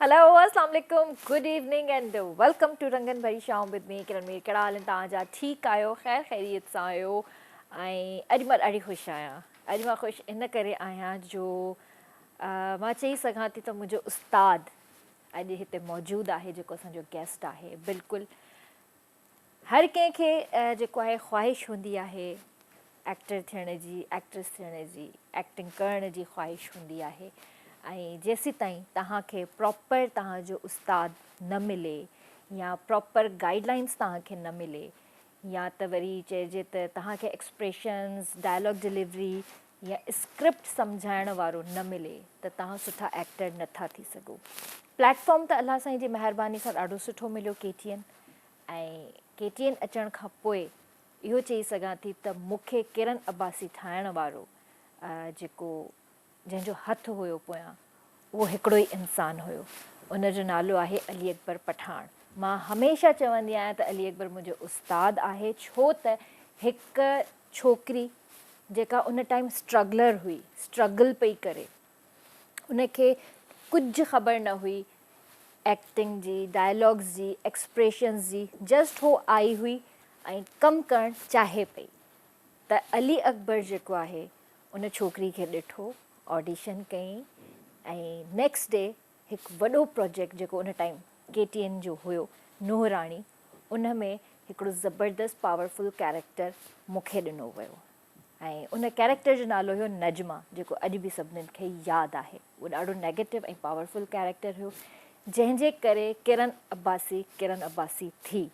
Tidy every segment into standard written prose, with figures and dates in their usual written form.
Hello اسلام عليڪم good evening and welcome to رنگن ڀري شام ود مي ڪرن مير ڪهڙا حال آهن توهان جا ٺيڪ آهيو خير خيريت سان آهيو ۽ اڄ مان ڏاڍي خوش آهيان اڄ مان خوش ان ڪري آهيان جو مان چئي سگهان ٿي ته منهنجو استاد اڄ هتي موجود آهي جيڪو اسان جو گيسٽ آهي بلڪل هر ڪنهن کي جيڪو آهي خواهش هوندي آهي ايڪٽر ٿيڻ جي ايڪٽريس ٿيڻ جي ايڪٽنگ ڪرڻ جي خواهش هوندي آهي ۽ جيسيتائين توهان کي پراپر توهان جو استاد نه ملي يا پراپر گائيڊ لائنس توهان کي نه ملي يا ته وري چئجي ته توهان کي ايڪسپريشنز ڊائلاگ ڊليوري يا اسڪرپٽ سمجهائڻ وارو نه ملي ته توهان سٺا ايڪٽر نه ٿا ٿي سگهو. پليٽ فارم ته الله سائين جي مهرباني سان ڏاڍو سٺو مليو K T N ۽ K T N اچڻ کان پوء اهو چئي سگهان ٿي ته مون کي ڪرن عباسي ٺاهڻ وارو جيڪو جنهن جو هٿ هيو پويان اهو هڪڙو ئي انسان هيو ان جو نالو آهي علي اڪبر پٺاڻ. مان هميشه چوندي آهيان ته علي اڪبر منهنجو استاد آهي ڇو ته هڪ ڇوڪري جيڪا ان ٽائيم اسٽرگلر هئي اسٽرگل پئي ڪري ان کي ڪجهه خبر نه هئي ايڪٽنگ جي ڊائلاگز جي ايڪسپريشنز جي جسٽ هو آئي هئي ۽ ڪم ڪرڻ چاهي پئي ته علي اڪبر جيڪو آهي ان ڇوڪري کي ڏٺو آڊيشن ڪئي ۽ نيڪسٽ ڊي هڪ وڏو پروجيڪٽ جيڪو ان ٽائيم ڪي ٽي اين جو هيو نوح راڻي ان ۾ هڪڙو زبردست پاورفل ڪيريڪٽر مون کي ڏنو ويو ۽ ان ڪيريڪٽر جو نالو هيو نجمه جيڪو اڄ به سڀنن کي ياد آهي اهو ڏاڍو نيگيٽو ۽ پاورفل ڪيريڪٽر هيو جنهن جي ڪري ڪرن عباسي ڪرن عباسي ٿي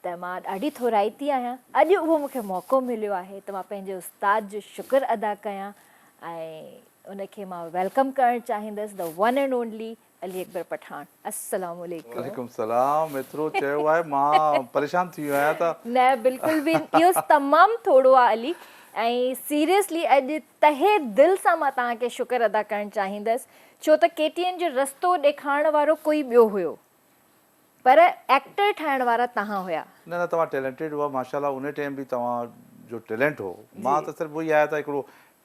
ته مان ڏاڍي ٿورائتي آهيان اڄ اهو مون کي موقعو مليو آهي ته مان پنهنجي استاد جو شڪر ادا ڪيان ۽ ان کي مان welcome ڪرڻ چاهيندس the one and only Ali Akbar Pathan السلام عليڪم. وعليڪم السلام ايترو چيو آهي مان پريشان ٿي ويو آهيان ته. نه بلڪل به اهو تمام ٿورو آهي علي ۽ سيريسلي اڄ تهه دل سان مان توهان کي شڪر ادا ڪرڻ چاهيندس ڇو ته ڪي ٽي اين جو رستو ڏيکارڻ وارو ڪوئي ٻيو هيو پر ايڪٽر ٺاهڻ وارا توهان هيا. نه نه توهان ٽيلنٽيڊ هئا ماشاءالله انهي ٽائيم به توهان جو ٽيلنٽ هو مان ته صرف اهو ئي آهي ته هڪڙو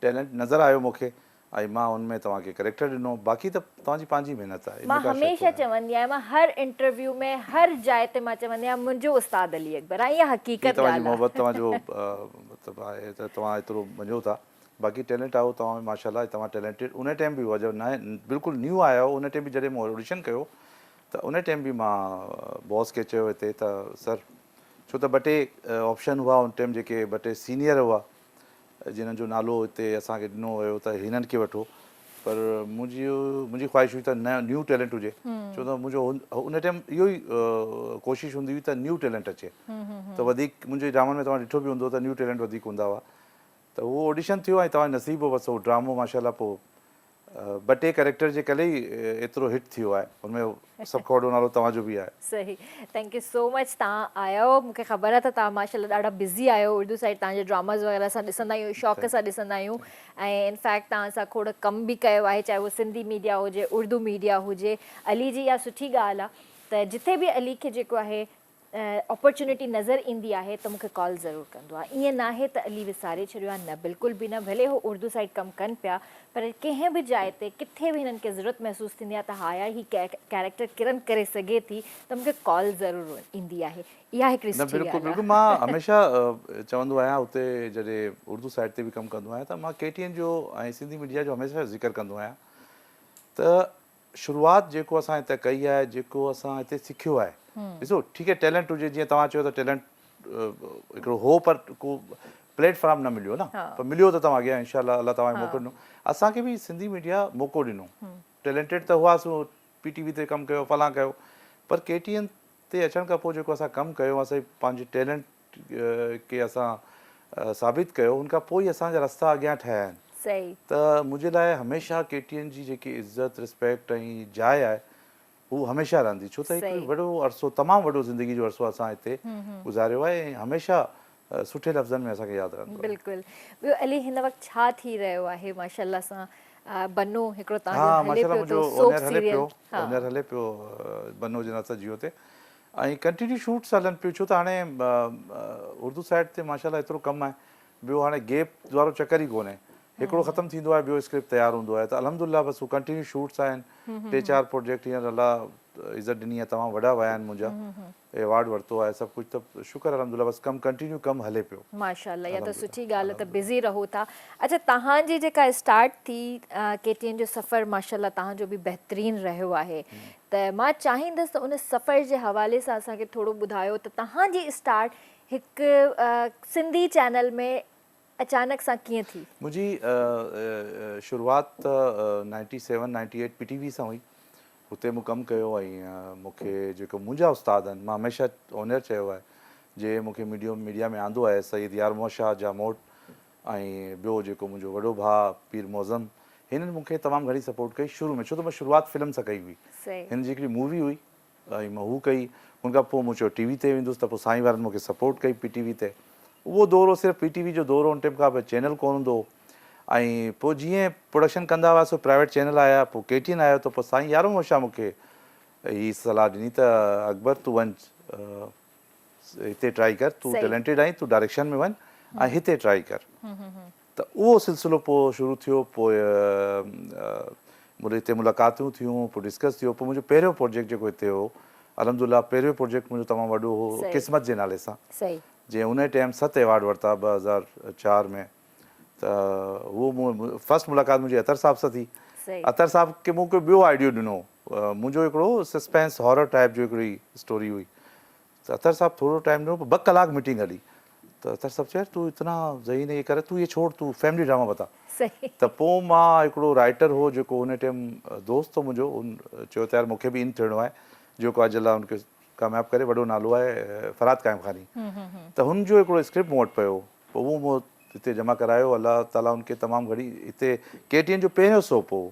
ٽيلنٽ نظر آيو مون کي ۽ مان ان ۾ توهان کي ڪريڪٽر ڏنو باقي ته توهان جي پنهنجي محنت آهي ان ۾ مان ڪا شڪ هميشه ڪونهي. چوندي آهيان مان هر انٽرويو ۾ هر جاء تي مان چوندي آهيان منهنجو استاد علي اڪبر آهي اها هي حقيقت توهان جي ڳالهه آهي. محبت توهان جو مطلب آهي ته توهان ايترو مڃو ٿا باقي ٽيلنٽ آهي اهو توهان ۾ ماشاءالله توهان ٽيلنٽيڊ انهي ٽائيم به هئا جڏهن نئين بلڪل نيو آيا هئا انهي ٽائيم به جڏهن مون آڊيشن ڪيو ته انهي ٽائيم به مان باس کي چيو هتي ته سر ڇو ته ٻه ٽي آپشن هئا ان ٽائيم جيڪي ٻه ٽي سينيئر هئا جنھن جو نالو اتي اسان کي ڏنو ويو ته ھنن کي وٺو پر منھنجي منھنجي خواھش ھئي ته نيو نيو ٽيلنٽ ھجي ڇو ته منھنجو ان ٽائيم اھو ئي ڪوشش ھوندي ھئي ته نيو ٽيلنٽ اچي ته وڌيڪ منھنجي ڊرامن ۾ توھان ڏٺو به ھوندو ته نيو ٽيلنٽ وڌيڪ ھوندا ھئا ته اھو آڊيشن ٿيو ۽ توھان جو نصيب ھو بس اھو ڊرامو ماشاءالله پوء ٻه ٽي ڪريڪٽر جي ڪري ئي ايترو هٽ ٿيو آهي ان ۾ سڀ کان وڏو نالو توهان جو به آهي. صحيح thank you سو مچ توهان آيو مون کي خبر آهي ته توهان ماشاءالله ڏاڍا بزي آهيو اردو سائيڊ توهان جا ڊراماز وغيره اسان ڏسندا آهيون شوق سان ڏسندا آهيون ۽ ان فيڪٽ توهان سان کوڙ ڪم به ڪيو آهي چاهي اهو سنڌي ميڊيا هجي اردو ميڊيا هجي علي جي اها سٺي ڳالهه آهي ته جٿي به علي کي جيڪو آهي اپرچونٽي نظر ايندي آهي ته مون کي ڪال ضرور ڪندو آهي ائين ناهي ته علي وساري ڇڏيو آهي نه بلڪل به نه ڀلي هو اردو سائيڊ ڪم ڪن پيا پر ڪنهن به جاء تي ڪٿي به هنن کي ضرورت محسوس ٿيندي آهي ته ها يار هي ڪيريڪٽر ڪرن ڪري سگهي ٿي ته مون کي ڪال ضرور ايندي آهي اها هڪڙي نه سٺي بلڪل ڳالهه بلڪل آهي. مان هميشه چوندو آهيان اتي جڏهن اردو سائيڊ تي به ڪم ڪندو آهيان ته مان ڪي ٽي اين جو ۽ سنڌي ميڊيا جو هميشه ذڪر ڪندو آهيان ته شروعات جيڪو اسان هتي ڪئي آهي جيڪو اسان هتي سکيو آهي ڏسو ٺيڪ آهي ٽيلنٽ هجي جيئن توهان چيو ته ٽيلنٽ هڪڙو هو پر ڪو پليٽ فارم نه مليو نه پر مليو ته توهان اڳيان انشاء الله الله توهان کي موقعو ڏنو اسان کي به سنڌي ميڊيا موقعو ڏنو ٽيلنٽيڊ ته هئاسون پي ٽي وي تي ڪم ڪيو فلان ڪيو پر ڪي ٽي اين تي اچڻ کان پوء جيڪو اسان ڪم ڪيو اسان پنهنجي ٽيلنٽ کي اسان ثابت ڪيو ان کان پوء ئي اسان جا رستا اڳيان ٺهيا آهن ته منهنجي لاء هميشه ڪي ٽي اين جي جيڪي عزت رسپيڪٽ ۽ جاء آهي هو هميشه رهندي ڇو ته هڪ وڏو عرصو تمام وڏو زندگي جو عرصو اسان هتي گذاريو آهي ۽ هميشه سٺي لفظن ۾ اسان کي ياد رهندو آهي. بلڪل ٻيو علي هن وقت ڇا ٿي رهيو آهي ماشاءالله سان بنو هڪڙو تان جو هلي پيو ٿو سوپ سيريل ها هينئر هلي پيو بنو جي نالي سان جيو تي ۽ ڪنٽينيو شوٽس هلن پيون ڇو ته هاڻي اردو سائيڊ تي ماشاءالله ايترو ڪم آهي ٻيو هاڻي گيپ وارو چڪر ئي ڪونهي هڪڙو ختم ٿيندو آهي ٻيو اسڪرپٽ تيار هوندو آهي ته الحمدلله بس هو ڪنٽينيو شوٽس آهن ٽي چار پروجيڪٽ هينئر الله عزت ڏني آهي تمام وڏا ويا آهن منهنجا ايوارڊ ورتو آهي سڀ ڪجهه ته شڪر الحمدلله بس ڪم ڪنٽينيو ڪم هلي پيو. ماشاءالله اها ته سٺي ڳالهه ته بزي رهو ٿا اڇا توهان جي جيڪا اسٽارٽ ٿي ڪي ٽي اين جو سفر ماشاءالله توهان جو به بهترين رهيو آهي ته مان چاهيندس ته ان سفر جي حوالي سان اسان کي ٿورو ٻڌايو ته توهان جي اسٽارٽ هڪ سنڌي چينل ۾ اچانڪ سان ڪيئن ٿي؟ منهنجي شروعات ته ninety seven ninety eight P T V سان هئي هتي مون ڪم ڪيو ۽ مون کي جيڪو منهنجا استاد آهن مان هميشه اونير چيو آهي جي مون کي ميڊيو ميڊيا ۾ آندو آهي سيد يار محمد شاهه جاموٽ ۽ ٻيو جيڪو منهنجو وڏو ڀاء پير معظم هنن مون کي تمام گهڻي سپورٽ ڪئي شروع ۾ ڇو ته مان شروعات فلم سان ڪئي هئي هن جي هڪڙي مووي هئي ۽ مان هو ڪئي ان کان پوء مون چيو ٽي وي تي ويندس ته پوء سائين وارن مون کي سپورٽ ڪئي پي ٽي وي تي اهو دور هو صرف پي ٽي وي جو دور هو ان ٽيم کان پوء چينل ڪونه هوندو هو ۽ پوء جيئن پروڊڪشن ڪندا هئاسون پرائيويٽ چينل آيا پوء ڪي ٽي اين آيو ته پوء سائين يار محمد شاهه مون کي هي صلاح ڏني ته اڪبر تون وڃ هتي ٽرائي ڪر تون ٽيلنٽيڊ آهين تون ڊائريڪشن ۾ وڃ ۽ هتي ٽرائي ڪر ته اهو سلسلو پوء شروع ٿيو پوء مون هتي ملاقاتون ٿيون پوء ڊسڪس ٿيو پوء منهنجو پهريون پروجيڪٽ جيڪو هتي هو الحمد لله پهريون پروجيڪٽ منهنجو تمام وڏو هو قسمت جي نالي سان جنهن ان ٽائيم ست ايوارڊ ورتا 2004 ۾ ته اهو مون فرسٽ ملاقات منهنجي اطهر صاحب سان ٿي اطهر صاحب کي مون هڪ ٻيو آئيڊيو ڏنو منهنجو هڪڙو سسپينس هارر ٽائيپ جو هڪڙي اسٽوري هئي ته اطهر صاحب ٿورو ٽائيم ڏنو پوء ٻه ڪلاڪ ميٽنگ هلي ته اطهر صاحب چيو يار تون اتنا ذهين هي ڪر تون هي ڇوڙ تون فيملي ڊراما بتا ته پوء مان هڪڙو رائيٽر هو جيڪو ان ٽائيم دوست هو منهنجو ان چيو ته يار مونکي به ان ٿيڻو آهي جيڪو اڄ الله ان کي ڪامياب ڪري وڏو نالو آهي فرهاد قائم خاني ته هن جو هڪڙو اسڪرپٽ مون وٽ پيو پوء اهو مون هتي جمع ڪرايو الله تعالي ان کي تمام گهڻي هتي ڪي ٽي اين جو پهريون سوپ هو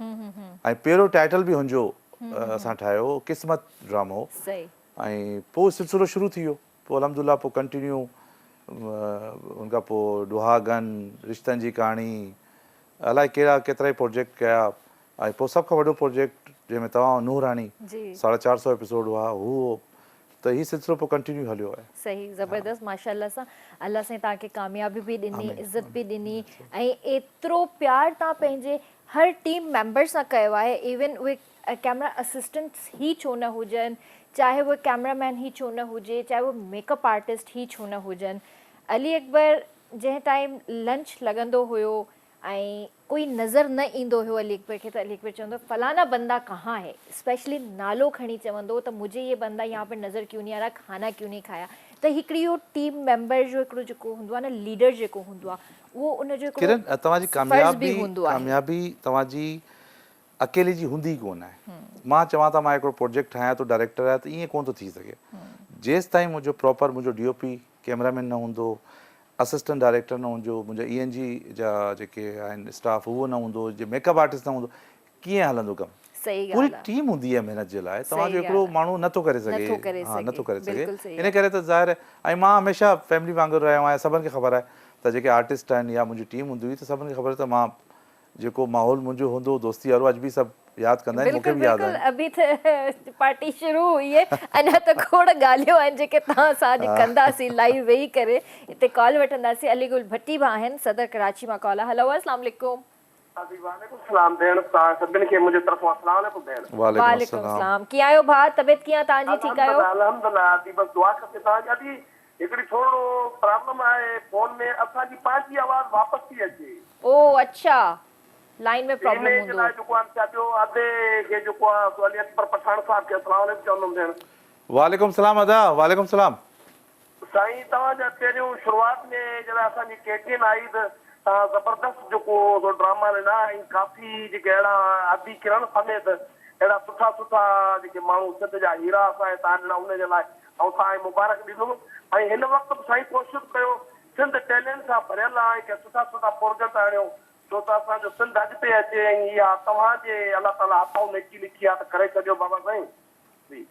۽ پهريون ٽائيٽل به هن جو اسان ٺاهيو قسمت ڊرامو ۽ پوء سلسلو شروع ٿي ويو پوء الحمد لله پوء ڪنٽينيو ان کان پوء ڏهاڳن رشتن جي ڪهاڻي الائي ڪهڙا ڪيترائي پروجيڪٽ ڪيا ۽ پوء سڀ کان وڏو پروجيڪٽ جنهن ۾ توهان نوح راڻي ساڍا چار سئو ايپيسوڊ هئا هو ته هي سلسلو پوء ڪنٽينيو هليو آهي. صحيح زبردست ماشاءالله سان الله سائين توهان کي ڪاميابي به ڏني عزت به ڏني ۽ ايترو پيار توهان پنهنجي هر ٽيم ميمبر سان ڪيو آهي ايون اهي ڪئميرا اسسٽنٽس ئي ڇو نه هجن، چاهي اهي ڪئميرا مين ئي ڇو نه هجي، چاهي اهي ميڪ اپ آرٽسٽ ئي ڇو نه هجن. علي اڪبر جنهن ٽائيم لنچ لڳندو هيو ۽ ڪوئي نظر نه ايندو هيو علي اڪبر کي ته علي اڪبر چوندو هو فلانا بندا ڪهان هي اسپيشلي نالو کڻي چوندو هو ته مجهي يي بندا يهان پر نظر ڪيون نهي آ رها کانا ڪيون نهي کايا ته هڪڙي اهو ٽيم ميمبر جو هڪڙو جيڪو هوندو آهي نه ليڊر جيڪو هوندو آهي اهو ان جو ڪرن هڪڙو توهان جي فرض ڪاميابي به هوندو آهي. ڪاميابي توهان جي اڪيلي جي هوندي ئي ڪونه آهي. مان چوان ته مان هڪڙو پروجيڪٽ ٺاهيان ٿو ڊائريڪٽر آهيان ته ائين ڪونه ٿو ٿي سگهي. جيستائين منهنجو پراپر منهنجو D O P, camera man نه هوندو، اسسٽنٽ ڊائريڪٽر نه هوندو، منهنجا اي اين جي جا جيڪي آهن اسٽاف اهو نه هوندو، جي ميڪ اپ آرٽسٽ نه هوندو ڪيئن هلندو ڪم؟ صحيح پوري ڳالهه آهي. ٽيم هوندي آهي محنت جي لاء توهان صحيح جو هڪڙو ڳالهه آهي. ماڻهو نه ٿو ڪري سگهي نٿو ڪري ها نه ٿو سگهي ڪري سگهي بلڪل صحيح ان ڪري ته ظاهر آهي ۽ مان هميشه فيملي وانگر رهيو آهيان سڀن کي خبر آهي ته جيڪي آرٽسٽ آهن يا منهنجي ٽيم هوندي هئي ته سڀن کي خبر آهي ته مان جيڪو ماحول منهنجو هوندو هو دوستي وارو اڄ به سڀ ياد ڪندا آهن مونکي بلڪل به ياد بلڪل آهن. ابي ته پارٽي شروع هئي هي اڃا ته کوڙ ڳالهيون آهن جيڪي توهان سان اڄ ڪنداسين لائيو ويهي ڪري هتي ڪال وٺنداسين علي گل ڀٽي به آهن صدر ڪراچي مان ڪال آهي هلو اسلام عليڪم. جي وعليڪم السلام ڀيڻ توهان سڀني کي منهنجي طرفون اسلام عليڪم ڀيڻ. وعليڪم وعليڪم السلام. السلام ڪيئن آهيو ڀاء طبيعت ڪيئن آهي توهان جي ٺيڪ آهيو. الحمدلله الحمدلله ادي بس دعا کپي توهان جي ادي هڪڙي ٿورڙو پرابلم آهي فون ۾ اسان جي پنهنجي آواز واپس ٿي اچي. او اڇا لائين ۾ پرابلم انهي جي هوندو. لاء جيڪو آهي سا ٻيو ادي کي جيڪو آهي سو علي اڪبر پٺاڻ صاحب کي اسلام عليڪم چوندم ڀيڻ. وعليڪم السلام ادا وعليڪم السلام. سائين توهان جا پهريون شروعات ۾ جڏهن اسان جي ڪي ٽي اين آئي ته توهان زبردست جيڪو سو ڊراما ڏنا ۽ ڪافي جيڪي اهڙا ادي ڪرڻ سميت اهڙا سٺا سٺا جيڪي ماڻهو سنڌ جا هيرا اسان کي توهان ڏنا انهي جي لاء آئون توهان کي مبارڪ ڏيندم ۽ هن وقت به سائين ڪوشش ڪيو سنڌ ٽيلنٽ سان ڀريل آ ۽ ڪي سٺا سٺا پروجيڪٽ آڻيو ڇو ته اسان جو سنڌ اڳتي اچي ۽ اها توهان جي الله تعالي هٿئون نيڪي لکي آ ته ڪري ڇڏيو بابا سائين جي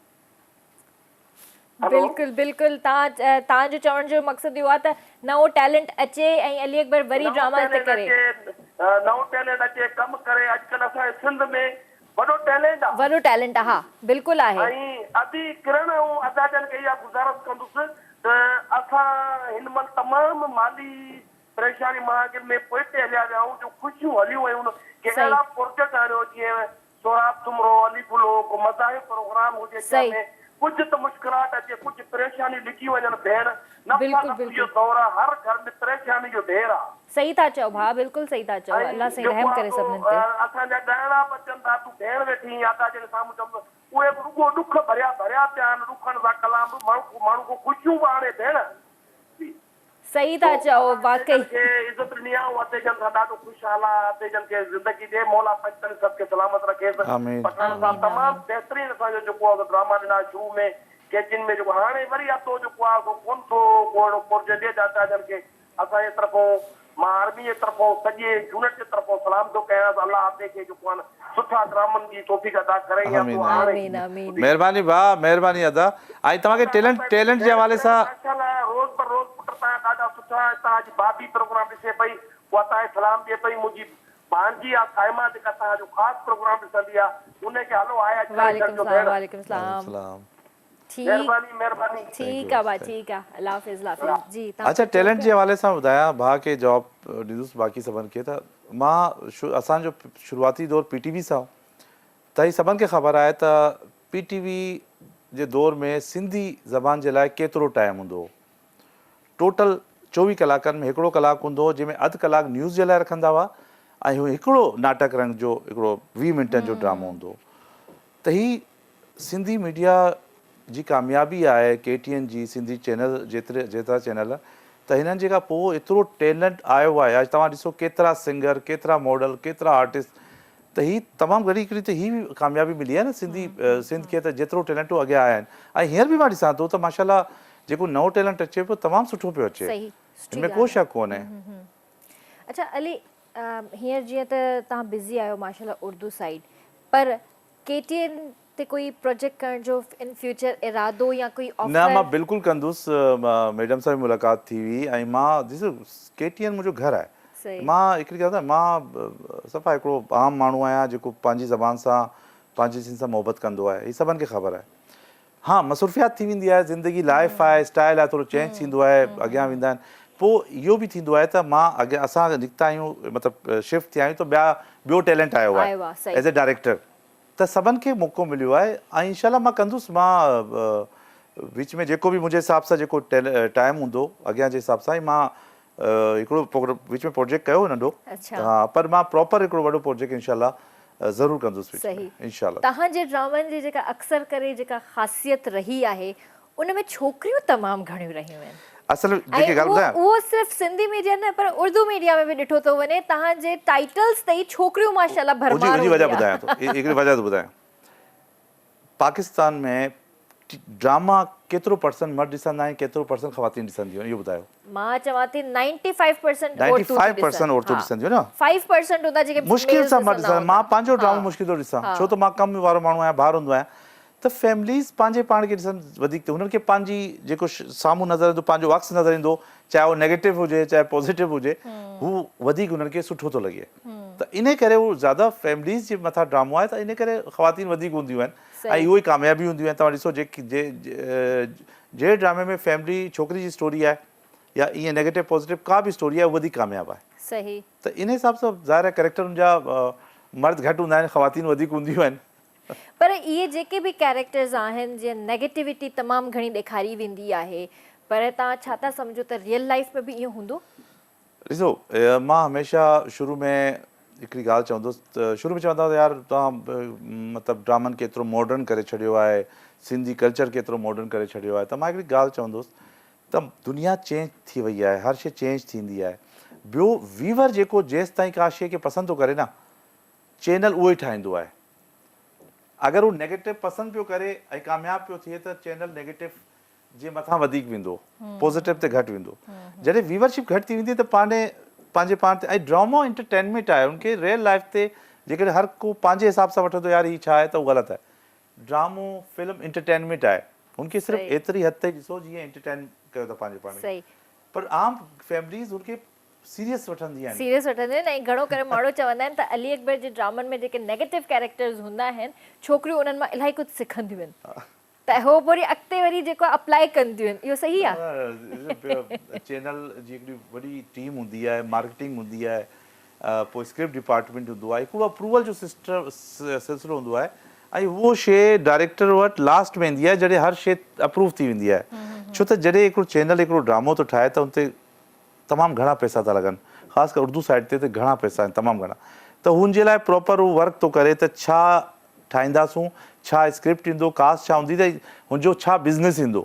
هلو. بلڪل بلڪل توهان توهان جو چوڻ جو مقصد اهو آ ته نئون ٽيلنٽ اچي ۽ علي اڪبر وري نئون ڊراما هتي ٽيلنٽ ڪري. اچي نئون ٽيلنٽ اچي ڪم ڪري اڄڪلهه اسان جي سنڌ ۾ وڏو ٽيلنٽ آ. وڏو ٽيلنٽ آ ها بلڪل آهي. ۽ ادي ڪرڻ ۽ ادا جن کي اها گذارش ڪندس ته اسان هن مهل تمام مالي پريشاني مهانگين ۾ پوئتي هليا ويا آهيون جو خوشيون هليون ويون ڪي صحيح. اهڙا پروجيڪٽ آڻيو جيئن سهراب سومرو، علي گلو، ڪو مزاحيه پروگرام هجي جنهن صحيح. ۾ ڪجهه ته مسڪراهٽ اچي ڪجهه پريشانيون لڪي وڃن ڀيڻ نفسا بلڪل نفسي بلڪل. جو دور آ هر گهر ۾ پريشاني جو ڍير آ. صحيح ٿا چئو ڀاء بلڪل صحيح ٿا چئو ۽ الله سائين جيڪو رحم آ ڪري سو سڀنن تي. اسان جا ڳائڻا به اچن ٿا تون ڀيڻ ويٺي آهين ادا جڏهن سامهون چوندو اهي به رڳو ڏک ڀريا ڀريا پيا آهن ڏکن سان ڪلام به ماڻهو ماڻهو کي خوشيون به آڻي ڀيڻ. صحيح ٿا چئو واقعي. ادي جن کي عزت ڏني آ اهو ادي جن سان ڏاڍو خوشحال آ ادي جن کي زندگي ڏي مولا پنجتن سڀ کي سلامت رکيس آمين. پٺاڻ صاحب آمين تمام آمين. بهترين اسان جو جيڪو آ سو ڊراما ڏنا شروع ۾ ڪيچين ۾ جيڪو هاڻي وري اتو جيڪو آ سو ڪون ٿو ڪو اهڙو پرجي ڏي چاچا جن کي اسان جي طرفون مان آرمي جي طرفون سڄي يونٽ جي طرفون سلام ٿو ڪيانس الله ادي کي جيڪو آ نه سٺا ڊرامن جي توفيق عطا ڪري يا آمين تو هاڻي آمين آمين. مهرباني ڀاء مهرباني ادا ۽ توهان کي ٽيلنٽ ٽيلنٽ جي حوالي سان. ماشاءالله روز بر روز پٽ توهان ڏاڍا سٺا ۽ توهان جي ڀاڀي پروگرام ڏسي پئي اها توهان کي سلام ڏئي پئي منهنجي ڀاڻجي آ صائمه جيڪا توهان جو خاص پروگرام ڏسندي آ انهي کي هلو هاء ڪري وعليڪم ڇڏجو سلام ڀيڻ. وعليڪم وعليڪم سلام سلام. ٺيڪ مهرباني مهرباني. ٺيڪ آ ڀاء ٺيڪ آ الله حافظ الله حافظ جي توهان اڇا ڪجهه چئو ٽيلنٽ جي پيا. حوالي سان ٻڌايان ڀاء کي جواب ڏيندس باقي سڀن کي ته مان اسان جو شروعاتي دور پي ٽي وي سان هو ته هي سڀن کي خبر آهي ته پي ٽي وي جي دور ۾ سنڌي زبان جي لاء ڪيترو ٽائيم هوندو هو. ٽوٽل 24 ڪلاڪن ۾ هڪڙو ڪلاڪ هوندو هو جنهن ۾ اڌ ڪلاڪ نيوز جي لاء رکندا هئا ۽ هڪڙو ناٽڪ رنگ جو هڪڙو 20 منٽن جو ڊرامو هوندو هو ته هي سنڌي ميڊيا جي ڪاميابي آهي ڪي ٽي اين جي سنڌي چينل جيتري جيترا چينل ته هنن جي کان پوء ايترو ٽيلنٽ آيو آهي اڄ توهان ڏسو ڪيترا سنگر ڪيترا ماڊل ڪيترا آرٽسٽ ته هي تمام گهڻي هڪڙي ته هي به ڪاميابي ملي آهي نه سنڌي سنڌ کي ته جيترو ٽيلنٽ هو اڳيان آيا آهن ۽ هينئر به مان ڏسان ٿو ته ماشاء الله جيڪو نئون ٽيلنٽ اچي پيو تمام سٺو پيو اچي صحيح سٺي هن ۾ ڪو ڳالهه شڪ ڪونهي. اڇا علي هينئر جيئن ته توهان بزي آهيو ماشاء الله اردو سائيڊ پر ڪي ٽي اين تي ڪوئي پروجيڪٽ ڪرڻ جو ان فيوچر ارادو يا ڪوئي نه مان آفر؟ بلڪل ڪندس ميڊم سان به ملاقات ٿي هئي ۽ مان ڏسو ڪي ٽي اين منهنجو گهر آهي صحيح. مان هڪڙي ڳالهه ٻڌايان مان صفا هڪڙو عام ماڻهو آهيان جيڪو پنهنجي زبان سان پنهنجي سنڌ سان محبت ڪندو آهي هي سڀن کي خبر آهي ها مصروفيات ٿي ويندي آهي زندگي لائف آهي اسٽائل آهي ٿورو چينج ٿيندو آهي اڳيان ويندا آهن پوء اهو به ٿيندو آهي ته مان اڳيان اسان نڪتا آهيون مطلب شفٽ ٿيا آهيون ته ٻيا ٻيو ٽيلنٽ آيو آهي ايز اي ڊائريڪٽر ته سڀن کي موقعو مليو آهي ۽ انشاء الله مان ڪندس مان وچ ۾ جيڪو به منهنجي حساب سان جيڪو ٽائيم هوندو اڳيان جي حساب سان مان هڪڙو وچ ۾ پروجيڪٽ ڪيو ننڍو ها پر مان پراپر هڪڙو وڏو پروجيڪٽ انشاء الله ضرور ڪندس وچ ۾ انشاء الله. توهان جي ڊرامن جي جيڪا اڪثر ڪري جيڪا خاصيت رهي آهي ان ۾ ڇوڪريون تمام گهڻيون رهيون آهن. اصل ۽ جيڪي ڳالهه اهو ٻڌايان. اهو صرف سنڌي ميڊيا نه پر اردو ميڊيا ۾ به ڏٺو ٿو وڃي توهان جي ٽائيٽلز تي ئي ڇوڪريون ماشاء الله ان ڀرمار جي وجه هوندي ٻڌايان ٿو آهي. هڪڙي وجه ٿو ٻڌايان پاڪستان ۾ ڊراما ڪيترو پرسنٽ مرد ڏسندا آهن ڪيترو پرسنٽ خواتين ڏسنديون آهن اهو ٻڌايو. مان چوان ٿي نائنٽي فائيو پرسنٽ عورتون ٿيون 95 پرسنٽ ڏسن عورتون ها ڏسنديون نه فائيو پرسنٽ هوندا جيڪي مشڪل ميلز سان مرد ڏسندا ڏسندا هوندا مان پنهنجو ها ڊرامو مشڪل ٿو ڏسان ها ڇو ته مان ڪم وارو ماڻهو آهيان ٻاهر هوندو آهيان ته فيمليز پنهنجي پاڻ کي ڏسن وڌيڪ ته هنن کي پنهنجي جيڪو سامهون نظر ايندو پنهنجو عڪس نظر ايندو چاهي اهو نيگيٽو هجي چاهي پازيٽو هجي هو وڌيڪ هنن کي سٺو ٿو لڳي ته انهي ڪري هو زياده فيمليز جي مٿان ڊرامو آهي ته انهي ڪري خواتين وڌيڪ هونديون آهن ۽ اهو ئي ڪاميابي هونديون آهن توهان ڏسو جيڪي جهڙي ڊرامي ۾ فيملي ڇوڪري جي اسٽوري آهي يا ائين نيگيٽو پازيٽو ڪا به اسٽوري آهي اهو وڌيڪ ڪامياب آهي صحيح ته انهي حساب سان ظاهر آهي ڪريڪٽر ان جا مرد گهٽ هوندا آهن خواتين وڌيڪ هونديون آهن. پر اهي جيڪي به ڪيريڪٽرز آهن جيئن نيگيٽوٽي تمام گهڻي ڏيکاري ويندي آهي پر توهان ڇا ٿا سمجهو ته ريئل لائيف ۾ به ائين هوندو؟ ڏسو مان هميشه شروع ۾ هڪڙي ڳالهه چوندس ته شروع ۾ چوندا هئا ته يار توهان مطلب ڊرامن کي ايترو ماڊرن ڪري ڇڏيو آهي سنڌي ڪلچر کي ايترو ماڊرن ڪري ڇڏيو آهي ته مان هڪڙي ڳالهه چوندس ته دنيا چينج ٿي وئي آهي هر شي چينج ٿيندي آهي ٻيو ويور جيڪو جيستائين ڪا شي کي پسند ٿو ڪري نه چينل اهو ئي ٺاهيندو آهي. اگر هو نيگيٽو پسند پيو ڪري ۽ ڪامياب پيو ٿئي ته چينل نيگيٽو جي مٿان وڌيڪ ويندو پازيٽو تي گهٽ ويندو. جڏهن ويورشپ گهٽ ٿي ويندي ته پاڻ پنهنجي پاڻ تي ۽ ڊرامو انٽرٽينمينٽ آهي ان کي ريئل لائف تي جيڪڏهن هر ڪو پنهنجي حساب سان وٺندو يار هي ڇا آهي ته اهو غلط آهي. ڊرامو فلم انٽرٽينمينٽ آهي ان کي صرف ايتري حد تائين ڏسو جيئن انٽرٽين ڪيو ٿا پنهنجي پاڻ کي پر عام فيمليز ان کي سيريس وٺندي آهن. سيريس وٺنديون آهن ۽ گهڻو ڪري ماڻهو چوندا آهن ته علي اڪبر جي ڊرامن ۾ جيڪي نيگيٽو ڪيريڪٽرز هوندا آهن ڇوڪريون انهن مان الاهي ڪجهه سکنديون آهن. ته هو پوء وري اڳتي وري جيڪو آهي اپلائي ڪن ٿيون آهن اهو صحيح آهي؟ چينل جي هڪڙي وڏي ٽيم هوندي آهي مارڪيٽنگ هوندي آهي پوء اسڪرپٽ ڊپارٽمينٽ هوندو آهي هڪڙو اپروول جو سسٽم سلسلو هوندو آهي ۽ اهو شي ڊائريڪٽر وٽ لاسٽ ۾ ايندي آهي جڏهن هر شي اپروو ٿي ويندي آهي ڇو ته جڏهن هڪڙو چينل هڪڙو ڊرامو ٿو ٺاهي ته ان تي تمام گهڻا پئسا ٿا لڳن خاص ڪر اردو سائيڊ تي ته گهڻا پئسا آهن تمام گهڻا ته هن جي لاء پراپر هو ورڪ ٿو ڪري ته ڇا ٺاهينداسون ڇا اسڪرپٽ ايندو ڪاسٽ ڇا هوندي ته هن جو ڇا بزنس ايندو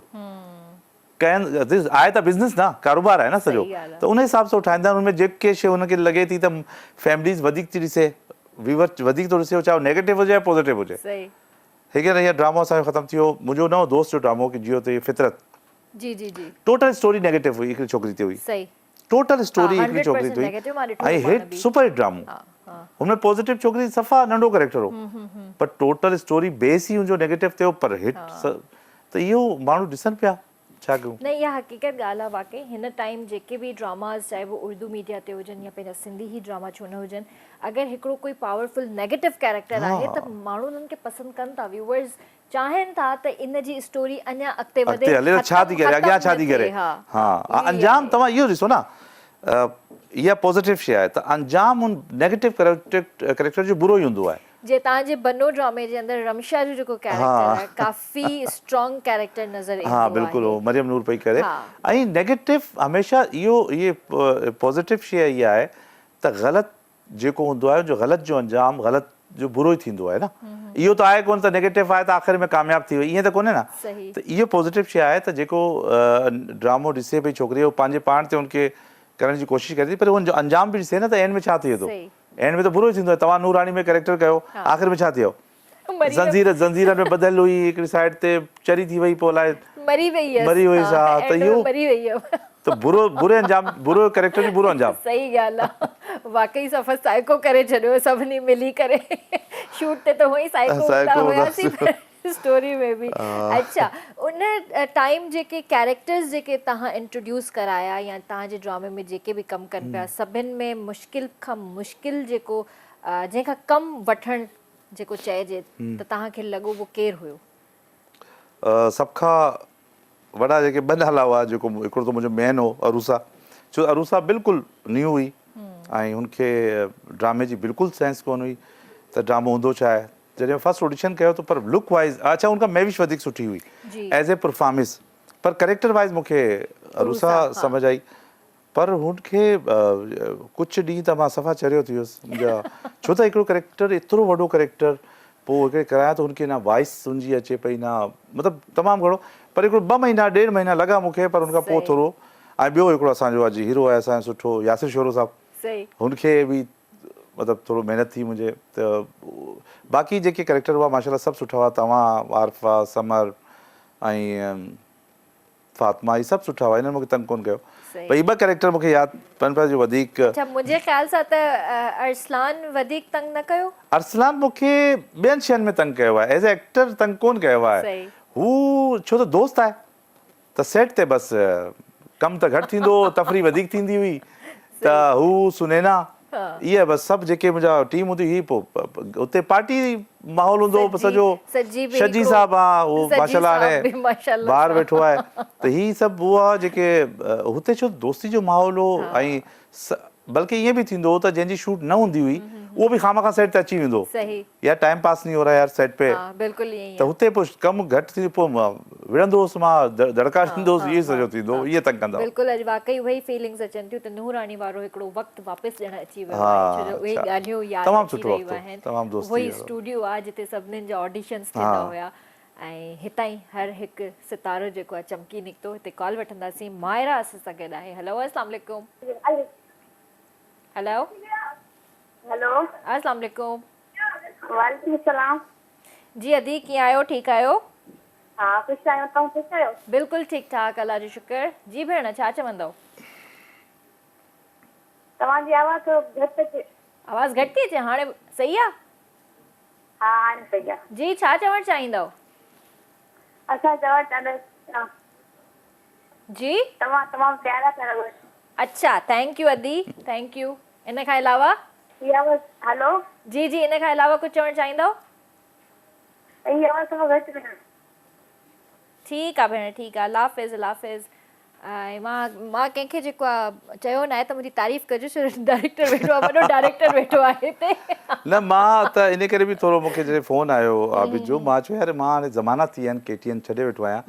ڪين آهي ته بزنس نه ڪاروبار آهي نه سڄو ته ان حساب سان ٺاهيندا آهن ان ۾ جيڪي شي هن کي لڳي ٿي ته فيمليز وڌيڪ ٿي ڏسي ويور وڌيڪ ٿو ڏسي چاهي نيگيٽو هجي يا پازيٽو هجي هڪ هينئر ڊرامو اسان جو ختم ٿي ويو منهنجو نئون دوست جو ڊرامو جيو تي فطرت جي جي جي ٽوٽل اسٽوري نيگيٽو هئي هڪڙي ڇوڪري تي هئي صحيح ٽوٽل اسٽوري هڪڙي ڇوڪري تي هئي ۽ هٽ سپر هٽ ڊرامو هن ۾ پازيٽو ڇوڪري صفا ننڍو ڪريڪٽر هو پر ٽوٽل اسٽوري بيس ئي هن جو نيگيٽو تي هو پر هٽ ته اهو ماڻهو ڏسن پيا ڇا ڪيون. نه اها حقيقت ڳالهه آهي واقعي هن ٽائيم جيڪي به ڊراماز چاهي اهي اردو ميڊيا تي هجن يا پنهنجا سنڌي هي ڊراما ڇو نه هجن اگر هڪڙو ڪوئي پاورفل نيگيٽو ڪيريڪٽر آهي ته ماڻهو انهن کي پسند ڪن ٿا ويوئرز چاهين ٿا ته ان جي اسٽوري اڃا اڳتي وڌي اڳتي هلي ڇا ٿي ڪري اڳيان ڇا ٿي ڪري ها انجام توهان اهو ڏسو نه اها پازيٽو شي آهي ته انجام ان نيگيٽو ڪريڪٽر جو برو ئي هوندو آهي. جي توهان جي بنو ڊرامي جي اندر رمشا جو جيڪو ڪيريڪٽر آهي ڪافي اسٽرانگ ڪيريڪٽر نظر ايندو آهي. ها بلڪل هو مريم نور پئي ڪري ۽ نيگيٽو هميشه اهو اهي پازيٽو شي اها آهي ته غلط جيڪو هوندو آهي ان جو غلط جو انجام غلط جو برو ئي ٿيندو آهي نه اهو ته آهي ڪونه ته نيگيٽو آهي ته آخر ۾ ڪامياب ٿي وئي ائين ته ڪونهي نه ته اهو پازيٽو شي آهي ته جيڪو ڊرامو ڏسي پئي ڇوڪري اهو پنهنجي پاڻ تي ان کي ڪرڻ جي ڪوشش ڪري ٿي پر ان جو انجام به ڏسي نه ته اينڊ ۾ ڇا ٿئي ٿو اينڊ ۾ ته برو ئي ٿيندو آهي توهان نوراڻي ۾ ڪريڪٽر ڪيو آخر ۾ ڇا ٿيو زنجير زنجيرن ۾ ٻڌل هئي هڪڙي سائيڊ تي چري ٿي وئي پوء الائي مري وئي هيس مري وئي ها ته اهو مري وئي هيس ته برو بري انجام برو ڪريڪٽر جو برو انجام. صحيح ڳالهه آ واقعي صفا سائيڪو ڪري ڇڏيو سڀني ملي ڪري شوٽ تي ته هونئن ئي سائيڪو هوندا هياسين پر اسٽوري ۾ به اڇا ان ٽائيم جيڪي ڪيريڪٽرز جيڪي توهان انٽروڊيوس ڪرايا يا توهان جي ڊرامي ۾ جيڪي به ڪم ڪن پيا سڀن ۾ مشڪل کان مشڪل جيڪو جنهن کان ڪم وٺڻ جيڪو چئجي ته توهان کي لڳو اهو ڪير هيو؟ سڀ کان وڏا جيڪي ٻه نالا هئا جيڪو هڪڙو ته منهنجو مين هو عروسا ڇو ته عروسا بلڪل نيو هئي ۽ هن کي ڊرامي جي بلڪل سينس ڪونه هئي ته ڊرامو هوندو ڇا آهي جڏهن فرسٽ آڊيشن ڪيو ته پر لڪ وائز اڇا هن کان مهوش وڌيڪ سٺي هئي as a performance per character wise مون کي عروسا سمجهه آئي پر هن کي ڪجهه ڏينهن ته مان صفا چريو ٿي ويس منهنجا ڇو ته هڪڙو ڪريڪٽر ايترو وڏو ڪريڪٽر پوء هڪڙي ڪرايان ته هن کي نه وائس هن جي اچي پئي نه مطلب تمام گهڻو پر هڪڙو ٻه مهينا ڏيڍ مهينا لڳا مون کي پر ان کان پوء ٿورو ۽ ٻيو هڪڙو اسان جو اڄ هيرو آهي اسان جو سٺو ياسر شورو صاحب هن کي به مطلب ٿورو محنت ٿي منهنجي ته باقي جيڪي ڪريڪٽر هئا ماشاءالله سڀ سٺا هئا توهان عارفه ثمر ۽ فاطمه هي سڀ سٺا هئا هنن مونکي تنگ ڪونه ڪيو پر هي ٻه ڪريڪٽر مونکي ياد پون پيا جو وڌيڪ. اڇا منهنجي خيال سان ته ارسلان وڌيڪ تنگ نه ڪيو. ارسلان مونکي ٻين شين ۾ تنگ ڪيو آهي ايز اي ايڪٽر تنگ ڪونه ڪيو آهي هو ڇو ته دوست آهي ته سيٽ تي بس ڪم ته گهٽ ٿيندو هو تفريح وڌيڪ ٿيندي هئي ته هو سنينا اهي بس سڀ جيڪي منهنجا ٽيم هوندي هئي پوء اتي پارٽي ماحول هوندو هو سڄو شجي صاحب ها هو ماشاءالله هاڻي ٻاهر ويٺو آهي ته هي سڀ هو ها جيڪي هتي ڇو دوستي جو ماحول هو ۽ بلڪه ائين به ٿيندو هو ته جنهن جي شوٽ نه هوندي هئي اهو به خامخواه سيٽ تي اچي ويندو هو يار ٽائيم پاس نهي هو رها يار سيٽ پي ته هتي پوء ڪم گهٽ ٿي پوء وڙهندو هوس مان دڙڪا ڏيندو هوس اهو سڄو ٿيندو هو اهي تنگ ڪندا هئا. بلڪل اڄ واقعي اهي ئي فيلنگز اچن ٿيون ته نوح راڻي وارو هڪڙو وقت واپس ڄڻ اچي ويو آهي ڇو جو اهي ڳالهيون ياد اچي رهيون آهن اهو ئي اسٽوڊيو آهي جتي سڀنين جا آڊيشنز ٿيندا هيا ۽ هتان ئي هر هڪ ستارو جيڪو آهي چمڪي نڪتو هتي ڪال وٺنداسين مائره اسان سان گڏ آهي هلو اسلام عليڪم هلو هلو اسلام عليڪم. وعليڪم السلام. جي ادي ڪيئن آهيو ٺيڪ آهيو. ها خوش آهيون توهان خوش آهيو. بلڪل ٺيڪ ٺاڪ الله جو شڪر جي ڀيڻ ڇا چوندؤ. توهان جي آواز ٿورو گهٽ اچي. آواز گهٽ ٿي اچي هاڻي صحيح آ. ها هاڻي صحيح آ. جي ڇا چوڻ چاهيندؤ. اسان چوڻ چاهينداسين. جي. توهان تمام پيارا ٿا لڳو. اڇا thank you ادي thank you ان کان علاوه. هي آواز هلو. جي جي ان کان علاوه ڪجهه چوڻ چاهيندؤ. هي آواز ٿورو گهٽ ڪيو. ٺيڪ آ ڀيڻ ٺيڪ آ الله حافظ الله حافظ ۽ مان مان ڪنهن کي جيڪو آ چيو ناهي ته منهنجي تعريف ڪجو ڇو جو ڊائريڪٽر ويٺو آ وڏو ڊائريڪٽر ويٺو آهي هتي. نه مان ته ان ڪري به ٿورو مونکي جڏهن فون آيو عابد جو مان چيو يار مان هاڻي زمانا ٿي ويا آهن ڪي ٽي اين ڇڏي ويٺو آهيان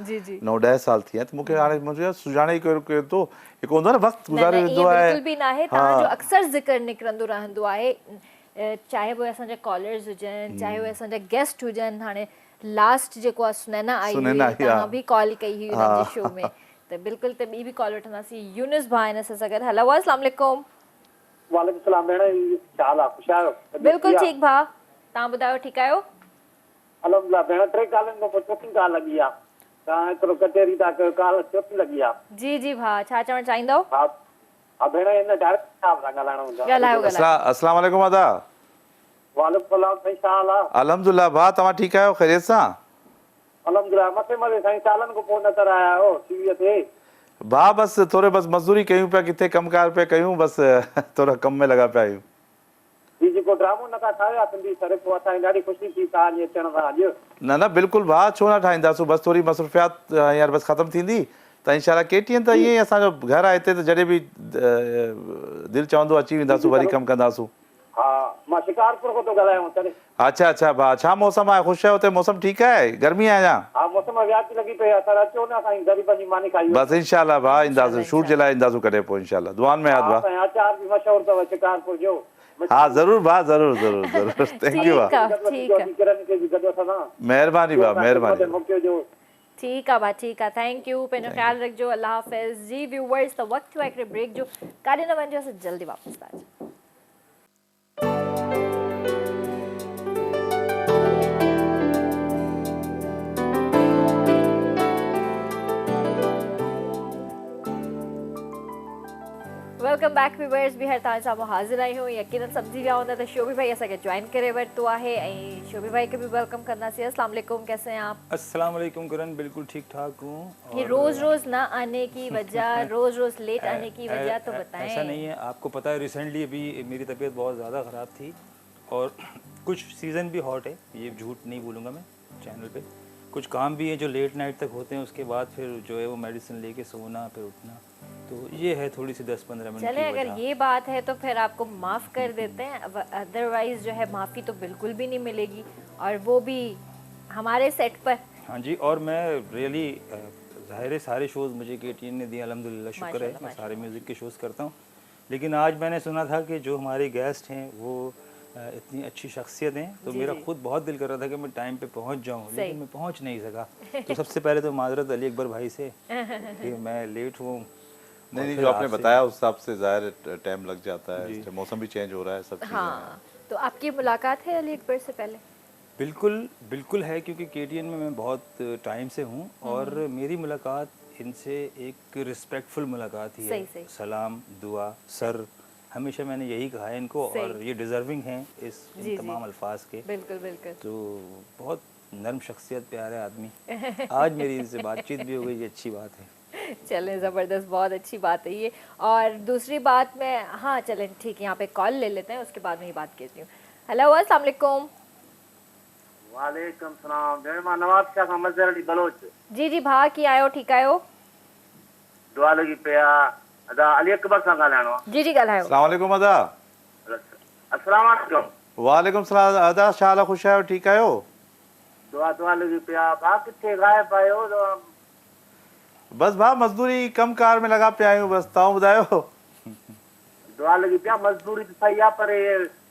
نو ڏهه سال ٿي ويا ته مونکي هاڻي منهنجو يار سڃاڻي ئي ڪير ڪير ٿو هڪ هوندو آهي نه وقت نه نه گذاريو ائين ويندو آهي بلڪل به ناهي ها توهان جو اڪثر ذڪر نڪرندو رهندو آهي چاهي اهي اسان جا ڪالرز هجن چاهي اهي اسان جا گيسٽ هجن هاڻي لاسٽ جيڪو آ سنينا آئي سنينا هئي آئي ها توهان به ڪال ڪئي هئي انهن جي شو ها ۾ ته بلڪل ته ٻي به ڪال وٺنداسين يونس ڀاء آهن اسان سان گڏ هلو اسلام عليڪم. وعليڪم السلام ڀيڻ ڇا حال آ خوش آهيو طبيعت بلڪل ٺيڪ آ. ٺيڪ ڀاء توهان ٻڌايو ٺيڪ آهيو. الحمدلله ڀيڻ ٽي ڪالن کان پوء چوٿين ڪال لڳي آ توهان ايترو ڪچهري ٿا ڪيو ڪال چوٿين لڳي آ. جي جي ڀاء ڇا چوڻ چاهيندؤ. ها ها ڀيڻ هن ڊائريڪٽر صاحب سان ڳالهائڻو هوندو آ. ڳالهايو ڳالهايو. اسلام عليڪم ادا. وعليڪم السلام سائين ڇا حال آ. الحمدلله ڀاء توهان ٺيڪ آهيو خيريت سان. الحمدلله مٿي مزي سائين سالن کان پوء نظر آيا آهيو ٽي وي تي. ڀاء بس ٿوري بس مزدوري ڪيون پيا ڪٿي ڪم ڪار پيا ڪيون بس ٿورا ڪم ۾ لڳا پيا آهيون. جي جي ڪو ڊرامو نه ٿا ٺاهيو يا سنڌي سر پوء اسان کي ڏاڍي خوشي ٿي توهان جي اچڻ سان اڄ. نه نه بلڪل ڀاء ڇو نه ٺاهينداسون بس ٿوري مصروفيات هينئر بس ختم ٿيندي ته انشاء الله ڪي ٽي اين ته جي ائين ئي اسان جو گهر آهي هتي ته جڏهن به دل چوندو اچي جي وينداسون جي وري سر ڪم ڪنداسون. ها مان شڪارپور کان ٿو ڳالهايان سر. اڇا اڇا ڀاء ڇا موسم آهي خوش آهيو اتي موسم ٺيڪ آهي گرمي آهي اڃا. ها موسم وياچ لڳي پئي آهي سر اچو نه اسان جي غريبن جي ماني کائي بس وڃو. انشاء الله ڀاء انشاء اينداسون الله شوٽ انشاء جي لاء الله. اينداسون ڪڏهن پوء انشاء الله دعائن ۾ ها ياد ڀاء. سائين آچار به مشهور اٿو شڪارپور جو. ها ضرور ڀاء ضرور ضرور ضرور thank you ڀاء. ٺيڪ آ ٺيڪ آ. مهرباني ڀاء مهرباني. ٺيڪ آ ڀاء ٺيڪ آ thank you پنهنجو خيال رکجو الله حافظ جي ويوورز ته وقت ٿيو آ هڪڙي بريڪ جو ڪاڏي نه وڃجو اسان جلدي واپس ٿا اچون. Welcome back viewers ٻيهر توهان جي سامهون حاضر آهيون يقينن سمجهي ويا هوندا ته شوبي ڀائي اسان کي جوائن ڪري ورتو آهي ۽ شوبي ڀائي کي به welcome ڪنداسين السلام عليڪم ڪيسي هين آپ. السلام عليڪم ڪرن بلڪل ٺيڪ ٺاڪ هون یہ روز روز نه آني ڪي وجه روز روز ليٽ آني ڪي وجه تو بتائين. ايسا نهين هي آپ ڪو پتا هي ريسنٽلي ابي ميري طبيعت بهت زياده خراب ٿي اور ڪجھ سيزن بي هاٽ هي يي جهوٽ نهين بولون گا مين چينل پي ڪجھ ڪام بي هي جو ليٽ نائٽ تڪ هوتي هين اس ڪي بعد ڦر جو هي وو ميڊيسن لي ڪي سونا ڦر اٺنا تو يي هي ٿوڙي سي دس پندره منٽ چلين ڪي اگر وجه. يي بات هي تو ڦر آپ ڪو معاف ڪر ديتي هين ادروائز جو هي معافي تو بلڪل بي نهين ملي گي اور وو بي هماري سيٽ پر. هان جي اور مين ريئلي ظاهر هي ساري شوز مجهي ڪي ٽي اين ني ديا الحمدلله شڪر هي مين ساري ميوزڪ ڪي شوز ڪرتا هون ليڪن آج مين ني سنا ٿا ڪي جو هماري گيسٽ هين وو اتني اڇي شخصيت هين تو ميرا خود بهت دل ڪر رها ٿا ڪي مين ٽائيم پي پهنچ جائون ليڪن مين پهنچ نهين سڪا تو سب سي پهلي تو معذرت علي اڪبر ڀائي سي ڪي مين ليٽ هوا هون. نهين نهين جو آپ ني بتايا اس حساب سي ظاهر هي ٽائيم لگ جاتا هي موسم بهي چينج هو رها هي سب چيزين هان تو آپ ڪي ملاقات هي علي اڪبر سي پهلي. بلڪل بلڪل هي ڪيونڪه ڪي ٽي اين ۾ مين بهت ٽائيم سي هون اور ميري ملاقات ان سي ايڪ ريسپيڪٽفل ملاقات هي هي سلام دعا سر هميشه مين ني يهي ڪها هي ان ڪو اور يي ڊيزرونگ هين اس ان تمام الفاظ ڪي بلڪل بلڪل تو بهت نرم شخصيت پياري آدمي آج ميري ان سي بات چيت بهي هو گئي يي اڇي بات هي. چلين زبردست بهت اڇي بات هي يي اور دوسري بات مين هان چلين ٺيڪ يهان پي ڪال لي ليتي هين اس ڪي بعد مين يي بات ڪرتي هون هلو السلام عليڪم. وعليڪم سلام ڀيڻ مان نواب شاھ کان مظهر علي بلوچ. جي جي ڀاء ڪيئن آهيو ٺيڪ آهيو. دعا لڳي پئي آ ادا علي اڪبر سان ڳالهائڻو آ. جي جي ڳالهايو. السلام عليڪم ادا. السلام عليڪم. وعليڪم السلام ادا ڇا حال آ خوش آهيو ٺيڪ آهيو. دعا دعا لڳي پئي آ ڀاء ڪٿي غائب آهيو. بس ڀاء مزدوري ڪم ڪار ۾ لڳا پيا آهيون بس توهان ٻڌايو. دعا لڳي پئي آ مزدوري ته صحيح آ پر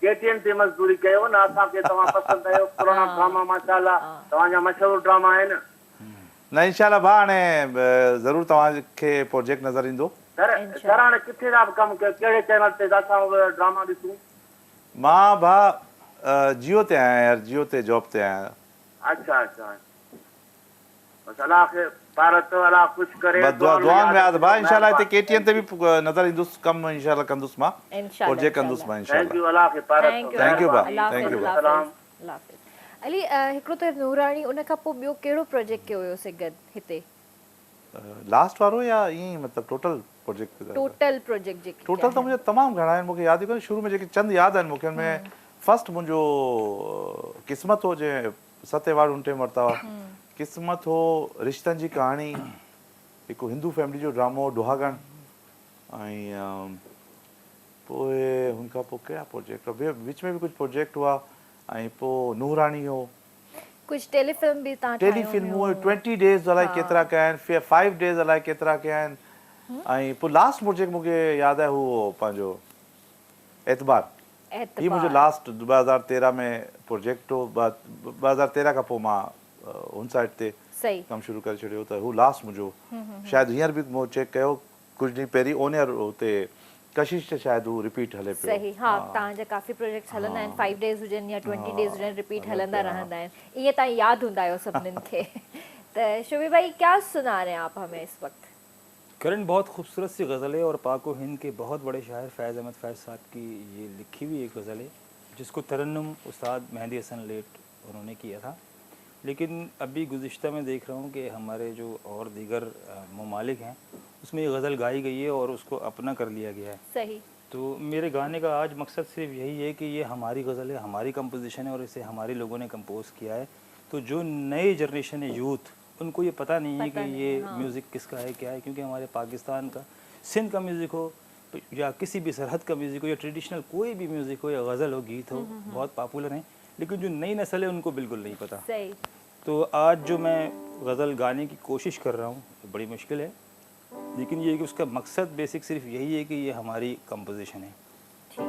ڪي ٽي اين تي مزدوري ڪيو نه اسان کي توهان پسند آهيو پراڻا ڊراما ماشاءالله توهان جا مشهور ڊراما آهن. نه انشاء الله ڀاء هاڻي ضرور توهان کي پروجيڪٽ نظر ايندو. سر سر هاڻي ڪٿي ٿا ڪم ڪيو ڪهڙي چينل تي ته اسان به ڊراما ڏسون. مان ڀاء جيو تي آهيان يار جيو تي جاب تي آهيان. اڇا اڇا بس الله کي پارت الله خوش ڪري بس دعا دعائن ۾ ياد ڀاء انشاء الله هتي ڪي ٽي اين تي به نظر ايندس ڪم انشاء الله ڪندس مان پروجيڪٽ ڪندس مان انشاء thank you الله کي پارت thank you ڀاء thank you ڀاء. سلام. الله حافظ علي هڪڙو ته نوراڻي ان کان پوء ٻيو ڪهڙو پروجيڪٽ ڪيو هيو سي گڏ هتي. لاسٽ وارو يا ائين ئي مطلب ٽوٽل پروجيڪٽ ٻڌايو ٿا. ٽوٽل پروجيڪٽ جيڪي ٽوٽل ته منهنجا تمام گهڻا آهن مونکي ياد ئي ڪونهي شروع ۾ جيڪي چند ياد آهن مونکي ان ۾ فرسٽ منهنجو قسمت هو جنهن ست ايوارڊ ان ٽائيم ورتا هئا قسمت هو، رشتن جي ڪهاڻي، هڪ هندو فيملي جو ڊرامو هو ڏهاڳڻ ۽ پوء هن کان پوء ڪهڙا پروجيڪٽ هئا، وچ ۾ به ڪجهه پروجيڪٽ هئا ۽ پوء نوحراڻي هو. ڪجهه ٽيلي فلم به تان ٽيلي فلمون ٽوئنٽي ڊيز الائي ڪيترا ڪيا آهن، فائيو ڊيز الائي ڪيترا ڪيا آهن ۽ پوء لاسٽ پروجيڪٽ مون کي ياد آهي هو پنهنجو اعتبار هي منهنجو لاسٽ 2013 ۾ پروجيڪٽ هو 2013 کان پوء مان هن سائيڊ تي ڪم شروع ڪري ڇڏيو ته هو لاسٽ منهنجو شايد هينئر به مون چيڪ ڪيو ڪجهه ڏينهن پهرين اون ايئر اتي ڪشش تي شايد هو رپيٽ هلي پيو. صحيح ها توهان جا ڪافي پروجيڪٽس هلندا آهن فائيو ڊيز هجن يا ٽوئنٽي ڊيز هجن رپيٽ هلندا رهندا آهن ائين توهان ياد هوندا آهيو سڀنن کي ته شبي ڀائي ڪيا سنا رهي هين آپ همين اس وقت. کرن بهت خوبصورت سي غزل هي اور پاڪ و هند ڪي بهت بڙي شاعر فيض احمد فيض صاحب ڪي يي لکي هوئي ايڪ غزل هي جس ڪو ترنم استاد مهدي حسن ليٽ انهون ني ڪيا ٿا ليڪن ابي گذشته مين ديک رها هون ڪي هماري جو اور ديگر ممالڪ هين اس مين يي غزل گائي گئي هي اور اس ڪو اپنا ڪر ليا گيا هي صحيح. تو ميري گاني ڪا آج مقصد صرف يهي هي ڪي يي هماري غزل هي هماري ڪمپوزيشن هي اور اسي هماري لوگون ني ڪمپوز ڪيا هي تو جو نئي جنريشن هي يوٿ ان ڪو يي پتا نهين هي ڪي يي ميوزڪ ڪس ڪا هي ڪيا هي ڪيونڪه هماري پاڪستان ڪا سنڌ ڪا ميوزڪ هو يا ڪسي بي سرحد ڪا ميوزڪ هو يا ٽريڊيشنل ڪوئي بي ميوزڪ هو يا غزل هو گيت هو بهت پاپولر هين ليڪن جو نئي نسل هي ان ڪو بلڪل نهين پتا تو آج جو مين غزل گاني ڪي ڪوشش ڪر رها هون بڙي مشڪل هي ليڪن يي ڪي اس ڪا مقصد بيسڪ صرف يهي هي ڪي يي هماري ڪمپوزيشن هي. ٺيڪ.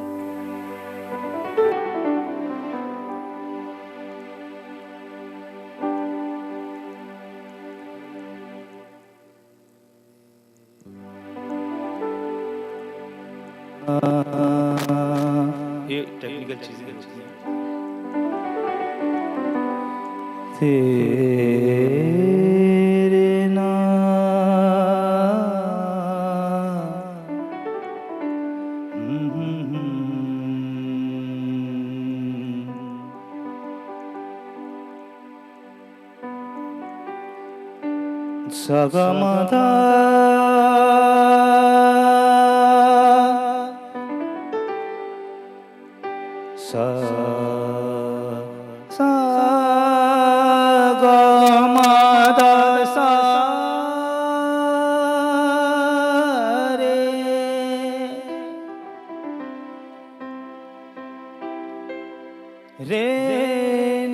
يي ٽيڪنيڪل چيزين هوتي هين. تيري نام. سا گا ما ڌا سا سا گا ما ڌا سا ري. ري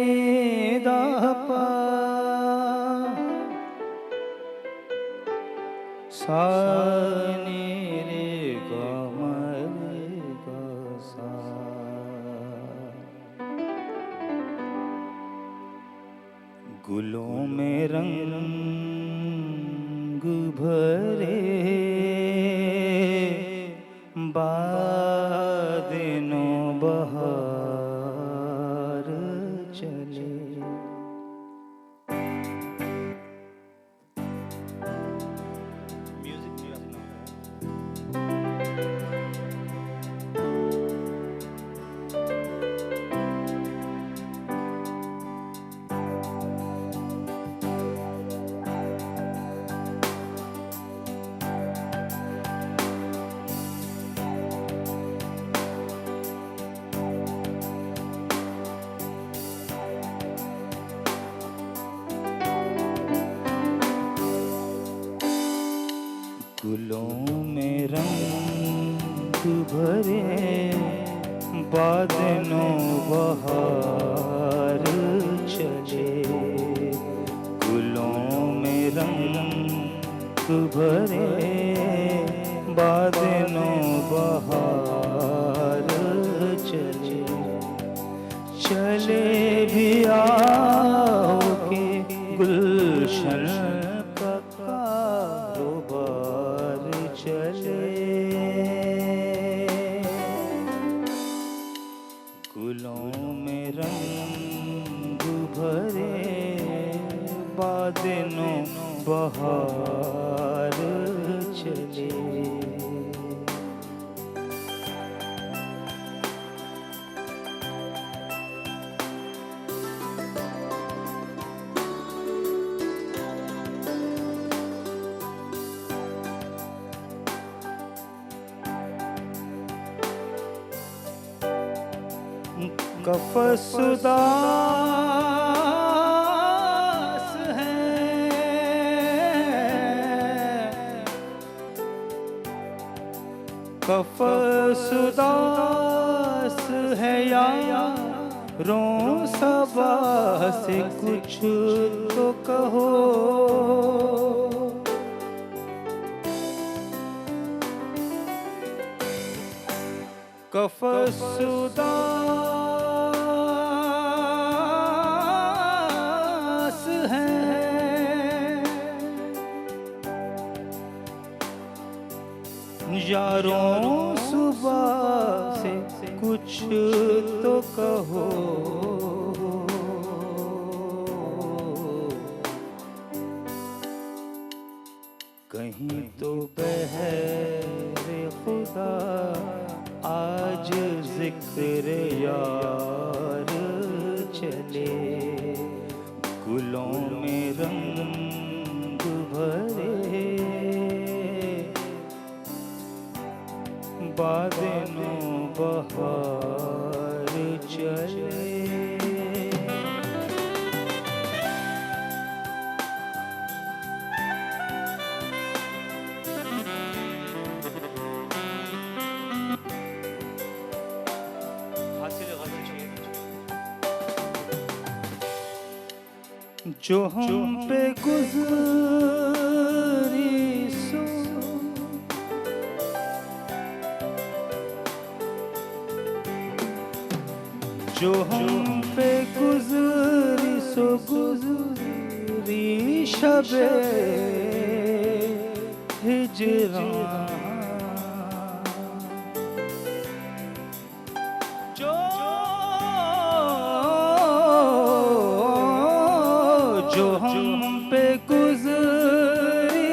ني ڌا پا سا ني ري گا ما ري گا سا. گلون ۾ رنگ ڀري باد نو بهار چلي. ميوزڪ به اپنا هوتا هي. گلون ۾ رنگ ڀري باد نو بهار چلي. گلون ۾ رنگ ڀري باد نو بهار چلي. چلي ڀي آهو ڪي گلشن ڪا ڪاروبار چلي. گلون ۾ رنگ ڀري باد نو بهار چلي. قفس اداس هي. कफ़स उदास है यारों सबा से कुछ तो कहो। कफ़स उदास है, यारों सुबह से कुछ तो कहो। कहीं तो बहरे खुदा आज जिक्र यार चले, गुलों में रंग भरे बादलों बहार चले। जो हम पे गुजरी सो, जो हम पे गुजरी सो गुजरी शबे हिजरां, जो हम पे गुजरी,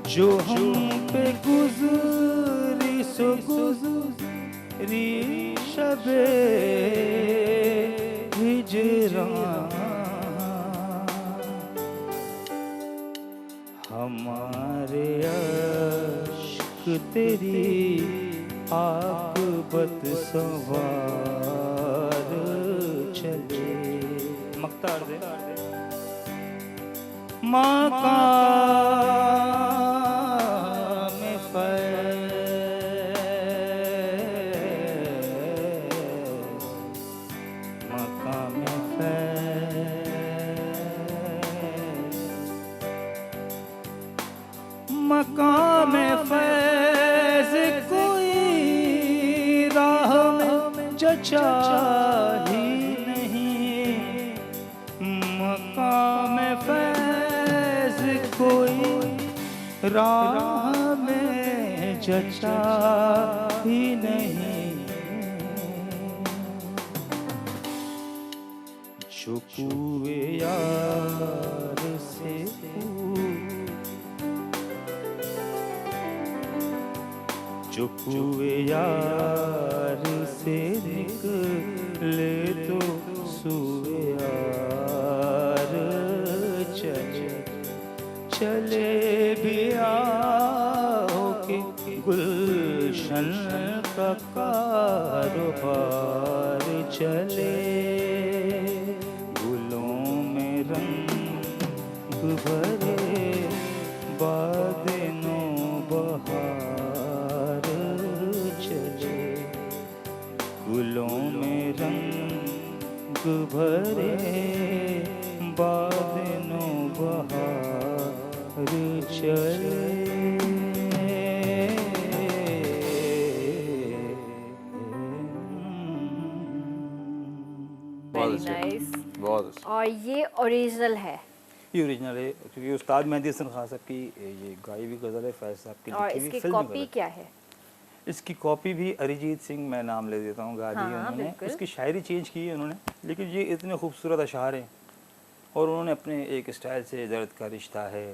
जो हम पे गुजरी सो गुजरी शबे हिजरां, हमारे अश्क तेरी आकबत सवार चले। मख्तार दे मकाम फैज़, मकाम फैज़, मकाम फैज़ कोई राह में जचा ही नहीं, मकाम फैज़ कोई राह में जचा ही नहीं। जो कुए यार से जो कुए यार से निकले तो सुए यार चले, चले भी आओ के गुलशन का कारोबार चले, गुलों में रंग भरे बादलों बहार चले, गुलों में रंग भरे बादलों बहार चले। बहुत वेरी अच्छे, नाइस। बहुत अच्छे। और ये ओरिजिनल है? ये ओरिजिनल है क्योंकि उस्ताद मेहदी हसन खान साहब की ये गाई हुई गज़ल है, फैज़ साहब की और लिखी हुई इसकी फिल्मी कॉपी गज़ल। क्या है? इसकी कॉपी भी अरिजीत सिंह, मैं नाम ले देता हूँ, गा दी है हाँ, उन्होंने। बिल्कुल। उसकी शायरी चेंज की है उन्होंने, लेकिन ये इतने खूबसूरत अशार हैं और उन्होंने अपने एक स्टाइल से दर्द का रिश्ता है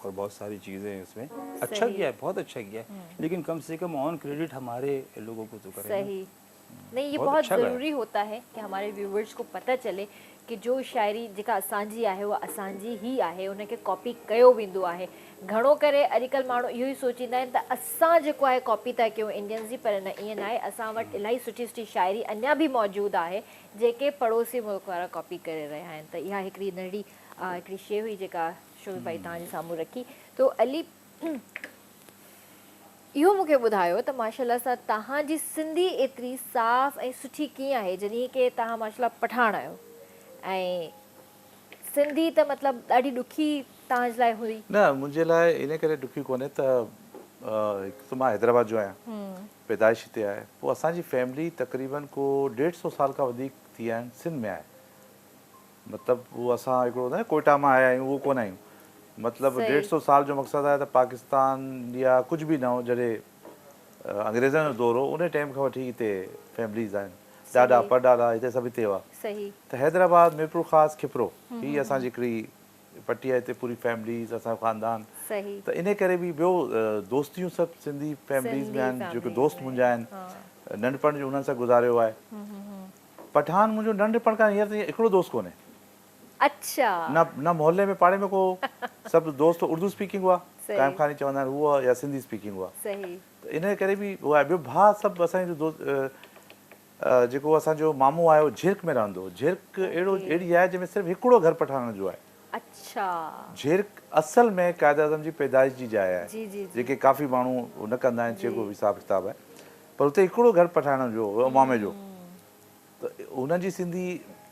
और बहुत सारी चीज़ें हैं इसमें। अच्छा सही। किया है, बहुत अच्छा किया है, लेकिन कम से कम ऑन क्रेडिट हमारे लोगों को तो करें ना। सही। नहीं, ये बहुत बहुत अच्छा गाया। ज़रूरी होता है कि हमारे व्यूवर्स को पता चले कि जो शायरी जेका असांजी आहे उहा असांजी ही आहे, उनखे कॉपी कयो वेंदो आहे। घणो करे अॼुकल्ह माण्हू इहो ई सोचींदा आहिनि त असां जेको आहे कॉपी था कयूं इंडियंस जी, पर न, ईअं न आहे। असां वटि इलाही सुठी सुठी शायरी अञा बि मौजूदु आहे जेके पड़ोसी मुल्क वारा कॉपी करे रहिया आहिनि। त इहा हिकिड़ी नंढड़ी हिकिड़ी शइ हुई जेका شوبي ڀائي توهان جي سامهون رکي تو علي اهو مون کي ٻڌايو ته ماشاءالله سان توهان جي سنڌي ايتري صاف ۽ سٺي ڪيئن آهي جڏهن ڪي توهان ماشاءالله پٺاڻ آهيو ۽ سنڌي ته مطلب ڏاڍي ڏکي توهان جي لاء هئي. نه منهنجي لاء ان ڪري ڏکي ڪونهي ته هڪ ته مان حيدرآباد جو آهيان پيدائش هتي آهي پوء اسان جي فيملي تقريبن ڪو ڏيڍ سو سال کان وڌيڪ ٿي ويا آهن سنڌ ۾ آهي مطلب اهو اسان هڪڙو هوندا آهن ڪوئٽا مان آيا آهيون اهو ڪونه آهيون مطلب ڏيڍ سو سال جو مقصد آهي ته پاڪستان انڊيا ڪجهه به نه هو جڏهن انگريزن جو دور هو ان ٽائيم کان وٺي هتي فيمليز آهن ڏاڏا پڙڏاڏا هتي سڀ هتي هئا ته حيدرآباد ميرپورخاص کپرو هي اسان جي هڪڙي پٽي آهي هتي پوري فيمليز اسان جو خاندان ته ان ڪري به ٻيو دوستيون سڀ سنڌي فيمليز ۾ آهن جيڪي دوست منهنجا آهن ننڍپڻ جو انهن سان گذاريو آهي پٺاڻ منهنجو ننڍپڻ کان هينئر تائين هڪڙو دوست ڪونهي. اڇا. نه نه محلي ۾ پاڙي ۾ ڪو سڀ دوست اردو اسپيڪنگ هئا قائم خاني چوندا آهن هو يا سنڌي اسپيڪنگ هئا. صحيح. ته ان ڪري به هو آهي ٻيو ڀاء سڀ اسان جو دوست جيڪو اسان جو مامو آهي اهو جهرڪ ۾ رهندو هو جهرڪ اهڙو اهڙي جاء آهي جنهن ۾ صرف هڪڙو گهر پٺاڻن جو آهي. اڇا. جهرڪ اصل ۾ قائد اعظم جي پيدائش جي جاء آهي جي جي جي. جيڪي ڪافي ماڻهو نه ڪندا آهن چيڪو حساب ڪتاب آهي پر اتي هڪڙو گهر پٺاڻن جو هو مامي جو. ته هنن جي سنڌي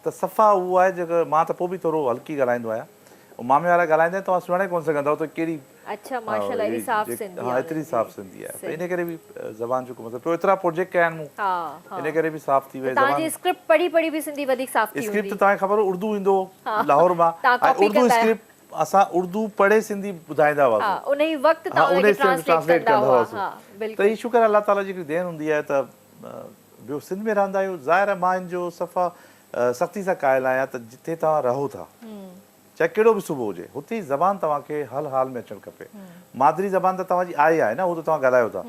ته صفا اهو آهي جيڪو مان ته پوء به ٿورو هلڪي ڳالهائيندو آهيان اهو مامي وارا ڳالهائيندا آهن توهان سڃاڻي ڪونه سگهندؤ ته ڪهڙي اڇا ماشاءالله ايڏي صاف سنڌي ها ايتري صاف سنڌي آهي ته ان ڪري به زبان جو ڪو مسئلو پيو ايترا پروجيڪٽ ڪيا آهن مون ان ڪري به صاف ٿي وئي زبان. توهان جي اسڪرپٽ پڙهي پڙهي به سنڌي وڌيڪ صاف ٿي هوندي. اسڪرپٽ ته توهان کي خبر هو اردو ايندو هو لاهور مان ۽ اردو اسڪرپٽ اسان اردو پڙهي سنڌي ٻڌائيندا هئاسون. ها انهي وقت توهان ان کي ٽرانسليٽ ڪندا هئا. ته هي شڪر الله تعالي جي هڪڙي دين هوندي آهي ته ٻيو سنڌ ۾ رهندا آهيو ظاهر آهي مان ان جو صفا سختي سان قائل آهيان ته جتي توهان رهو ٿا چاهي ڪهڙو به صوبو هجي هتي جي زبان توهان کي هر حال ۾ اچڻ کپي مادري زبان ته توهان جي آهي آهي نه اهو ته توهان ڳالهايو ٿا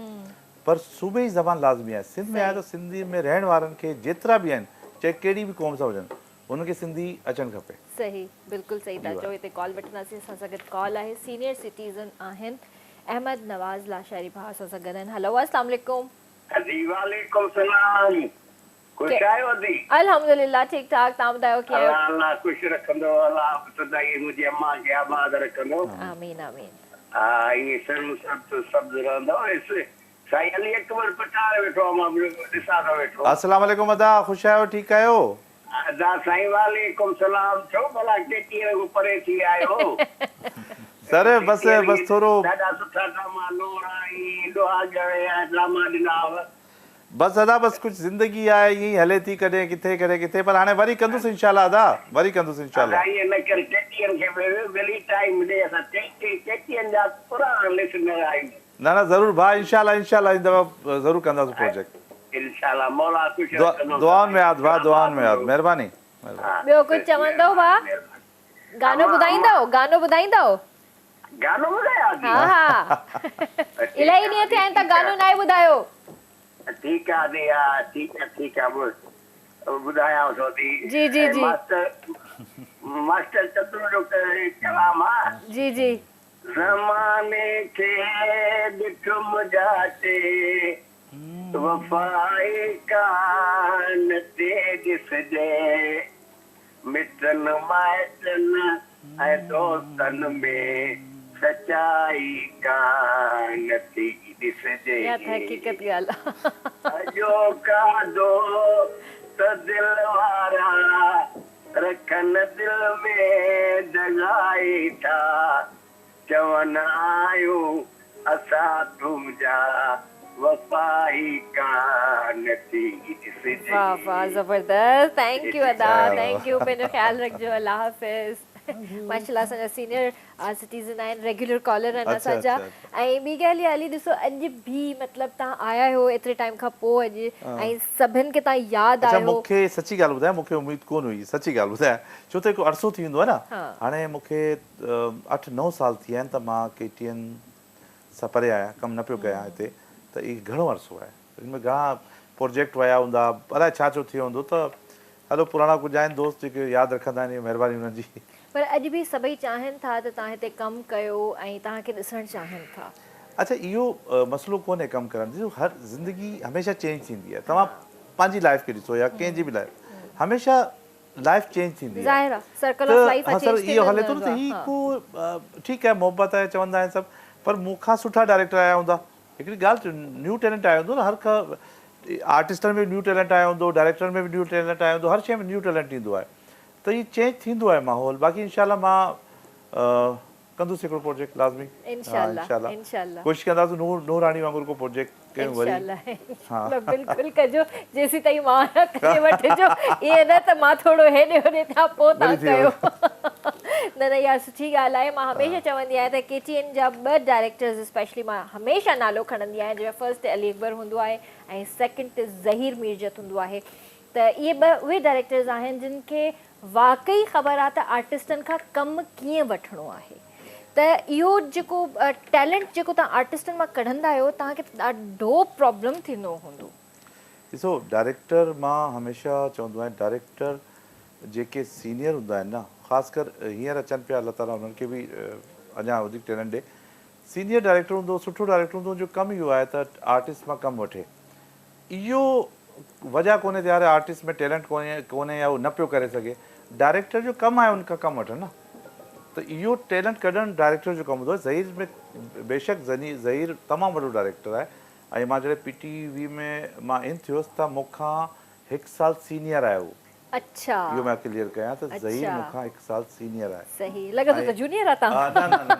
پر صوبي جي زبان لازمي آهي سنڌ ۾ آهي ته سنڌ ۾ رهڻ وارن کي جيترا به آهن چاهي ڪهڙي به قوم سان هجن انهن کي سنڌي اچڻ کپي. صحيح بلڪل صحيح ٿا چئو هتي ڪال وٺنداسين اسان سان گڏ ڪال آهي سينيئر سٽيزن آهن احمد نواز لاشاري ڀاء اسان سان گڏ آهن هلو اسلام عليڪم. ادي وعليڪم سلام خوش آهيو ادي. الحمدلله ٺيڪ ٺاڪ توهان ٻڌايو ڪيئن آهيو. الله الله خوش رکندو الله سدائين منهنجي امان کي آباد رکندو. آمين آمين. ها ائين سرو سبز سبز رهندو سائين علي اڪبر پٺاڻ ويٺو آ مان ڏسان ٿو ويٺو. السلام عليڪم ادا خوش آهيو ٺيڪ آهيو. ادا سائين وعليڪم سلام ڇو ڀلا ڪي ٽي اين کان پري ٿي ويا آهيو. سر بس بس ٿورو. ڏاڍا سٺا ڊراما لوڙ ۽ ڏهاڳ ۽ ڊراما ڏنا هئا. بس ادا بس ڪجھ زندگي آهي ائين ئي هلي ٿي ڪڏهن ڪٿي ڪڏهن ڪٿي پر هاڻي وري ڪندس انشاء الله ادا وري ڪندس انشاء الله. ادا ائين نه ڪر ڪي ٽي اين کي به ڀلي ٽائيم ڏي اسان ڪي ٽي اين جا پراڻا لسنر آهيون. نه نه ضرور ڀاء انشاء الله انشاء الله هن دفعا ضرور ڪنداسون پروجيڪٽ. انشاء الله مولا خوش رکندو دعائن ۾ ياد ڀاء دعائن ۾ ياد مهرباني. ٻيو ڪجهه چوندؤ ڀاء؟ گانو ٻڌائيندؤ گانو ٻڌائيندؤ؟ گانو ٻڌايان ٿي؟ ها ها الاهي ڏينهن ٿيا آهن ته گانو ناهي ٻڌايو. ٺيڪ آ ادي ها ٺيڪ آ ٺيڪ آ ٻڌايانو ٿو ادي جي جي جي ماستر ماستر چندرو جو ڪلام آ. جي جي زماني کي ڏٺم جاچي وفائي ڪانه ٿي ڏسجي مٽن مائٽن ۽ دوستن ۾ سچائي ڪانه ٿي ڏسجي. اها ته حقيقت ڳالهه آ. اڄوڪا دوست دل وارا رکن دل ۾ دغائي ٿا چون آهيون اسان تنهنجا وفائي ڪانه ٿي ڏسجي. واه واه زبردست thank you ادا thank you پنهنجو خيال رکجو الله حافظ ماشاءالله اسان جا سينيئر سٽيزن آهن ريگيولر ڪالر آهن اسان جا ۽ ٻي ڳالهه اها علي ڏسو اڄ به مطلب توهان آيا آهيو ايتري ٽائيم کان پوء اڄ ۽ سڀن کي توهان ياد اڇا آهيو. مون کي سچي ڳالهه ٻڌايان مون کي اميد ڪونه هئي سچي ڳالهه ٻڌايان ڇو ته هڪ عرصو ٿي ويندو آهي نه هاڻي مون کي اٺ نو سال ٿي ويا آهن ته مان ڪي ٽي اين سان پري آهيان ڪم نه پيو ڪيان هتي ته هي گهڻو عرصو آهي ان ۾ گهڻا پروجيڪٽ ويا هوندا الائي ڇا ڇو ٿيو هوندو ته هلو پراڻا ڪجهه آهن دوست جيڪي ياد رکندا آهن اهي مهرباني انهن جي. پر اڄ به سڀئي چاهين ٿا ته توهان هتي ڪم ڪيو ۽ توهان کي ڏسڻ چاهين ٿا. اڇا اهو مسئلو ڪونهي ڪم ڪرڻ ڏسو هر زندگي هميشه چينج ٿيندي آهي توهان پنهنجي لائف کي ڏسو يا ڪنهن جي به لائف هميشه لائف چينج ٿيندي آهي. ظاهر آ سرڪل آف لائف آ ته ها سر چينج اهو ٿيندو هلي ٿو نه رهندو ته آ هي ها. ڪو ٺيڪ آهي محبت آهي چوندا آهن سڀ پر مون کان سٺا ڊائريڪٽر آيا هوندا هڪڙي ڳالهه نيو ٽيلنٽ آيو هوندو نه هر آرٽسٽن ۾ به نيو ٽيلنٽ آيو هوندو ڊائريڪٽرن ۾ به نيو ٽيلنٽ آيو هوندو هر شيء ۾ نيو ٽيلنٽ ايندو آهي ته هي چينج ٿيندو آهي ماحول باقي انشاء الله مان ڪندس هڪڙو پروجيڪٽ لازمي انشاء الله انشاء الله ڪوشش ڪنداسون نور نور راڻي وانگر ڪو پروجيڪٽ ڪيون وري انشاء الله انشاء الله بلڪل ڪجو جيسين تائين مان نه ڪري وٺجو ائين نه ته مان ٿورو هيڏي هوڏي ٿيان پوء تان ڪيو نه نه اها سٺي ڳالهه آهي مان هميشه چوندي آهيان ته ڪي ٽي اين جا ٻه ڊائريڪٽرز اسپيشلي مان هميشه نالو کڻندي آهيان جنهن ۾ فرسٽ تي علي اڪبر هوندو آهي ۽ سيڪنڊ تي ظهير ميرجت هوندو آهي ته اهي ٻه اهي ڊائريڪٽرز آهن جن کي واقعي خبر آ ته آرٽسٽن کان ڪم ڪيئن وٺڻو آهي ته اهو جيڪو ٽيلنٽ جيڪو توهان آرٽسٽن مان ڪڍندا آهيو توهان کي ڏاڍو پرابلم ٿيندو هوندو. ڏسو ڊائريڪٽر مان هميشه چوندو آهيان ڊائريڪٽر جيڪي سينيئر هوندا آهن نه خاص ڪر هينئر اچن پيا الله تعالي انهن کي به اڃا وڌيڪ ٽيلنٽ ڏي سينيئر ڊائريڪٽر هوندو سٺو ڊائريڪٽر هوندو ان جو ڪم اهو آهي ته آرٽسٽ مان ڪم وٺي اهو وجه ڪونهي ته يار آرٽسٽ ۾ ٽيلنٽ ڪونهي ڪونهي يا هو نه پيو ڪري سگهي ڊائريڪٽر جو ڪم آهي ان کان ڪم وٺڻ نه ته اهو ٽيلنٽ ڪڍڻ ڊائريڪٽر جو ڪم هوندو آهي ظهير ۾ بيشڪ ظهير تمام وڏو ڊائريڪٽر آهي ۽ مان جڏهن پي ٽي وي ۾ مان ان ٿيس ته مون کان هڪ سال سينيئر آهي هو اڇا اهو مان ڪليئر ڪيان ته ظهير مون کان هڪ سال سينيئر آهي. صحيح لڳي ٿو ته جونيئر آ تان. نه نه نه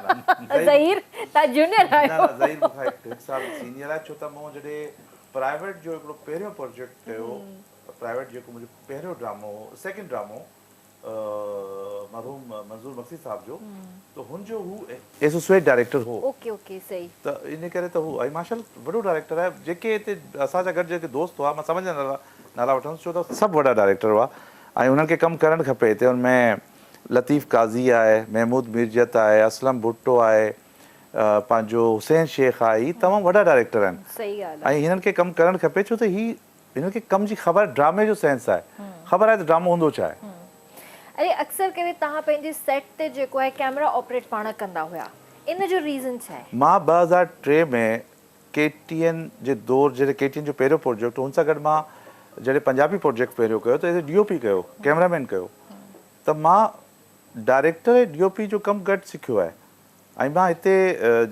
نه ظهير تان جونيئر آهيو. نه نه ظهير مون کان هڪ سال سينيئر آهي ڇو ته مون جڏهن پرائيويٽ جو هڪڙو پهريون پروجيڪٽ ڪيو پرائيويٽ جيڪو منهنجو پهريون ڊرامو هو سيڪنڊ ڊرامو مرحوم منظور مگسي صاحب جو ته هن جو هو ايسوسيئيٽ ڊائريڪٽر هو. اوڪي اوڪي صحيح. ته ان ڪري ته هو ۽ ماشاء الله وڏو ڊائريڪٽر آهي جيڪي هتي اسان جا گڏ جيڪي دوست هئا مان سڀن جا نالا نالا وٺندس ڇو ته سڀ وڏا ڊائريڪٽر هئا ۽ انهن کي ڪم ڪرڻ کپي هتي ان ۾ لطيف قاضي آهي محمود ميرجت آهي اسلم ڀٽو آهي پنهنجو حسين شيخ آهي هي تمام وڏا ڊائريڪٽر آهن ۽ هنن کي ڪم ڪرڻ کپي ڇو ته هي هنن کي ڪم جي خبر ڊرامي جو سينس آهي خبر آهي ته ڊرامو هوندو ڇا آهي. اري اڪثر ڪري توهان پنهنجي سيٽ تي جيڪو آهي ڪيمرا آپريٽ پاڻ ڪندا هيا ان جو ريزن ڇا آهي؟ مان 2003 ۾ ڪي ٽي اين جي دور جڏهن ڪي ٽي اين جو پهريون پروجيڪٽ هو ان سان گڏ مان جڏهن پنجابي پروجيڪٽ پهريون ڪيو ته as a D O P ڪيو ڪيمرا مين ڪيو ته مان ڊائريڪٽر ۽ ڊي او پي جو ڪم گڏ سکيو آهي ۽ مان هتي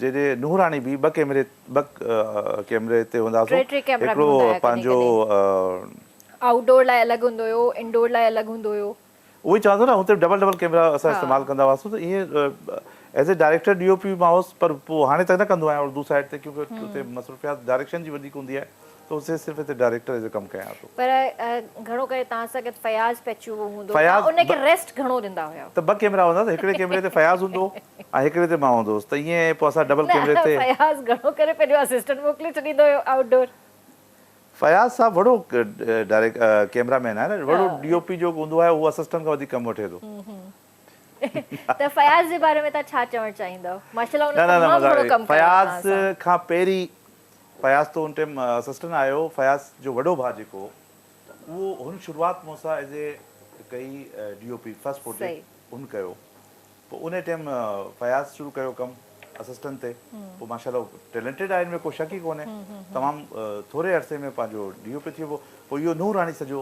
جڏهن نوح راڻي به ٻه ڪيمري ٻه ڪيمري تي هوندا ٽي ٽي ڪيمرا به هڪڙو هوندا هيا ڪڏهن پنهنجو ڪڏهن آئوٽ ڊور لاء الڳ هوندو هيو انڊور لاء الڳ هوندو هيو. اهو ئي چوان ٿو نه هتي ڊبل ڊبل ڪيمرا اسان استعمال ڪندا هئاسون ته ائين as a director D O P مان هوس پر پوء هاڻي ته نه ڪندو آهيان اردو سائيڊ تي ڪيونڪه اتي مصروفيات ڊائريڪشن جي وڌيڪ هوندي آهي ته اتي صرف هتي ڊائريڪٽر ايز اي ڪم ڪيان ٿو. پر گهڻو ڪري توهان سان گڏ فياض پيچوهو هوندو هو توهان ان کي ريسٽ گهڻو ڏيندا هيا. ته ٻه ڪيمرا هوندا ته هڪڙي ڪيمري تي فياض هوندو هو ۽ هڪڙي تي مان هوندو هوس ته ائين پوء اسان ڊبل ڪيمري تي. نه فياض گهڻو ڪري پنهنجو اسسٽنٽ موڪلي ڇڏيندو هيو آئوٽ ڊور. فياض صاحب وڏو ڊائريڪ ڪيمرا مين آهي نه وڏو ڊي او پي جو هوندو آهي اهو اسسٽنٽ کان وڌيڪ ڪم وٺي ٿو. ته فياض جي باري ۾ توهان ڇا چوڻ چاهيندؤ ماشاءالله ان تمام گهڻو ڪم ڪيو آهي توهان سان. فياض کان پهرين فياض ته ان ٽائيم اسسٽنٽ آيو فياض جو وڏو ڀاء جيڪو هو اهو هن شروعات مون سان ايز اي ڪئي D O P first project هن ڪيو پوء انهي ٽائيم فياض شروع ڪيو ڪم اسسٽنٽ تي پوء ماشاء الله ٽيلنٽيڊ آهي ان ۾ ڪو شڪ ئي ڪونهي تمام ٿوري عرصي ۾ پنهنجو ڊي او پي ٿي ويو پوء اهو نوح راڻي سڄو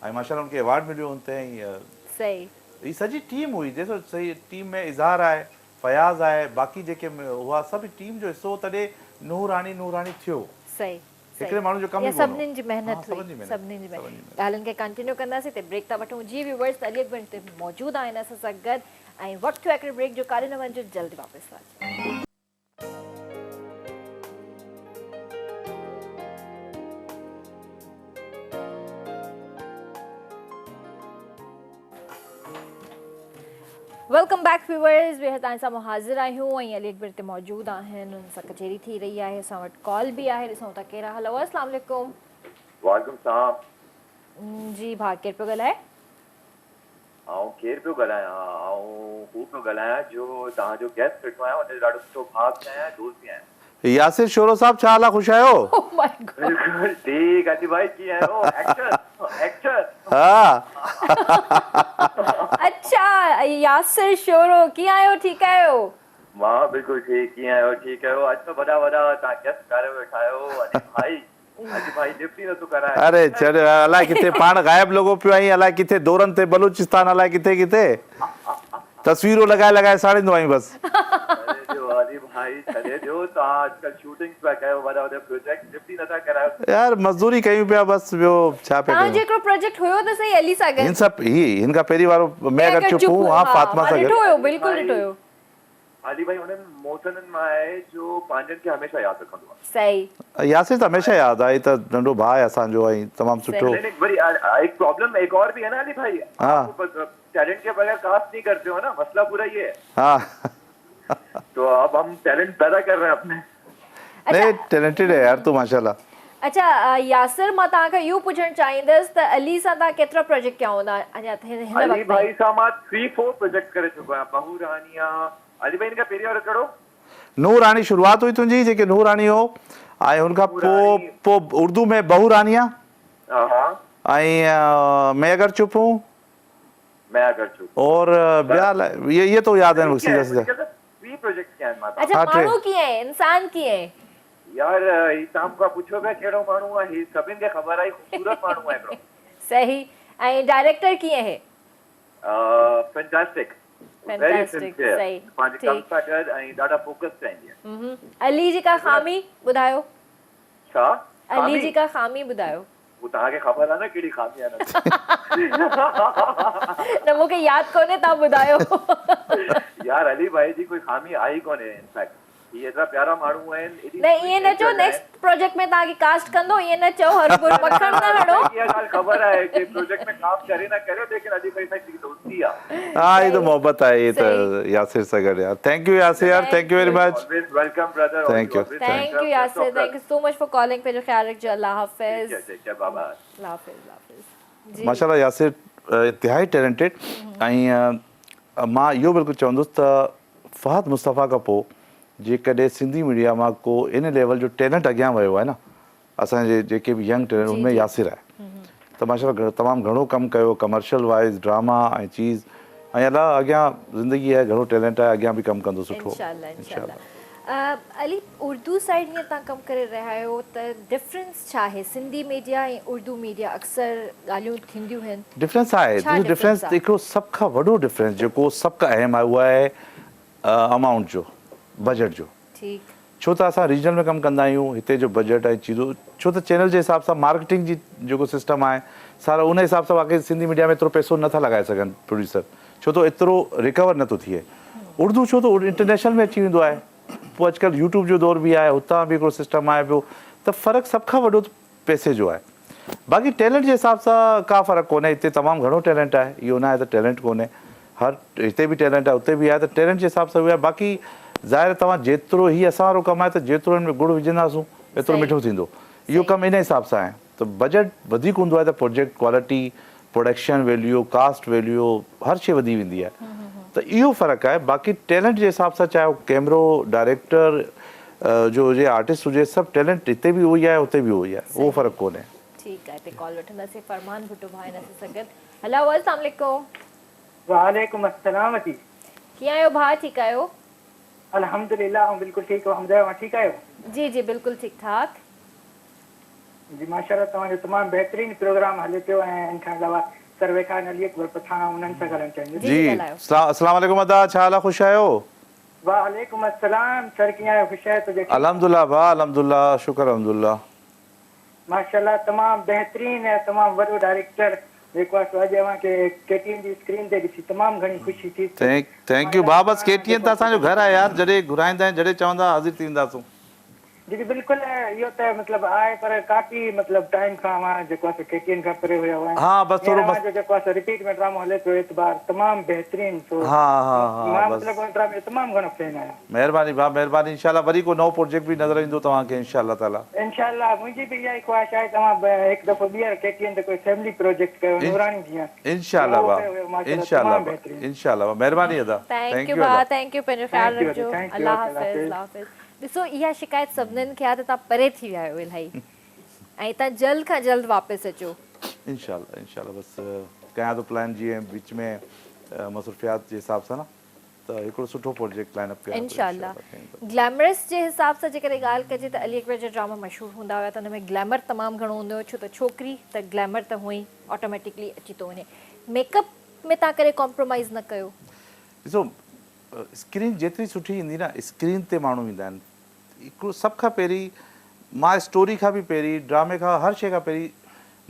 ۽ ماشاء الله ان کي ايوارڊ مليو ان تي ۽ صحيح. هي سڄي ٽيم هئي ڏسو سڄي ٽيم ۾ اظهار آهي فياض آهي باقي جيڪي هئا سڀ ٽيم جو حصو هو تڏهن نوح راڻي نوح راڻي ٿيو. صحيح. هڪڙي ماڻهو جو ڪم ئي اها ڪونه هو. سڀنين جي محنت هئي سڀنين جي محنت ڳالهين کي ڪنٽينيو ڪنداسين هتي بريڪ ٿا وٺون جي ويورس علي اڪبر هتي موجود آهن اسان سان گڏ ۽ وقت ٿيو آهي هڪڙي بريڪ جو ڪاڏي نه وڃجو جلد واپس ٿا اچون. Welcome back viewers ٻيهر توهان سامهون حاضر آهيون ۽ علي اڪبر هتي موجود آهن انهن سان ڪچهري ٿي رهي آهي اسان وٽ ڪال به آهي ڏسون ٿا ڪير آهي هلو اسلام عليڪم. وعليڪم السلام. جي ڀاء ڪير پيو ڳالهائي؟ آئون ڪير پيو ڳالهايان آئون هو پيو ڳالهايان جو توهان جو گيسٽ ويٺو آهيان ان جو ڏاڍو سٺو ڀاء به آهيان دوست به آهيان. ياسر شورو صاحب ڇا حال آ خوش آهيو. Oh my God. بلڪل ٺيڪ اچي ڀائي ڪيئن آهيو ايڪٽر ايڪٽر. ها. اڇا ياسر شورو ڪيئن آهيو ٺيڪ آهيو. مان بلڪل ٺيڪ ڪيئن آهيو ٺيڪ آهيو اڄ ته وڏا وڏا توهان گيسٽ ويهاريو ويٺا آهيو علي ڀائي. اڄ ڀائي لفٽ ئي نٿو ڪرائي. اري ڇڏ الائي ڪٿي پاڻ غائب لڳو پيو آهين الائي ڪٿي دورن تي بلوچستان الائي ڪٿي ڪٿي تصويرون لڳائي لڳائي ساڙيندو آهين بس. ڇڏي ڏيو علي ڀائي ڇڏي ڏيو توهان اڄڪلهه شوٽنگس پيا ڪيو وڏا وڏا پروجيڪٽ لفٽ ئي نٿا ڪرايو. يار مزدوري ڪيون پيا بس ٻيو ڇا پيا توهان ڪيون. جو هڪڙو پروجيڪٽ هيو ته سهي علي سان گڏ. هن سان هي هن کان پهرين وارو مين اگر چپ هون ها فاطمه مان سان گڏ. ڏٺو هيو بلڪل ڏٺو هيو. علي ڀائي انهن محسنن مان آهي جو پنهنجن کي هميشه ياد رکندو آهي. صحيح. ياسر ته هميشه ياد آهي هي ته ننڍو ڀاء آهي اسان جو ۽ تمام سٺو. نہیں نہیں وري ايڪ پرابلم ايڪ اور ڀي هي نه علي ڀائي آپ ٽيلنٽ ڪي بغير ڪاسٽ نهين ڪرتي هو نه مسئلا پورا يي هي. ها. تو اب هم ٽيلنٽ پيدا ڪر رهي هين اپني. نهين ٽيلنٽيڊ هي يار تو ماشاءالله. اڇا ياسر مان توهان کان اهو پڇڻ چاهيندس ته علي سان توهان ڪيترا پروجيڪٽ ڪيا هوندا اڃا هن وقت علي تائين؟ ڀائي سان مان ٿري فور پروجيڪٽ ڪري چڪو آهيان بهو راڻي آ علي ڀائي هن کان پهرين وارو ڪهڙو؟ نور راڻي شروعات هئي تنهنجي جيڪي نور راڻي هو ۽ هن کان پو پو اردو ۾ بهو راڻي آ ۽ مين اگر چپ هون مين اگر چپ اور ٻيا الائي اهي تو ياد آهن مون کي سيڌا سيڌا. ٽي پروجيڪٽ ڪيا آهن مان اڇا ماڻهو ڪيئن آهي انسان ڪيئن آهي؟ يار هي توهان مون کان پڇو پيا ڪهڙو ماڻهو آهي هي سڀن کي خبر آهي خوبصورت ماڻهو آهي هڪڙو. صحيح ۽ ڊائريڪٽر ڪيئن آهي؟ فينٽاسٽڪ ويري سنسيئر پنهنجي ڪم سان گڏ ۽ ڏاڍا فوڪسڊ آهن جيئن. علي جي ڪا خامي ٻڌايو. ڇا؟ علي جي ڪا خامي ٻڌايو. هو توهان کي خبر آهي نه ڪهڙي خامي آهي نه مون کي ياد ڪونهي توهان ٻڌايو. يار علي ڀائي جي ڪوئي خامي آهي ئي ڪونهي انفيڪٽ هي ايترا پيارا ماڻهو آهن ايڏي نه ائين نه چئو نيڪسٽ پروجيڪٽ ۾ توهان کي ڪاسٽ ڪندو ائين نه چئو هروڀرو مکڻ نه هڻو. اها ڳالهه خبر آهي ڪي پروجيڪٽ ۾ ڪام ڪري نه ڪري ليڪن علي ڀائي سان هڪڙي دوستي آهي. ها هي ته محبت آهي هي ته ياسر سان گڏ يار thank you Yasir يار thank you very much. Always welcome brother thank you thank you Yasir thank you so much for calling پنهنجو خيال رکجو الله حافظ. ٺيڪ آهي ٺيڪ آهي باء باء. الله حافظ الله حافظ جي. ماشاءالله ياسر انتهائي ٽيلنٽيڊ ۽ مان اهو بلڪل چوندس ته فهد مصطفيٰ کان پوء جيڪڏهن سنڌي ميڊيا مان ڪو ان ليول جو ٽيلنٽ اڳيان ويو آهي نه اسان جي جيڪي به ينگ ٽيلنٽ ان ۾ ياسر آهي ته ماشاء الله تمام گهڻو ڪم ڪيو ڪمرشل وائز ڊراما ۽ چيز ۽ الله اڳيان زندگي آهي گهڻو ٽيلنٽ آهي اڳيان به ڪم ڪندو سٺو انشاءالله انشاءالله علي اردو سائيڊ هينئر تان ڪم ڪري رهيا آهيو ته ڊفرنس ڇا آهي سنڌي ميڊيا ۽ اردو ميڊيا اڪثر ڳالهيون ٿينديون آهن ڊفرنس آهي ڊفرنس هڪڙو سڀ کان وڏو ڊفرنس جيڪو سڀ کان اهم آهي اهو آهي امائونٽ جو بجيٽ جو ٺيڪ. ڇو ته اسان ريجنل ۾ ڪم ڪندا آهيون هتي جو بجيٽ ۽ چيزون ڇو ته چينل جي حساب سان مارڪيٽنگ جي جيڪو سسٽم آهي سارو ان حساب سان واقعي سنڌي ميڊيا ۾ ايترو پئسو نه ٿا لڳائي سگهن پروڊيوسر ڇو ته ايترو ريڪور نه ٿو ٿئي اردو ڇو ته انٽرنيشنل ۾ اچي ويندو آهي پوء اڄڪلهه يوٽيوب جو دور به آهي هتان به هڪڙو سسٽم آهي پيو ته فرق سڀ کان وڏو پئسي جو آهي باقي ٽيلنٽ جي حساب سان ڪا فرق ڪونهي هتي تمام گهڻو ٽيلنٽ آهي اهو نه آهي ته ٽيلنٽ ڪونهي هر هتي به ٽيلنٽ آهي اتي به آهي ته ٽيلنٽ جي حساب سان اهو آهي باقي ظاهر آهي توهان جيترو هي اسان وارو ڪم آهي ته جيترو هن ۾ ڳڙ وجهنداسون ايترو مٺو ٿيندو اهو ڪم ان حساب سان آهي ته بجيٽ وڌيڪ هوندو آهي ته project quality production value cost value هر شي وڌي ويندي آهي ته اهو فرق آهي باقي ٽيلنٽ جي حساب سان چاهي ڪيمرو ڊائريڪٽر جو هجي آرٽسٽ هجي سڀ ٽيلنٽ هتي به اهو ئي آهي هتي به اهو ئي آهي اهو فرق ڪونهي. ٺيڪ آهي هتي ڪال وٺنداسين فرمان ڀٽو ڀاء آهن اسان سان گڏ هلو السلام عليڪم. وعليڪم السلام جي. ڪيئن آهيو ڀاء ٺيڪ آهيو. الحمدلله آئون بلڪل ٺيڪ اوهان ٻڌايو اوهان ٺيڪ آهيو. جي جي بلڪل ٺيڪ ٺاڪ. جي ماشاءالله توهان جو تمام بهترين پروگرام هلي پيو ۽ ان کان علاوه سر ويٺا آهن علي اڪبر پٺاڻ آئون انهن سان ڳالهائڻ چاهيندس. جي السلام عليڪم ادا ڇا حال آ خوش آهيو. وعليڪم السلام سر ڪيئن آهيو خوش آهيو طبيعت ٺيڪ آ. الحمدلله ڀاء الحمدلله شڪر الحمدلله. ماشاءالله تمام بهترين ۽ تمام وڏو ڊائريڪٽر جيڪو آهي سو اڄ اوهان کي ڪي ٽي اين جي اسڪرين تي ڏسي تمام گهڻي خوشي ٿي. Thank you ڀاء بس ڪي ٽي اين ته اسان جو گهر آهي يار جڏهن گهرائيندا آهن جڏهن چوندا حاضر ٿي وينداسون. جي جي بلڪل اهو ته مطلب آهي پر ڪافي مطلب ٽائيم کان اوهان جيڪو آهي سو ڪي ٽي اين کان پري هيا ۽ ها بس هينئر ٿورو اوهان جو جيڪو آهي سو رپيٽ ۾ ڊرامو هلي پيو اعتبار تمام بهترين سو ها ها ها مان بس مطلب ان ڊرامي جو تمام گهڻو فين آهيان. مهرباني ڀاء مهرباني انشاء الله وري ڪو نئون پروجيڪٽ به نظر ايندو توهان کي انشاء الله تعالي. انشاء الله منهنجي به اها ئي خواهش آهي ته اوهان هڪ دفعو ٻيهر ڪي ٽي اين تي ڪوئي فيملي پروجيڪٽ ڪيو نوراڻي جيان انشاء الله اهو ڀاء ڪيو هيو ماشاء الله انشاء الله تمام ڀاء بهترين. انشاء الله ڀاء مهرباني ادا thank thank you you ڀاء ادا. Thank you پنهنجو خيال thank you رکجو thank you الله اوڪي الله حافظ حافظ. الله حافظ. ڏسو اها شڪايت سڀنن کي آهي ته توهان پري ٿي ويا آهيو الاهي ۽ توهان جلد کان جلد واپس اچو. انشاء الله انشاء الله بس ڪيان ٿو پلان جيئن وچ ۾ مصروفيات جي حساب سان نه ته هڪڙو سٺو پروجيڪٽ لائن اپ ڪيان ٿو انشاء الله. گليمرس جي حساب سان جيڪڏهن ڳالهه ڪجي ته علي اڪبر جا ڊراما مشهور هوندا هيا ته ان ۾ گليمر تمام گهڻو هوندو هيو ڇو ته ڇوڪري ته گليمر ته هونئن ئي آٽوميٽڪلي اچي ٿو وڃي ميڪ اپ ۾ توهان ڪڏهن ڪمپرومائيز نه ڪيو؟ ڏسو اسڪرين جيتري سٺي ايندي نه اسڪرين تي ماڻهو ايندا آهن هڪڙو سڀ کان پهرين مان اسٽوري کان به پهرين ڊرامي کان هر شي کان پهرين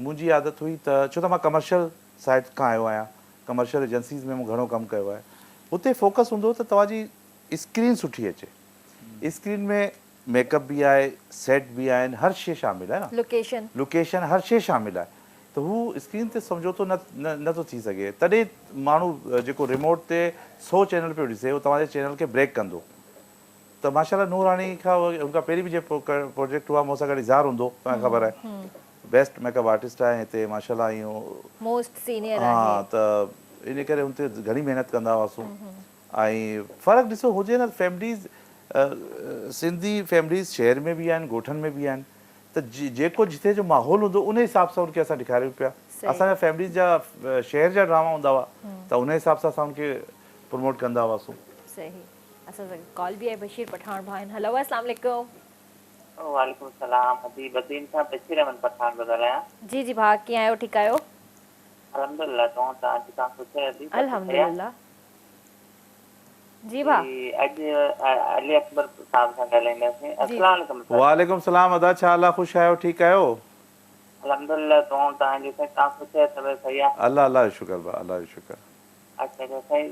منهنجي عادت هئي ته ڇو ته مان ڪمرشل سائيڊ کان آيو آهيان ڪمرشل ايجنسيز ۾ مون گهڻو ڪم ڪيو آهي اتي فوڪس هوندو هو ته توهان جي اسڪرين سٺي اچي اسڪرين ۾ ميڪ اپ به آهي سيٽ به آهن هر شي شامل آهي نه لوڪيشن لوڪيشن هر شي شامل آهي ته هو اسڪرين تي سمجهوتو نه نه ٿو ٿي سگهي تڏهن ماڻهو جيڪو ريموٽ تي سو چينل پيو ڏسي هو توهان جي چينل کي بريڪ ڪندو ته ماشاء الله نور راڻي کان ان کان پهرين به جي پروجيڪٽ هئا مون سان گڏ اظهار هوندو توهان کي خبر آهي بيسٽ ميڪ اپ آرٽسٽ آهي هتي ماشاء الله ۽ موسٽ سينيئر آهي ها ته ان ڪري ان تي گهڻي محنت ڪندا هئاسون ۽ فرق ڏسو هجي نه فيمليز سنڌي فيمليز شهر ۾ به آهن ڳوٺن ۾ به آهن ته جيڪو جتي جو ماحول هوندو ان حساب سان ان کي اسان ڏيکاريون پيا اسان جا فيمليز جا شهر جا ڊراما هوندا هئا ته ان حساب سان اسان ان کي پروموٽ ڪندا هئاسون. صحيح اسان سان ڪال به آهي بشير پٺاڻ ڀاء آهن هلو اسلام عليڪم. وعليڪم السلام ادي بدين کان بشير احمد پٺاڻ پيو ڳالهايان. جي جي ڀاء ڪيئن آهيو ٺيڪ آهيو. الحمدلله تون تان جي تان خوش آهيو ادي سڀ الحمدلله جي ڀاء. جي اڄ علي اڪبر صاحب سان ڳالهائينداسين السلام عليڪم سر. وعليڪم السلام ادا ڇا حال آ خوش آهيو ٺيڪ آهيو. الحمدلله تون تان جي سائين تان خوش آهيو طبيعت صحيح آ. الله الله جو شڪر ڀاء الله جو شڪر. اڇا اڇا سائين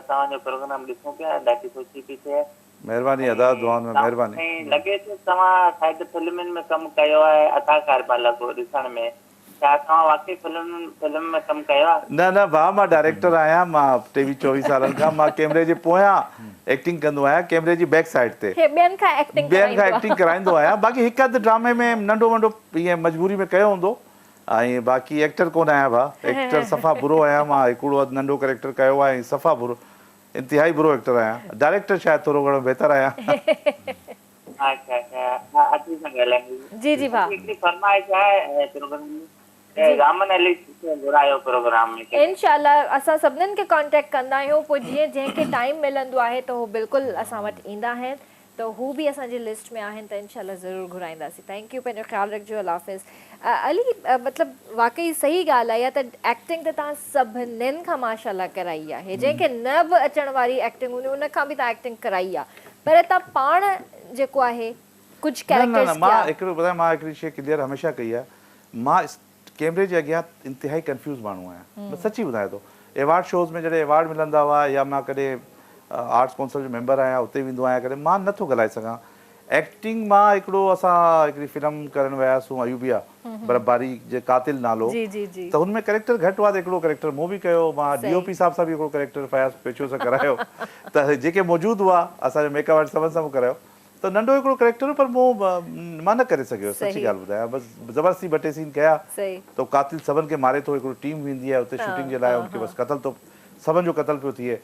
توهان جو پروگرام ڏسون پيا ڏاڍي خوشي پئي ٿئي. مهرباني ادا دعائن ۾ مهرباني. سائين لڳي ٿو توهان شايد فلمن ۾ ڪم ڪيو آهي اداڪار پيا لڳو ڏسڻ ۾ ڇا توهان واقعي فلم فلم ۾ ڪم ڪيو آهي. نه نه ڀاء مان ڊائريڪٽر آهيان مان ٽيويهه چوويهه سالن کان مان ڪيمري جي پويان ايڪٽنگ ڪندو آهيان ڪيمري جي بيڪ سائيڊ تي هي ٻين کان ايڪٽنگ ٻين کان ايڪٽنگ ڪرائيندو آهيان باقي هڪ اڌ ڊرامي ۾ ننڍو ونڊو ائين مجبوري ۾ ڪيو هوندو ۽ باقي ايڪٽر ڪونه آهيان ڀاء ايڪٽر صفا برو آهيان مان هڪڙو اڌ ننڍو ڪريڪٽر ڪيو آهي ۽ صفا برو انتهائي برو ايڪٽر آهيان ڊائريڪٽر شايد ٿورو گهڻو بهتر آهيان. اڇا اڇا ها ادي سان ڳالهائيندس. جي جي ڀاء. ادي هڪڙي فرمائش آهي پروگرام ۾ ته رامن علي کي گهرايو پروگرام ۾. انشاء الله اسان سڀنن کي ڪانٽيڪٽ ڪندا آهيون پوء جيئن جنهن کي ٽائيم ملندو آهي ته هو بلڪل اسان وٽ ايندا آهن ته هو به اسان جي لسٽ ۾ آهن ته انشاء الله ضرور گهرائينداسين thank you پنهنجو خيال رکجو الله حافظ علي مطلب واقعي صحيح ڳالهه آهي ته ايڪٽنگ ته توهان سڀنين کان ماشاء الله ڪرائي آهي جنهن کي نه به اچڻ واري ايڪٽنگ هوندي ان کان به توهان ايڪٽنگ ڪرائي آهي پر توهان پاڻ جيڪو آهي ڪجهه نه نه نه ڪيريڪٽرز مان ڪيا. هڪڙو ٻڌايان مان هڪڙي شي ڪليئر هميشه ڪئي آهي مان ڪيمري جي اڳيان انتهائي ڪنفيوز ماڻهو آهيان مان سچي ٻڌايان ٿو ايوارڊ شوز ۾ جڏهن ايوارڊ ملندا هئا يا مان ڪڏهن آرٽس ڪونسل جو ميمبر آهيان اتي ويندو آهيان ڪڏهن مان نٿو ڳالهائي سگهان ايڪٽنگ مان هڪڙو اسان هڪڙي فلم ڪرڻ وياسون ايوبيا برفباري جي قاتل نالو ته هن ۾ ڪريڪٽر گهٽ هئا ته هڪڙو ڪريڪٽر مون به ڪيو مان ڊي او پي صاحب سان به هڪڙو ڪريڪٽر فياض پيچوهو سان ڪرايو ته جيڪي موجود هئا اسان جو ميڪ اپ آرٽسٽ سڀن سان مون ڪرايو ته ننڍو هڪڙو ڪريڪٽر هو پر مون مان نه ڪري سگهيو سچي ڳالهه ٻڌايان بس زبردستي ٻه ٽي سين ڪيا ته قاتل سڀن کي ماري ٿو هڪڙو ٽيم ويندي آهي اتي شوٽنگ جي لاء ان کي بس قتل ٿو سڀن جو قتل پيو ٿئي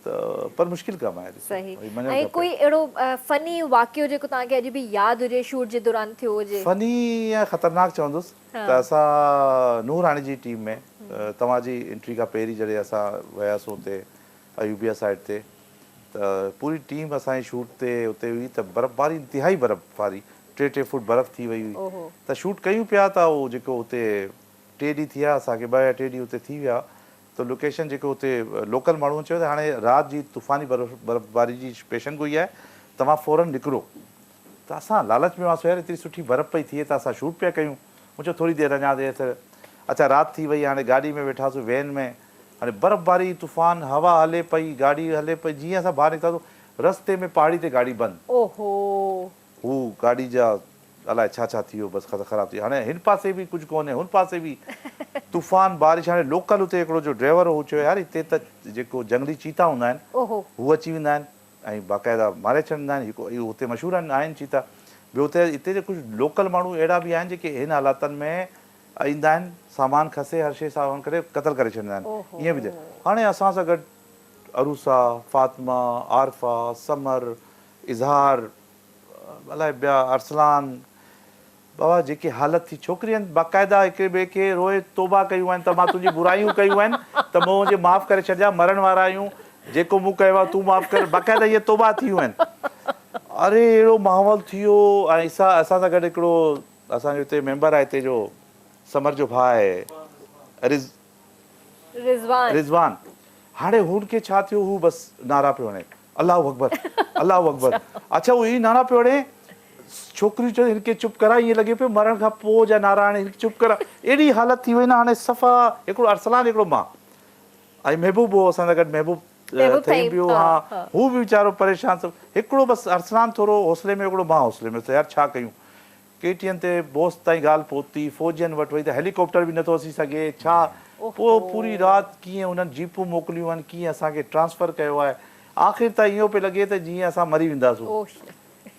ته پر مشڪل ڪم آهي ڏسو صحيح ۽ ڪوئي اهڙو فني واقعو جيڪو توهان کي اڄ به ياد هجي شوٽ جي دوران ٿيو هجي. فني يا خطرناڪ چوندس ته اسان نور راڻي جي ٽيم ۾ توهان جي انٽري کان پهرين جڏهن اسان وياسون اتي ايوبيا سائيڊ تي ته پوري ٽيم اسان جي شوٽ تي اتي هئي ته برفباري انتهائي برفباري ٽي ٽي فوٽ برف ٿي وئي هئي ته شوٽ ڪيون پيا ته اهو جيڪو اتي ٽي ڏينهن ٿي ويا اسان کي ٻه يا ٽي ڏينهن اتي ٿي ويا ته لوڪيشن جيڪو اتي لوڪل ماڻهن چيو ته هاڻي رات جي طوفاني برفباري جي پيشن گوئي آهي توهان فورن نڪرو ته اسان لالچ ۾ هئاسون يار ايتري سٺي برف پئي ٿئي ته اسان شوٽ پيا ڪيون مون چيو ٿوري دير اڃا دير ته اڇا رات ٿي وئي هاڻي گاڏي ۾ ويٺاسون وين ۾ هاڻي برفباري طوفان هوا هلي پئي گاڏي هلي پئي جيئن اسان ٻاهر نڪتاسون رستي ۾ پهاڙي تي گاڏي بند. اوهو. هو گاڏي جا الائي ڇا ڇا ٿي ويو بس خراب ٿي ويو هاڻي هن پاسي به ڪجهه ڪونهي هن پاسي به طوفان بارش هاڻي لوڪل اتي هڪڙو جو ڊرائيور هو چيو يار هتي ته جيڪو جنگلي چيتا هوندا آهن هو اچي ويندا آهن ۽ باقاعده ماري ڇڏيندا آهن هڪ اهو هتي مشهور آهن آهن چيتا ٻيو اتي هتي جا ڪجهه لوڪل ماڻهو اهڙا به آهن جيڪي هن حالاتن ۾ ايندا آهن سامان کسي هر شيء سامان ڪري قتل ڪري ڇڏيندا آهن ائين به ٿئي هاڻي اسان سان گڏ عروسه فاطمه عارفه ثمر اظهار الائي ٻيا ارسلان بابا جيڪي حالت ٿي ڇوڪرين باقاعده هڪڙي ٻئي کي روئي توبه ڪيون آهن ته مان تنهنجي برايون ڪيون آهن ته مون کي معاف ڪري ڇڏجان مرڻ وارا آهيون جيڪو مون ڪيو آهي تون معاف ڪر باقاعده اهي توبه ٿيون آهن اري اهڙو ماحول ٿي ويو ۽ اسان اسان سان گڏ هڪڙو اسان جو هتي ميمبر آهي هتي جو ثمر جو ڀاء آهي رز رضوان رضوان هاڻي هن کي ڇا ٿيو هو بس نعرا پيو هڻي الله اڪبر الله اڪبر اڇا هو هي نعرا پيو هڻي ڇوڪريون چون هن کي چپ ڪراء ائين لڳي پيو مرڻ کان پوء جا نعرا هڻي هن کي چپ ڪراء اهڙي حالت ٿي وئي نه هاڻي صفا هڪڙو ارسلان هڪڙو مان ۽ محبوب هو اسان سان گڏ محبوب ٿهيم به هو ها هو به ويچارو پريشان سڀ هڪڙو بس ارسلان ٿورو حوصلي ۾ هڪڙو مان حوصلي ۾ هوس ته يار ڇا ڪيون ڪي ٽي اين تي بوس تائين ڳالهه پهتي فوجين وٽ وئي ته هيلي ڪاپٽر به نٿو اچي سگهي ڇا پوء پوري رات ڪيئن انهن جيپون موڪليون آهن ڪيئن اسان کي ٽرانسفر ڪيو آهي آخر ته اهو پئي لڳي ته جيئن اسان مري وينداسون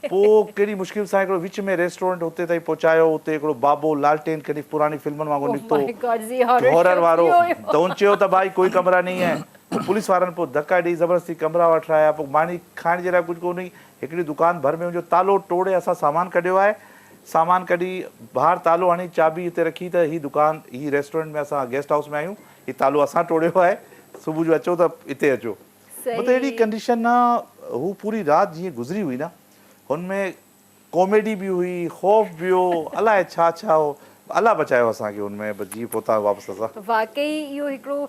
پوء ڪهڙي مشڪل سان هڪڙو وچ ۾ ريسٽورنٽ اتي تائين پهچايو، اتي هڪڙو بابو لالٽين کڻي پراڻي فلمن وانگر نڪتو هارر وارو ته هن چيو ته ڀائي ڪوئي ڪمرا نهين هي، پوء پوليس وارن پوء ڌڪا ڏئي زبردستي ڪمرا وٺرايا، پوء ماني کائڻ جي لاء ڪجهه ڪونه هئي، هڪڙي دڪان ڀر ۾ ان جو تالو ٽوڙي اسان سامان ڪڍيو آهي، سامان ڪڍي ٻاهر تالو هڻي چاٻي اتي رکي ته هي دڪان هي ريسٽورنٽ ۾ اسان گيسٽ هائوس ۾ آهيون هي تالو اسان ٽوڙيو آهي صبح جو اچو ته اتي اچو. مطلب اهڙي ڪنڊيشن نه هو پوري رات جيئن گذري هئي نه هن ۾ ڪاميڊي به هئي خوف به هو الائي ڇا ڇا هو الله بچايو اسان کي هن ۾ بس جيئن پهتا واپس اسان. واقعي اهو هڪڙو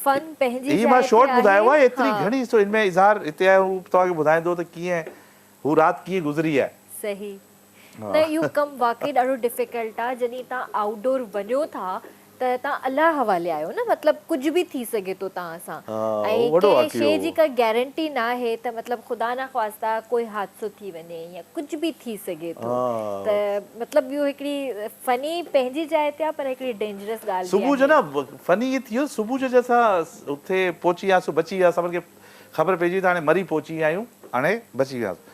فن پنهنجي هي مان جاء تي شارٽ ٻڌايو آهي آهي ايتري ها. گهڻي سو ان ۾ اظهار هتي آهي هو توهان کي ٻڌائيندو ته ڪيئن هو رات ڪيئن گذري آهي. صحيح نه اهو ڪم واقعي ڏاڍو ڊفيڪلٽ آ جڏهن توهان آئوٽ ڊور وڃو ٿا ته توهان الله حوالي آهيو نه مطلب ڪجهه به ٿي سگهي ٿو توهان سان ۽ ڪنهن شي جي ڪا گيرنٽي ناهي ته مطلب خدا نخواسته ڪوئي حادثو ٿي وڃي يا ڪجهه به ٿي سگهي ٿو ته مطلب اهو هڪڙي فني پنهنجي جاء تي آهي پر هڪڙي ڊينجرس ڳالهه به صبح جو آهي. نه فني ائين ٿي ويو صبح جو جي اسان اتي پهچي وياسون بچي وياسون سڀن کي خبر پئجي وئي ته هاڻي مري پهچي ويا آهيون هاڻي بچي وياسون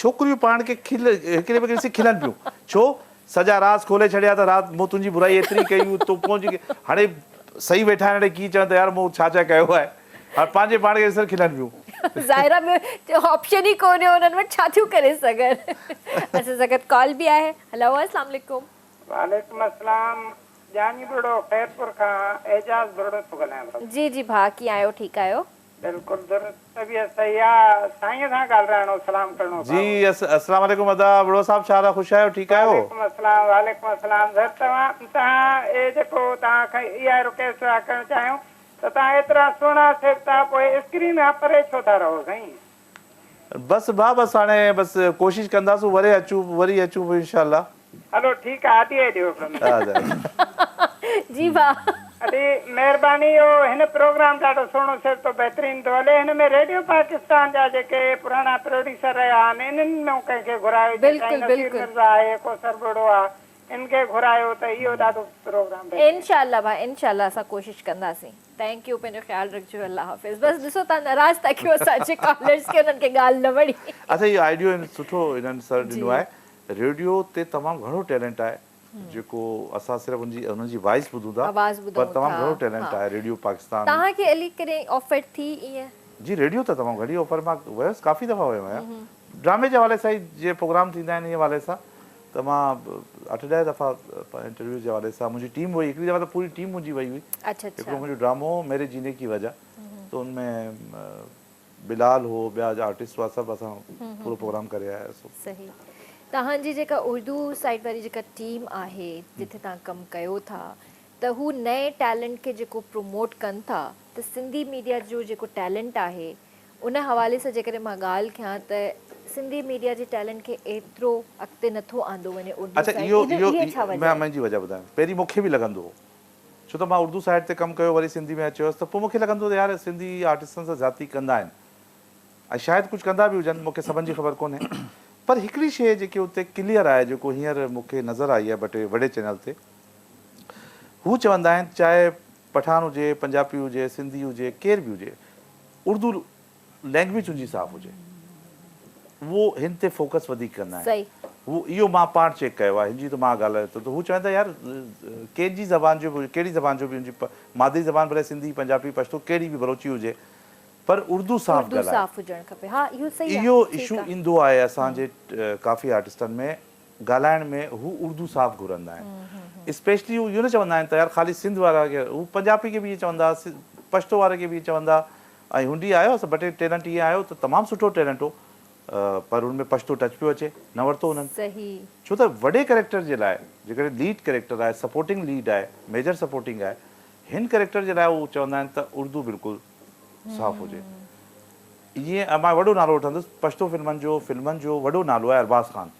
ڇوڪريون پاڻ کي کل هڪڙي ٻئي کي ڏسي کلن پيون ڇو سڄا راز کولي ڇڏيا ته رات مون تنهنجي برائي ايتري ڪئي هئي تون پهچي ڪي هاڻي صحيح ويٺا آهن هاڻي ڪيئن چون ته يار مون ڇا ڇا ڪيو آهي هاڻي پنهنجي پاڻ کي ڏسي کلن پيون. ظاهر آهي ٻيو آپشن ئي ڪونهي انهن وٽ ڇا ٿيون ڪري سگهن. اسان سان گڏ ڪال به آهي هلو اسلام عليڪم. وعليڪم السلام ڄاڃي ٻرڙو خيرپور کان اعجاز ٻرڙو ٿو ڳالهايان ڀاء. جي جي ڀاء ڪيئن آهيو ٺيڪ آهيو. بلڪل درست طبيعت صحيح آ سائين سان ڳالهرائڻو سلام ڪرڻو جي السلام عليڪم ادا ابڙو صاحب ڇا حال آ خوش آهيو ٺيڪ آهيو. وعليڪم السلام وعليڪم السلام سر توهان توهان اي جيڪو توهان کان اها رڪويسٽ ٿا ڪرڻ چاهيون ته توهان ايترا سهڻا سيبتا پوء اسڪرين کان پري ڇو ٿا رهو سائين. بس ڀاء بس هاڻي بس ڪوشش ڪنداسون وري اچون وري اچون پوء انشاء الله. هلو ٺيڪ آ آڌي ڏيو جي ڀاء. ادي مهرباني اهو هن پروگرام ڏاڍو سهڻو سرتو بهترين ٿو هلي هن ۾ ريڊيو پاڪستان جا جيڪي پراڻا پروڊيوسر رهيا آهن انهن مان ڪنهن کي گهرايو جيئن سائين بلڪل نصير بلڪل. مرزا آهي ڪوثر ٻرڙو آ ان کي گهرايو ته اهو ڏاڍو پروگرام بهترين. انشاء الله ڀاء انشاء الله اسان ڪوشش ڪنداسين. Thank you پنهنجو خيال رکجو الله حافظ بس ڏسو توهان ناراض ٿا ڪيو اسان جي ڪالرز کي انهن کي ڳالهه نه وڻي. اڇا اهو آئيڊيو سٺو انهن سر ڏنو آهي ريڊيو تي تمام گهڻو ٽيلنٽ آهي جيڪو اسان صرف ان جي انهن جي وائس ٻڌون ٿا آواز پر ٻڌون تمام ٿا گهڻو ٽيلنٽ ها آهي ريڊيو پاڪستان. توهان کي علي ڪڏهن آفر ٿي ائين؟ جي ريڊيو ته تمام گهڻي آفر مان ويس ڪافي دفعا ويو آهيان ڊرامي جي حوالي سان ئي جي پروگرام ٿيندا آهن ان حوالي سان ته مان اٺ ڏهه دفعا انٽرويو جي حوالي سان منهنجي ٽيم وئي هڪڙي دفعا ته پوري ٽيم منهنجي وئي هئي اڇا اڇا هڪڙو منهنجو ڊرامو هو ميري جيني ڪي وجه ته ان ۾ بلال هو ٻيا آرٽسٽ هئا سڀ اسان پورو پروگرام ڪري آياسون. صحيح توهان جي جيڪا اردو سائيڊ واري جيڪا ٽيم آهي جتي توهان ڪم ڪيو ٿا ته هو نئين ٽيلنٽ کي جيڪو پروموٽ ڪن ٿا ته سنڌي ميڊيا جو جيڪو ٽيلنٽ آهي ان حوالي سان جيڪڏهن مان ڳالهه ڪيان ته سنڌي ميڊيا جي ٽيلنٽ کي ايترو اڳتي نٿو آندو وڃي اردو اڇا سائيڊ اهو اهو اهو ڇا وجه مان آهي؟ منهنجي وجه ٻڌايان پهرين مونکي به لڳندو هو ڇو ته مان اردو سائيڊ تي ڪم ڪيو وري سنڌي ۾ اچي ويس ته پوء مونکي لڳندو ته يار سنڌي آرٽسٽن سان زيادتي ڪندا آهن ۽ شايد ڪجهه ڪندا به هجن مونکي سڀن جي خبر ڪونهي پر هڪڙي شيء جيڪي اتي ڪليئر آهي جيڪو هينئر مونکي نظر آئي آهي ٻه ٽي وڏي چينل تي هو چوندا آهن چاهي پٺاڻ هجي پنجابي هجي سنڌي هجي ڪير به هجي اردو لينگويج ان جي صاف هجي اهو هن تي فوڪس وڌيڪ ڪندا آهن هو اهو مان پاڻ چيڪ ڪيو آهي هن جي ته مان ڳالهه ته هو چون ٿا يار ڪنهن جي زبان جو به ڪهڙي زبان جو به ان جي مادري زبان ڀلي سنڌي پنجابي پشتو ڪهڙي به بلوچي هجي پر اردو صاف اردو ڳالهائي صاف هجڻ کپي ها اهو صحيح آهي اهو ٺيڪ اشو آهي ايندو آهي اسان جي ڪافي آرٽسٽن ۾ ڳالهائڻ ۾ هو اردو صاف گهرندا آهن اسپيشلي هو اهو نه چوندا آهن ته يار خالي سنڌ وارا کي هو پنجابي کي به ائين چوندا پشتو واري کي به ائين چوندا ۽ هنڊي آيو اسان ٻه ٽي ٽيلنٽ ائين آيو ته تمام سٺو ٽيلنٽ هو پر ان ۾ پشتو ٽچ پيو اچي نه ورتو انهن. صحيح. ڇو ته وڏي ڪريڪٽر جي لاء جيڪڏهن ليڊ ڪريڪٽر آهي سپورٽنگ ليڊ آهي ميجر سپورٽنگ آهي هن ڪريڪٽر جي لاء هو چوندا آهن ته اردو بلڪل صاف هجي. ائين مان وڏو نالو وٺندس پشتو فلمن جو فلمن جو وڏو نالو آهي ارباز خان.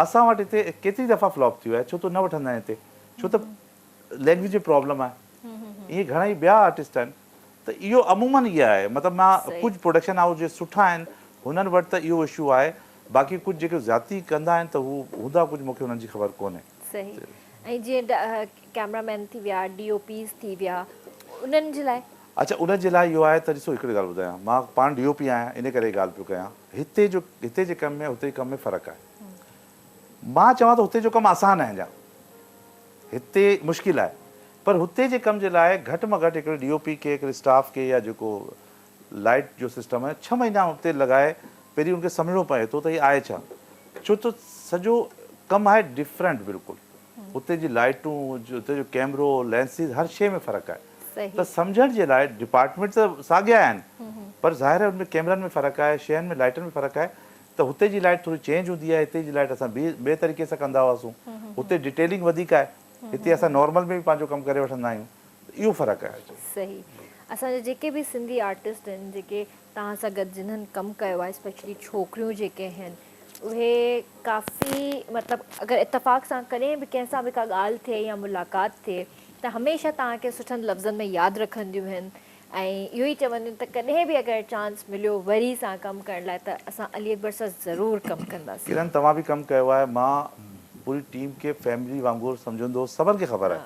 اسان وٽ هتي ڪيتري دفعا فلاپ ٿيو آهي ڇو ته نه وٺندا آهن هتي ڇو ته لينگويج جي پرابلم آهي ائين گهڻا ئي ٻيا آرٽسٽ آهن ته اهو عمومن اها آهي مطلب مان ڪجهه پروڊڪشن هائوس جي سٺا آهن هنن وٽ ته اهو اشو آهي باقي ڪجهه جيڪي زيادتي ڪندا آهن ته هو هوندا ڪجهه مونکي انهن جي خبر ڪونهي. صحيح ۽ جيئن ڪيمرا مين ٿي ويا ڊي او پيز ٿي ويا انهن جي لاء؟ اڇا انهن جي لاء اهو آهي ته ڏسو هڪڙي ڳالهه ٻڌايان مان پاڻ ڊي او پي آهيان ان ڪري ڳالهه پيو ڪيان هتي جو هتي جي ڪم ۾ هتي جي ڪم ۾ فرق آهي مان چوان ته هتي جو ڪم آسان آهي اڃا هتي مشڪل آهي پر هتي جي ڪم جي لاء گهٽ مان گهٽ هڪڙي ڊي او پي کي هڪڙي اسٽاف کي يا جيڪو لائيٽ جو سسٽم آهي ڇهه مهينا اتي لڳائي پهرين ان کي سمجهڻو پئي ٿو ته هي آهي ڇا ڇو ته سڄو ڪم آهي ڊفرنٽ بلڪل اتي جي لائيٽون اتي جو ڪيمرو لينسز هر شيء ۾ فرق آهي ته سمجهڻ جي لاء ڊپارٽمينٽ ته ساڳيا آهن پر ظاهر آهي ان ۾ ڪيمرن ۾ فرق آهي شين ۾ لائيٽن ۾ فرق آهي ته هتي جي لائيٽ ٿوري چينج هوندي آهي هتي جي لائيٽ اسان ٻئي طريقي سان ڪندا هئاسون هتي ڊيٽيلنگ وڌيڪ آهي هتي اسان نارمل ۾ به پنهنجو ڪم ڪري وٺندا آهيون ته اهو فرق آهي. صحيح اسان جا جيڪي به سنڌي آرٽسٽ آهن جيڪي توهان سان گڏ جنھن ڪم ڪيو آهي اسپيشلي ڇوڪريون جيڪي آهن اهي ڪافي مطلب اگر اتفاق سان ڪڏهن به ڪنهن سان به ڪا ڳالهه ٿئي يا ملاقات ٿئي ته هميشه توهان کي سٺن لفظن ۾ ياد رکنديون آهن ۽ اهو ئي چونديون ته ڪڏهن به اگر چانس مليو وري سان ڪم ڪرڻ لاء ته اسان علي اڪبر سان ضرور ڪم ڪنداسين. ڪرن توهان به ڪم ڪيو آهي مان پوري ٽيم کي فيملي وانگر سمجهندو هوس سڀن کي خبر آهي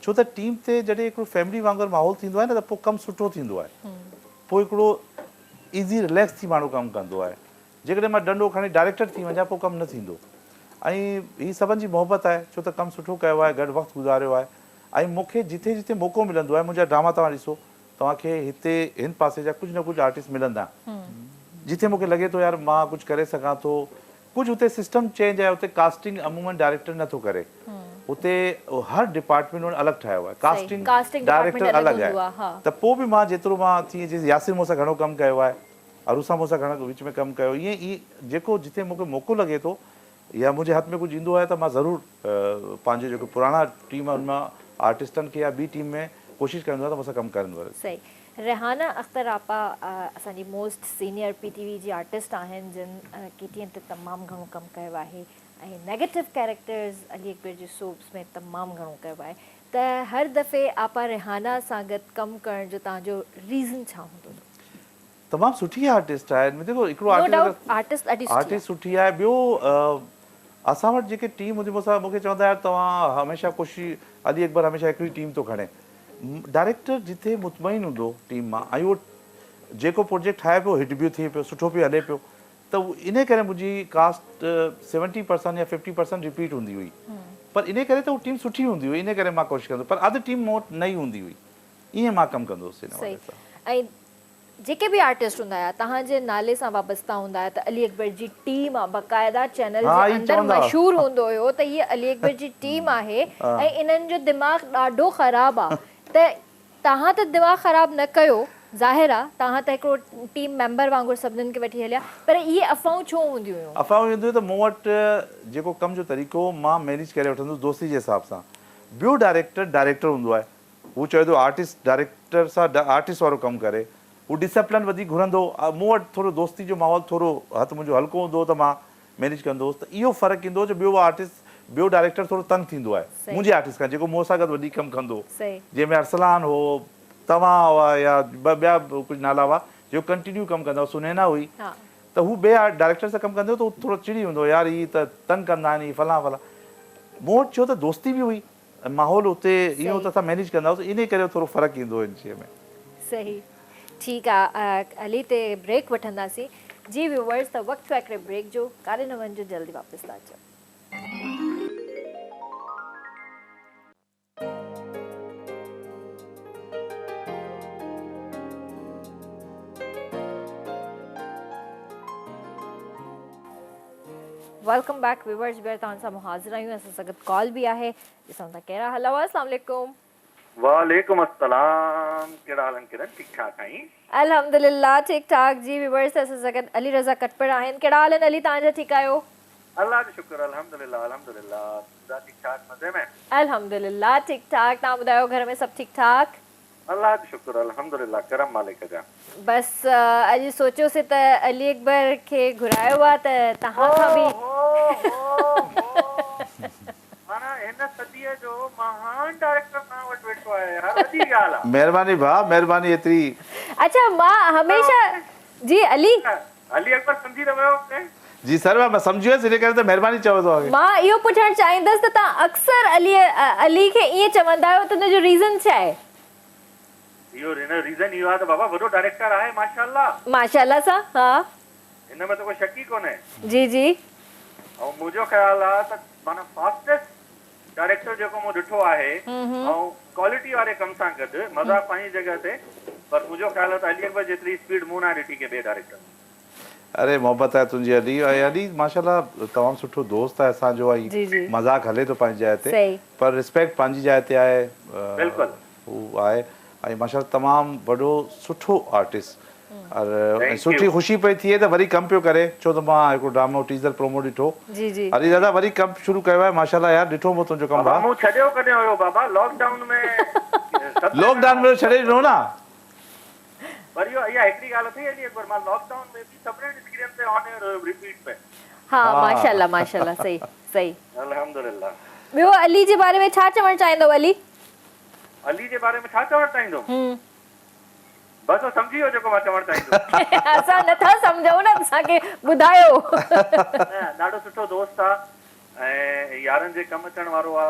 ڇو ته ٽيم تي جڏهن هڪڙو فيملي وانگر ماحول ٿيندو آهي نه ته پوء ڪم سٺو ٿيندو آهي پوء هڪڙو ايزي رليڪس ٿي ماڻهو ڪم ڪندو آهي جيڪڏهن مان ڏنڊو کڻي ڊائريڪٽر ٿي وڃان پوء ڪم نه ٿيندو ۽ هي سڀن جي محبت آهي ڇو ته ڪم سٺو ڪيو آهي گڏ وقت گذاريو آهي ۽ مون کي جٿي جٿي موقعو ملندو آهي منهنجا ڊراما توهان ڏسو توهان کي هتي هن پاسي جا ڪجهه نه ڪجهه آرٽسٽ ملندا جٿي مون کي لڳي ٿو يار مان ڪجهه ڪري سگهان ٿو ڪجهه هتي سسٽم چينج آهي هتي ڪاسٽنگ عمومن ڊائريڪٽر نه ٿو ڪري هتي هر ڊپارٽمينٽ انهن الڳ ٺاهيو آهي ڪاسٽنگ ڊائريڪٽر الڳ آهي ته پوء به مان جيترو مان ٿي جيئن ياسر مون سان گهڻو ڪم ڪيو آهي عروسا مون سان گهڻو وچ ۾ ڪم ڪيو ائين ئي جيڪو جتي مون کي موقعو لڳي ٿو يا منهنجي هٿ ۾ ڪجهه ايندو آهي ته مان ضرور پنهنجي جيڪو پراڻا ٽيم آهي ان مان آرٽسٽن کي يا ٻي ٽيم ۾ ڪوشش ڪندو آهيان ته مون سان ڪم ڪرن وري. صحيح ريحانه اختر آپا اسان جي most senior P T V جي آرٽسٽ آهن جن ڪي ٽي اين تي تمام گهڻو ڪم ڪيو آهي ۽ نيگيٽو ڪيريڪٽرز علي اڪبر جي سوپس ۾ تمام گهڻو ڪيو آهي ته هر دفعي آپا ريحانه سان گڏ ڪم ڪرڻ جو توهان جو ريزن ڇا هوندو هو؟ تمام سٺي آرٽسٽ آهي ڏسو هڪڙو آرٽسٽ آرٽسٽ سٺي آهي ٻيو اسان وٽ جيڪي ٽيم هوندي مون سان مونکي چوندا يار توهان هميشه ڪوشش علي اڪبر هميشه هڪڙي ٽيم ٿو کڻي ڊائريڪٽر جتي مطمئن هوندو ٽيم مان ۽ اهو جيڪو پروجيڪٽ ٺاهي پيو هٽ به ٿئي پيو سٺو پيو هلي پيو ته ان ڪري منهنجي ڪاسٽ 70% يا 50% رپيٽ هوندي هئي پر ان ڪري ته هو ٽيم سٺي هوندي هئي ان ڪري مان ڪوشش ڪندو پر اڌ ٽيم مون وٽ نئي هوندي هئي ائين مان ڪم ڪندو هوس ان حوالي سان. ۽ جيڪي به آرٽسٽ هوندا هيا توهان جي نالي سان وابسته هوندا هيا ته علي اڪبر جي ٽيم آ باقاعده چينل جي اندر مشهور هوندو هيو ته هيء علي اڪبر جي ٽيم آهي ۽ انهن جو دماغ ڏاڍو خراب آ ته توهان ته دماغ خراب نه ڪيو ظاهر آ توهان ته هڪڙو ٽيم ميمبر وانگر سڀنن کي وٺي هليا پر اهي افواهون ڇو هونديون هيون؟ افواهون اهي هونديون هيون ته مون وٽ جيڪو ڪم جو طريقو هو مان مينيج ڪري وٺندو هوس دوستي جي حساب سان ٻيو ڊائريڪٽر ڊائريڪٽر هوندو آهي هو چوي ٿو آرٽسٽ ڊائريڪٽر سان آرٽسٽ وارو ڪم ڪري. هو ڊسيپلن وڌيڪ گهرندو هو. مون وٽ ٿورو دوستي جو ماحول ٿورو هٿ منهنجو هلڪو هوندو هو ته مان مينيج ڪندو هوس ته اهو فرق ايندو هو جو ٻيو آرٽسٽ ٻيو ڊائريڪٽر ٿورو تنگ ٿيندو آهي منهنجي آرٽسٽ کان جيڪو مون سان گڏ وڌيڪ ڪم ڪندو هو جنهن ۾ ارسلان هو توهان هئا يا ٻيا ڪجهه نالا هئا جيڪو ڪنٽينيو ڪم ڪندا هئا سنينا هئي ته هو ٻئي ڊائريڪٽر سان ڪم ڪندو هو ته هو ٿورو چڙي ويندو هو يار هي ته تنگ ڪندا آهن هي فلان فلان مون وٽ ڇو ته دوستي به هئي ۽ ماحول اتي ائين هو ته اسان مينيج ڪندا هئاسين انهي ڪري ٿورو فرق ايندو هو ان شيء ۾. صحيح ٺيڪ آ علي تي بريڪ وٺنداسين جي ويوورز ته وقت ٿيو آ هڪڙي بريڪ جو ڪاڏي نه وڃجو جلدي واپس ٿا اچون. Welcome back viewers ٻيهر توهان سان حاضر آهيون اسان سان گڏ ڪال به آهي ڏسون ٿا ڪير آهي هلو اسلام عليڪم. وعليڪم السلام ڪهڙا حال آهن ڪرن ٺيڪ ٺاڪ آهين. الحمدلله ٺيڪ ٺاڪ جي ويورس اسان سان گڏ علي رضا ڪٽپر آهن ڪهڙا حال آهن علي توهان جا ٺيڪ آهيو. الله جو شڪر الحمدلله الحمدلله ٻڌاء ٺيڪ ٺاڪ مزي ۾. الحمدلله ٺيڪ ٺاڪ توهان ٻڌايو گهر ۾ سڀ ٺيڪ ٺاڪ. الله جو شڪر الحمدلله ڪرم مالڪ جا. بس اڄ سوچيوسي ته علي اڪبر کي گهرايو آ ته توهان کان به. معنيٰ هن صديء جو مهان ڊائريڪٽر توهان وٽ ويٺو آهي يار وڏي ڳالهه آ. مهرباني ڀاء مهرباني ايتري. اڇا مان هميشه جي علي. علي اڪبر سمجهي ته ويو هوندين. جي سر مان سمجهي ويس ان ڪري ته مهرباني چيو توهان کي. مان اهو پڇڻ چاهيندس ته توهان اڪثر علي علي کي ائين چوندا آهيو ته ان جو ريزن ڇا آهي؟ اهو ان جو ريزن اهو آهي ته بابا وڏو ڊائريڪٽر آهي ماشاءالله. ماشاءالله سان ها. ان ۾ ته ڪو شڪ ئي ڪونهي. جي جي. ۽ منهنجو خيال آهي ته معنيٰ فاسٽيسٽ ڊائريڪٽر جيڪو مون ڏٺو آهي ۽ ڪوالٽي واري ڪم سان گڏ مذاق پنهنجي جڳهه تي پر منهنجو خيال آهي ته علي اڪبر جيتري اسپيڊ مون ناهي ڏٺي ڪنهن ٻئي ڊائريڪٽر ۾. اري محبت آهي تنهنجي علي ۽ علي ماشاءالله تمام سٺو دوست آهي اسان جو ۽ جي جي مذاق هلي ٿو پنهنجي جاء تي صحيح. پر ريسپيڪٽ پنهنجي جاء تي آهي بلڪل. هو آهي ۽ ماشاءالله تمام وڏو سٺو آرٽسٽ ار ۽ thank سٺي يو. خوشي پئي ٿئي ته وري ڪم پيو ڪري ڇو ته مان هڪڙو ڊرامو ٽيزر پرومو ڏٺو جي جي. علي دادا وري ڪم شروع ڪيو آهي ماشاءالله يار ڏٺو مون تنهنجو ڪم بابا ڀاء. مون ڇڏيو ڪڏهن هيو بابا لاڪ ڊائون ۾ سڀ لاڪ ڊائون ۾ ڇڏي ڏنو نه. پر اهو اها هڪڙي ڳالهه اٿئي علي اڪبر مان لاڪ ڊائون ۾ به سڀني اسڪرين تي آن ايئر هيو رپيٽ ۾. ها ماشاءالله ماشاءالله صحيح صحيح. الحمدلله. ٻيو علي جي باري ۾ ڇا چوڻ چاهيندؤ علي. علي جي باري ۾ ڇا چوڻ چاهيندم؟ بس هو سمجهي ويو جيڪو مان چوڻ چاهيندم. اسان نه ٿا سمجهون نه اسان کي ٻڌايو. نه ڏاڍو سٺو دوست آ ۽ يارن جي ڪم اچڻ وارو آ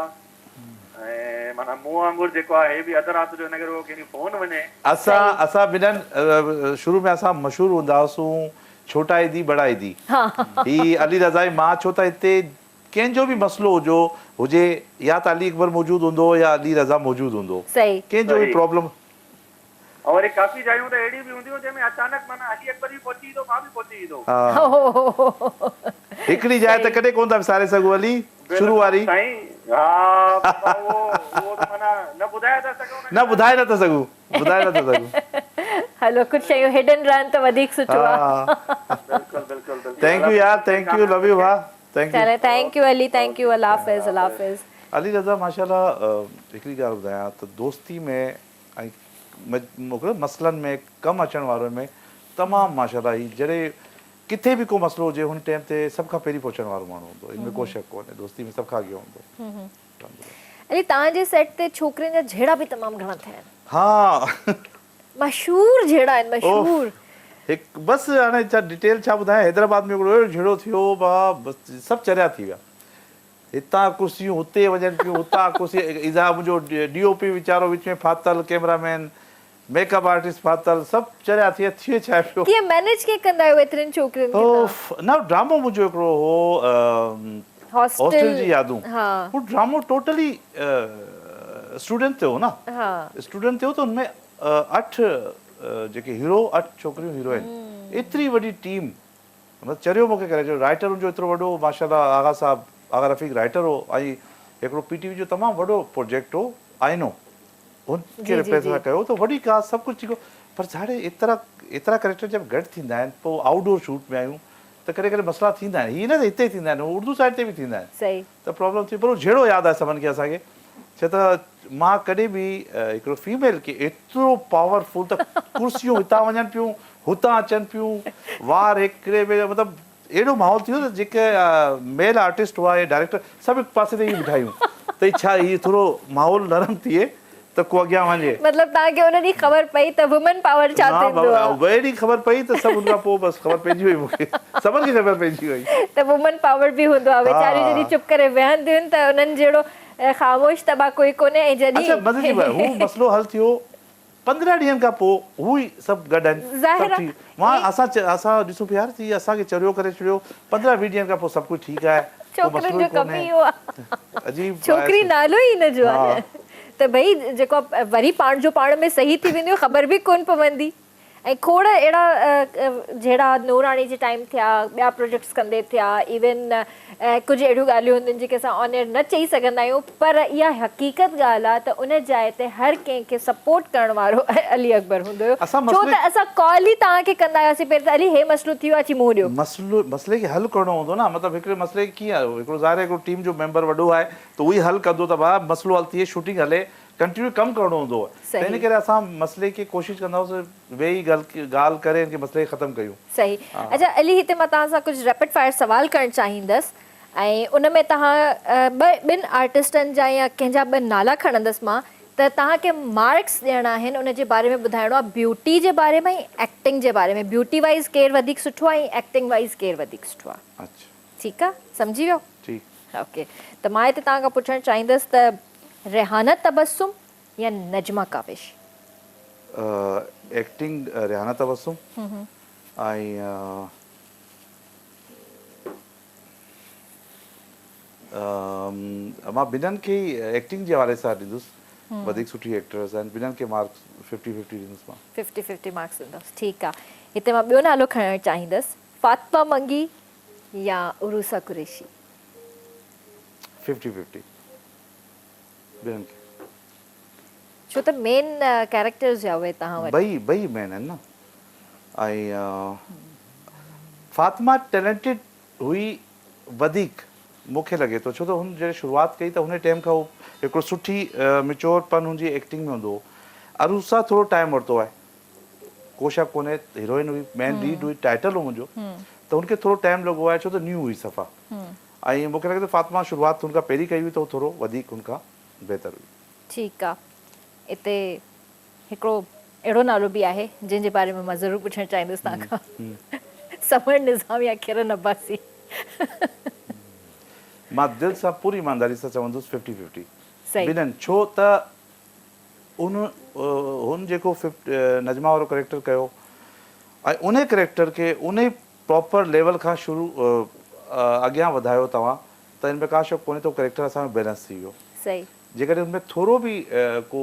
۽ معنيٰ مون وانگر جيڪو آ هي به اڌ رات جو هن کي رڳو ڪنهن جي فون وڃي. اسان اسان ٻنهن شروع ۾ اسان مشهور هوندا هئاسون ڇوٽا ايڌي بڙا ايڌي هي علي رضا ۽ مان ڇو ته هتي ڪنهن جو به مسئلو هجو هجي يا ته علي اڪبر موجود هوندو هو يا علي رضا موجود هوندو هو صحيح. ڪنهن جو به صحيح. پرابلم. ۽ وري ڪافي جايون ته اهڙيون به هونديون جنهن ۾ اچانڪ معنيٰ علي اڪبر به پهچي ايندو مان به پهچي ايندو. ها هڪڙي جاء ته صحيح. ڪڏهن ڪونه ٿا وساري سگهون علي شروع بلڪل واري. سائين ها بابا اهو اهو ته معنيٰ نه ٻڌائي ٿا سگهون نه نه ٻڌائي نه ٿا سگهون ٻڌائي نه ٿا سگهون. هلو ڪجهه شيون هڊن رهن ته وڌيڪ سٺو آ. ها بلڪل بلڪل بلڪل thank الله يو يار سڀني کي thank you ڪامياب لو يو رکي. ڀاء thank you. Chale thank you Ali thank you الله حافظ الله حافظ. علي رضا ماشاءالله هڪڙي ڳالهه ٻڌايان ته دوستي ۾ ۽ مسئلن ۾ ڪم اچڻ وارن ۾ تمام ماشاءالله هي جڏهن ڪٿي به ڪو مسئلو هجي هن ٽيم تي سڀ کان پهرين پهچڻ وارو ماڻهو هوندو ان ۾ ڪو شڪ ڪونهي دوستي ۾ سڀ کان اڳيان هوندو. علي توهان جي سيٽ تي ڇوڪرين جا جهيڙا به تمام گهڻا ٿيا آهن. ها. مشهور جهيڙا آهن مشهور. اوف هڪ بس هاڻي ڇا ڊيٽيل ڇا ٻڌايان حيدرآباد ۾ هڪڙو اهڙو جهيڙو ٿيو با بس سڀ چريا ٿي ويا هتان ڪرسيون هتي وڃن پيون هتان ڪرسي اذا منهنجو ڊي او پي ويچارو وچ ۾ ڦاٿل camera man make up artist ڦاٿل سڀ چريا ٿي ويا ٿئي ڇا پيو. ڪيئن مينيج ڪيئن ڪندا آهيو ايترين ڇوڪرين کي توهان. اوف نه ڊرامو منهنجو هڪڙو هو هاسٽل جي يادون هو ڊرامو ٽوٽلي اسٽوڊنٽ تي هو نه اسٽوڊنٽ تي هو ته ان ۾ اٺ جيڪي هيرو اٺ ڇوڪريون هيروئن ايتري وڏي ٽيم مطلب چريو مونکي ڪري ڇڏيو رائٽر ان جو ايترو وڏو ماشاءالله آغا صاحب آغا رفيق رائٽر هو ۽ هڪڙو پي ٽي وي جو تمام وڏو پروجيڪٽ هو آئينو هن کي ريپليس اسان ڪيو ته وڏي ڪاسٽ سڀ ڪجهه ٺيڪ هو پر ساڙي ايترا ايترا ڪريڪٽر جب گڏ ٿيندا آهن پوء آئوٽ ڊور شوٽ ۾ آهيون ته ڪڏهن ڪڏهن مسئلا ٿيندا آهن هي نه ته هتي ٿيندا آهن اردو سائيڊ تي به ٿيندا آهن ته پرابلم ٿي پر اهو جهيڙو ياد آهي سڀن کي اسان کي ڇو ته مان ڪڏهن به هڪڙو فيميل کي ايترو پاور فل ته ڪرسيون هتان وڃن پيون هتان اچن پيون وار هڪڙي ٻئي مطلب اهڙو ماحول ٿي ويو ته جيڪي ميل آرٽسٽ هئا يا ڊائريڪٽر سڀ هڪ پاسي تي ائين بيٺا آهيون ته هي ڇا هي ٿورو ماحول نرم ٿئي ته ڪو اڳيان وڃي. مطلب توهان کي ان ڏينهن خبر پئي ته وومن پاور ڇا نه ٿيندو بابا آ. اهي ڏينهن خبر پئي ته سڀ ان کان پوء بس خبر پئجي وئي مون کي سڀن کي خبر پئجي وئي. ته وومن پاور به هوندو آ ويچاريون جڏهن چپ ڪري ويهنديون ته انهن جهڙو خاموش طبع ڪوئي ڪونهي ۽ اڇا جڏهن. مزي جي ڳالهه هو مسئلو حل ٿيو 15 ڏينهن کان پوء هو ئي سڀ گڏ آهن سڀ ظاهر آ ٺيڪ مان اسان اسان ڏسون پيا يار هي اسان کي چريو ڪري ڇڏيو 15 20 ڏينهن کان پوء سڀ ڪجهه ٺيڪ آهي ڪو ڇوڪرين مسئلو جو ئي ڪم ڪونهي ئي اهو آ عجيب آهي ڇوڪري نالو ئي ان جو آ ها نه ته ڀئي جيڪو وري پاڻ جو پاڻ ۾ صحيح ٿي وينديون خبر به ڪونه پوندي. ۽ کوڙ اهڙا جهيڙا نوراڻي جي ٽائيم ٿيا ٻيا پروجيڪٽس ڪندي ٿيا ايون ڪجهه اهڙيون ڳالهيون هونديون آهن جيڪي اسان آن ايئر نه چئي سگهندا آهيون پر اها حقيقت ڳالهه آهي ته ان جاء تي هر ڪنهن کي سپورٽ ڪرڻ وارو علي اڪبر هوندو هيو اسان ڇو مسئلي ته اسان ڪال ئي توهان کي ڪندا هياسين پهرين ته علي هي مسئلو ٿي ويو آهي اچي منهن ڏيو. مسئلو مسئلي کي حل ڪرڻو هوندو نه مطلب هڪڙي مسئلي کي ڪيئن هڪڙو ظاهر آهي هڪڙو ٽيم جو ميمبر وڏو آهي ته اهو ئي حل ڪندو ته ڀاء مسئلو حل ٿئي شوٽنگ هلي ڪنٽينيو ڪم ڪرڻو هوندو هو ته ان ڪري اسان مسئلي کي ڪوشش ڪندا هئاسين ويهي ڳالهه ڪري ان کي مسئلي کي ختم ڪيون. صحيح اڇا علي هتي مان توهان سان ڪجهه ريپڊ فائر سوال ڪرڻ چاهيندس ۽ ان ۾ توهان ٻه ٻن آرٽسٽن جا يا ڪنهن جا ٻه نالا کڻندس مان ته توهان کي مارڪس ڏيڻا آهن ان جي باري ۾ ٻڌائڻو آهي بيوٽي جي باري ۾ ۽ ايڪٽنگ جي باري ۾ بيوٽي وائيز ڪير وڌيڪ سٺو آهي ۽ ايڪٽنگ وائيز ڪير وڌيڪ سٺو آهي. اڇا. ٺيڪ آهي سمجهي ويو. ٺيڪ. اوڪي ته مان هتي توهان کان پڇڻ چاهيندس ته ريحانه تبسم يا نجمه ڪاوش؟ ايڪٽنگ ريحانه تبسم ۽ مان ٻنهن کي ئي ايڪٽنگ جي حوالي سان ڏيندس وڌيڪ سٺي ايڪٽرس آهن ٻنهن کي مارڪس ففٽي ففٽي ڏيندس مان. ففٽي ففٽي مارڪس ڏيندس ٺيڪ آ هتي مان ٻيو نالو کڻڻ چاهيندس فاطمه منگي يا عروسه قريشي؟ ففٽي ففٽي ٻنهن کي. ڇو ته مين ڪيريڪٽرز هيا اهي توهان وٽ. ٻئي ٻئي مين آهن نه ۽ فاطمه ٽيلنٽيڊ هئي وڌيڪ مون کي لڳي ٿو ڇو ته هن جڏهن شروعات ڪئي ته هن ٽيم کان هو هڪڙو سٺي ميچور پن هن جي ايڪٽنگ ۾ هوندو هو عروسه ٿورو ٽائيم ورتو آهي ڪو شڪ ڪونهي هيروئن هئي مين ليڊ هئي ٽائيٽل هو منهنجو ته هن کي ٿورو ٽائيم لڳو آهي ڇو ته نيو هئي صفا ۽ مون کي لڳي ٿو فاطمه شروعات هن کان پهرين ڪئي هئي ته هو ٿورو وڌيڪ هن کان بهتر هئي. ٺيڪ آ اتي هڪڙو اهڙو نالو به آهي جنهن جي باري ۾ مان ضرور پڇڻ چاهيندس توهان کان سمر نظام يا ڪرن عباسي. مان دل سان پوري ايمانداري سان چوندس ففٽي ففٽي ٻنهن ڇو ته ان هن جيڪو نجمه وارو ڪريڪٽر ڪيو ۽ انهي ڪريڪٽر کي انهي پراپر ليول کان شروع اڳيان وڌايو توهان ته ان ۾ ڪا شڪ ڪونهي ته اهو ڪريڪٽر اسان جو بيلنس ٿي ويو. صحيح. جيڪڏهن ان ۾ ٿورو به ڪو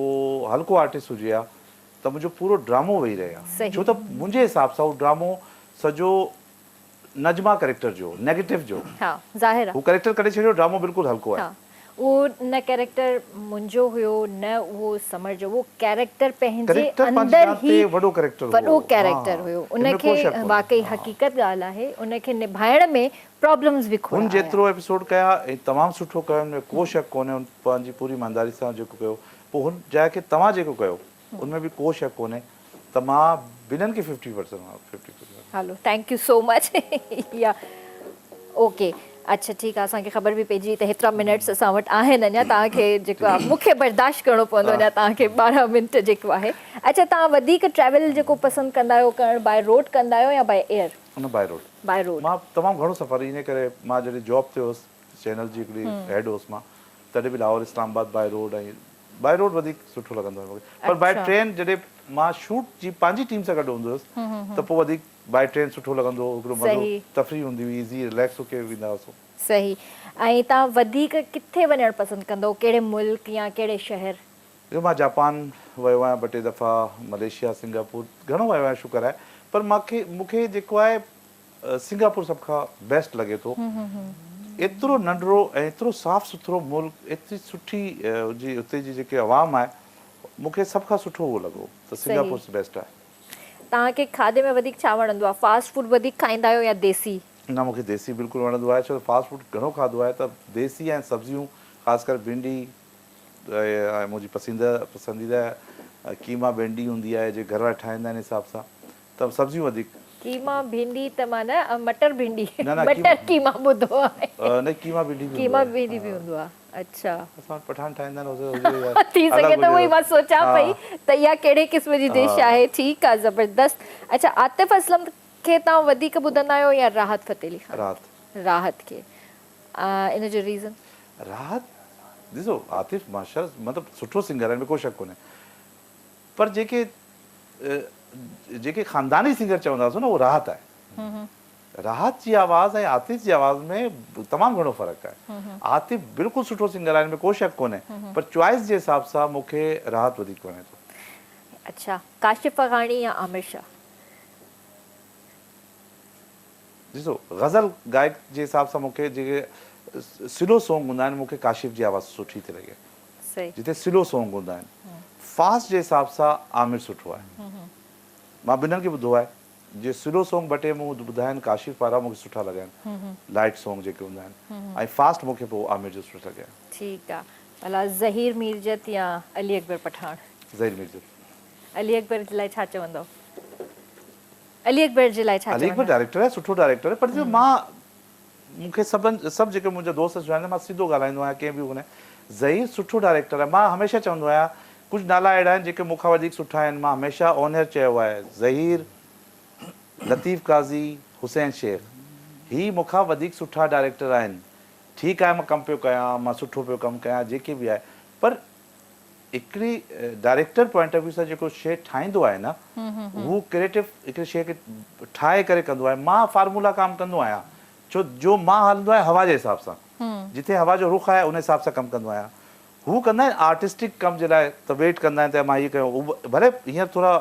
هلڪو آرٽسٽ هجي ها ته منهنجو پورو ڊرامو ويهي رهي ها. صحيح. ڇو ته منهنجي حساب سان اهو ڊرامو سڄو نجمه ڪريڪٽر جو هو، نيگيٽو جو هو. ها ظاهر آ. هو ڪريڪٽر ڪڍي ڇڏيو ڊرامو بلڪل هلڪو آهي. ها اهو نه ڪيريڪٽر منهنجو هيو نه اهو سمر جو اهو ڪيريڪٽر پنهنجي ڪريڪٽر پنهنجي اندر جاء ئي تي وڏو ڪريڪٽر هو. وڏو ها ڪيريڪٽر ها هيو ان ان ۾ کي ڪو شڪ ڪونهي. واقعي ها. حقيقت ڳالهه آهي ان کي نڀائڻ ۾ پرابلمز به کوڙ هن آيا. جيترو ايپيسوڊ ڪيا ۽ تمام سٺو ڪيو ان ۾ ڪو شڪ ڪونهي هن پنهنجي پوري ايمانداري سان جيڪو ڪيو پوء هن جاء کي توهان جيڪو ڪيو ان ۾ به ڪو شڪ ڪونهي ته مان ٻنهن کي fifty percent fifty percent. Hello thank you سو مچ يا اوڪي اڇا ٺيڪ آ اسان کي خبر به پئجي وئي ته هيترا منٽس اسان وٽ آهن اڃا توهان کي جيڪو آ مون کي برداشت ڪرڻو پوندو اڃا توهان کي 12 منٽ جيڪو آهي اڇا توهان وڌيڪ ٽريول جيڪو پسند ڪندا آهيو ڪرڻ بائي روڊ ڪندا آهيو يا بائي ايئر؟ نه بائي روڊ. By road. مان تمام گهڻو سفر انهي ڪري مان جڏهن جاب تي هوس چينل جي هڪڙي هيڊ هوس مان تڏهن به Lahore Islamabad by road ۽ by road وڌيڪ سٺو لڳندو آهي مون کي پر بائي ٽرين جڏهن مان شوٽ جي پنهنجي ٽيم سان گڏ هوندو هيس ته پوء وڌيڪ بائي ٽرين سٺو لڳندو هو هڪڙو مزو تفريح هوندي هئي ايزي رليڪس هوڪي ويندا هئاسون. صحيح ۽ توهان وڌيڪ ڪٿي وڃڻ پسند ڪندؤ ڪهڙي ملڪ يا ڪهڙي شهر؟ ڏسو مان جاپان ويو آهيان ٻه ٽي دفعا ملائيشيا سنگاپور گهڻو ويو آهيان شڪر آهي پر مونکي مونکي جيڪو آهي سنگاپور سڀ کان بيسٽ لڳي ٿو. ايترو ننڍڙو ۽ ايترو صاف سٿرو ملڪ، ايتري سٺي جي اتي جي جيڪي عوام آهي، مون کي سڀ کان سٺو اهو لڳو ته سنگاپور بيسٽ آهي. توهان کي کاڌي ۾ وڌيڪ ڇا وڻندو آهي؟ فاسٽ فوڊ وڌيڪ کائيندا آهيو يا ديسي؟ نه مون کي ديسي بلڪل وڻندو آهي ڇو ته فاسٽ فوڊ گهڻو کاڌو آهي ته ديسي ۽ سبزيون خاص ڪري ڀينڊي ۽ منهنجي پسنديده قيما ڀينڊي هوندي آهي جيڪي گهر وارا ٺاهيندا آهن حساب سان ته سبزيون وڌيڪ. قيما ڀينڊي ته معنيٰ مٽر ڀينڊي نه نه مٽر قيما ٻڌو آهي. نه قيما ڀينڊي به هوندو قيما آهي. ڀينڊي به هوندو آهي اڇا. اسان وٽ پٺاڻ ٺاهيندا آهن هجي يا ٿي الڳ سگهي ٿو هجي اهو ئي مان سوچان ها. پئي ته اها ڪهڙي قسم جي ڊش آهي ٺيڪ آهي زبردست اڇا عاطف اسلم کي توهان وڌيڪ ٻڌندا آهيو يا راحت فتح علي خان راحت. راحت کي ان جو ريزن. راحت ڏسو عاطف ماشاءالله مطلب سٺو سنگر آهي ان ۾ ڪو شڪ ڪونهي پر جيڪي جيڪي خانداني سنگر چوندا هئاسون نه اهو راحت آهي. راحت جي آواز ۽ عاطف جي آواز ۾ تمام گهڻو فرق آهي. عاطف بلڪل سٺو سنگر آهي ان ۾ ڪو شڪ ڪونهي پر چوائس جي حساب سان مون کي راحت وڌيڪ وڻي ٿو. اڇا ڪاشف فغاڻي يا عامر شاهه؟ ڏسو غزل گائڪ جي حساب سان مون کي جيڪي سلو سونگ هوندا آهن مون کي ڪاشف جي آواز سٺي ٿي لڳي جتي سلو سونگ هوندا آهن فاسٽ جي حساب سان عامر سٺو آهي مان ٻنهن کي ٻڌو آهي جي سلو سونگ ٻه ٽي مون ٻڌا آهن ڪاشف وارا مون کي سٺا لڳا آهن لائٽ سونگ جيڪي هوندا آهن ۽ فاسٽ مون کي پوء عامر جو سٺو لڳي. ٺيڪ آ ڀلا ظهير ميرجت يا علي اڪبر پٺاڻ؟ ظهير ميرجت. علي اڪبر جي لاء ڇا چوندؤ؟ علي اڪبر جي لاء ڇا علي اڪبر چوندا؟ ڊائريڪٽر آهي سٺو ڊائريڪٽر آهي پر جو مان مون کي سڀن سڀ جيڪي منهنجا دوست سڃاڻن مان سڌو ڳالهائيندو آهيان ڪنهن به هن ظهير سٺو ڊائريڪٽر آهي مان هميشه چوندو آهيان ڪجهه نالا اهڙا آهن جيڪي مون کان وڌيڪ سٺا آهن مان هميشه آن ايئر چيو آهي ظهير لطيف قاضي حسين شيخ هي مون کان وڌيڪ سٺا ڊائريڪٽر آهن ٺيڪ آهي مان ڪم پيو ڪيان مان سٺو پيو ڪم ڪيان جيڪي به آهي پر هڪڙي ڊائريڪٽر پوائنٽ آف ويو سان جيڪو شيء ٺاهيندو آهي نه هو ڪريٽو هڪڙي شيء کي ٺاهي ڪري ڪندو آهي مان فارمولا ڪام ڪندو آهيان ڇو جو مان هلندو آهيان هوا جي حساب سان جتي هوا جو رخ آهي ان حساب سان ڪم ڪندو آهيان هو ڪندا آهن آرٽسٽڪ ڪم جي لاء ته ويٽ ڪندا آهن ته مان هي ڪيو هو ڀلي هينئر ٿورا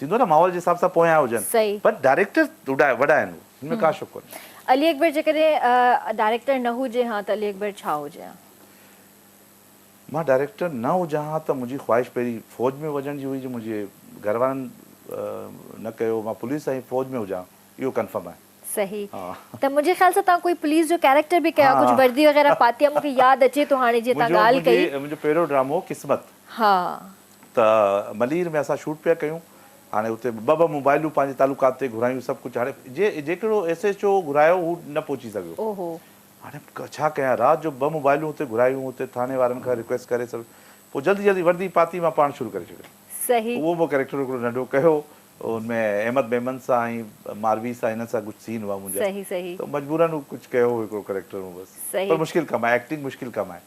ٿيندو نه ماحول جي حساب سان پويان هجن پر ڊائريڪٽر وڏا آهن هن ۾ ڪا شڪ ڪونهي. علي اڪبر جيڪڏهن ڊائريڪٽر نه هجي ها ته علي اڪبر ڇا هجي ها؟ مان ڊائريڪٽر نه هجان ها ته منهنجي خواهش پهرين فوج ۾ وڃڻ جي هئي جو منهنجي گهر وارن نه ڪيو مان پوليس ۽ فوج ۾ هجان اهو ڪنفرم آهي. صحيح ته منهنجي خيال سان توهان ڪوئي پوليس جو ڪيريڪٽر به ڪيو آهي ڪجهه وردي وغيره پاتي آهي مون کي ياد اچي ٿو هاڻي جيئن توهان ڳالهه ڪئي. منهنجو پهريون ڊرامو هو قسمت. ها. ته ملير ۾ اسان شوٽ پيا ڪيون هاڻي اتي ٻه ٻه موبائلون پنهنجي تعلقات تي گهرايون سڀ ڪجهه هاڻي جيڪڙو ايس ايڇ او گهرايو هو نه پهچي سگهيو. اوهو. هاڻي ڇا ڪيان رات جو ٻه موبائلون اتي گهرايون اتي ٿاڻي وارن کان ريڪويسٽ ڪري سڀ پوء جلدي جلدي وردي پاتي مان پاڻ شروع ڪري ڇڏيو. صحيح. اهو مون ڪريڪٽر هڪڙو ننڍو ڪيو ان ۾ احمد ميمن سان ۽ ماروي سان هنن سان ڪجهه سين هئا منهنجا صحيح صحيح. ته مجبورن هو ڪجهه ڪيو هو هڪڙو ڪريڪٽر مون بس صحيح. پر مشڪل ڪم آهي ايڪٽنگ مشڪل ڪم آهي.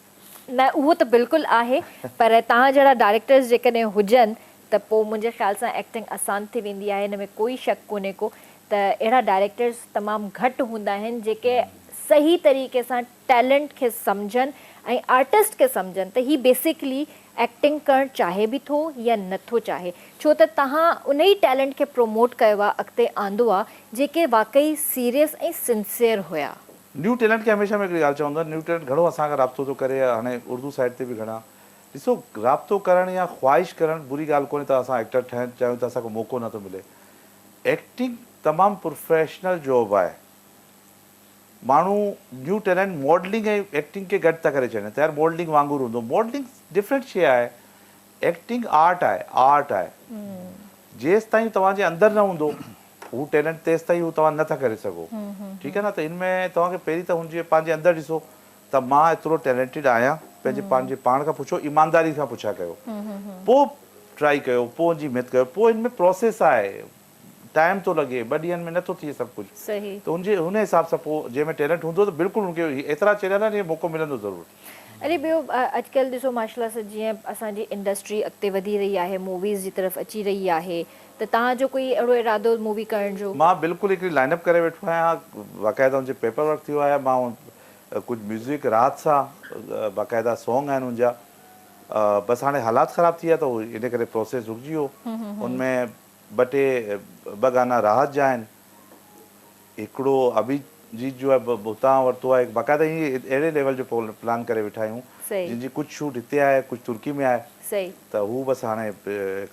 نه اهو ته بلڪل آهي پر توهان جهڙا ڊائريڪٽرز جيڪڏهن هجن ته پوء منهنجي خيال سان ايڪٽنگ آسان ٿي ويندي آهي ان ۾ ڪوئي شڪ ڪونهي ڪو ته اهڙا ڊائريڪٽرز تمام گهٽ هوندا آهن جيڪي صحيح طريقي سان ٽيلنٽ کي سمجهن ۽ آرٽسٽ کي سمجهن ته هي بيسيڪلي ايڪٽنگ ڪرڻ چاهي به ٿو يا نه ٿو چاهي ڇو ته توهان انهي ٽيلنٽ کي پروموٽ ڪيو آ اڳتي آندو آ جيڪي واقعي سيريس ۽ سنسيئر هيا. نيو ٽيلنٽ کي هميشه مان هڪڙي ڳالهه چوندو آهيان نيو ٽيلنٽ گهڻو اسان کان رابطو ٿو ڪري هاڻي اردو سائيڊ تي به گهڻا ڏسو رابطو ڪرڻ يا خواهش ڪرڻ بري ڳالهه ڪونهي ته اسان ايڪٽر ٺهڻ چاهيون ٿا اسان کي موقعو نه ٿو ملي ايڪٽنگ تمام پروفيشنل جاب آهي ماڻهو نيو ٽيلنٽ ماڊلنگ ۽ ايڪٽنگ کي گڏ ٿا ڪري ڇڏين ته يار ماڊلنگ وانگر هوندو ماڊلنگ ڊفرنٽ شي آهي ايڪٽنگ آرٽ آهي آرٽ آهي جيستائين توهان جي اندر نه هوندو هو ٽيلنٽ تيستائين هو توهان نه ٿا ڪري سگهو ٺيڪ آهي نه ته ان ۾ توهان کي پهرين ته هن جي پنهنجي اندر ڏسو ته مان ايترو ٽيلنٽيڊ آهيان پنهنجي پنهنجي پاڻ کان پڇو ايمانداري سان پڇا ڪيو پوء ٽرائي ڪيو پوء ان جي محنت ڪيو پوء ان ۾ پروسيس آهي ٽائيم ٿو لڳي ٻه ڏينهن ۾ نٿو ٿئي سڀ ڪجهه ته ان جي ان حساب سان پوء جنهن ۾ ٽيلنٽ هوندو ته بلڪل ان کي ايترا چينل آهن موقعو ملندو ضرور. علي ٻيو اڄڪلهه ڏسو ماشاءالله سان جيئن اسان جي انڊسٽري اڳتي وڌي رهي آهي موويز جي طرف اچي رهي آهي ته توهان جو ڪوئي اهڙو ارادو مووي ڪرڻ جو. مان بلڪل هڪڙي لائن اپ ڪري ويٺو آهيان باقاعده ان جي پيپر ورڪ ٿيو آهي مان ڪجهه ميوزڪ راحت سان باقاعده سونگ آهن ان جا بس هاڻي حالات خراب ٿي ويا ته ان ڪري پروسيس رڪجي ويو ان ۾ ٻه ٽي ٻه گانا راحت جا آهن هڪڙو اڀيجيت جو آهي هتان ورتو آهي باقاعده ائين اهڙي ليول جو پلان ڪري ويٺا آهيون جن جي ڪجهه شوٽ هتي آهي ڪجهه ترڪي ۾ آهي ته هو بس هاڻي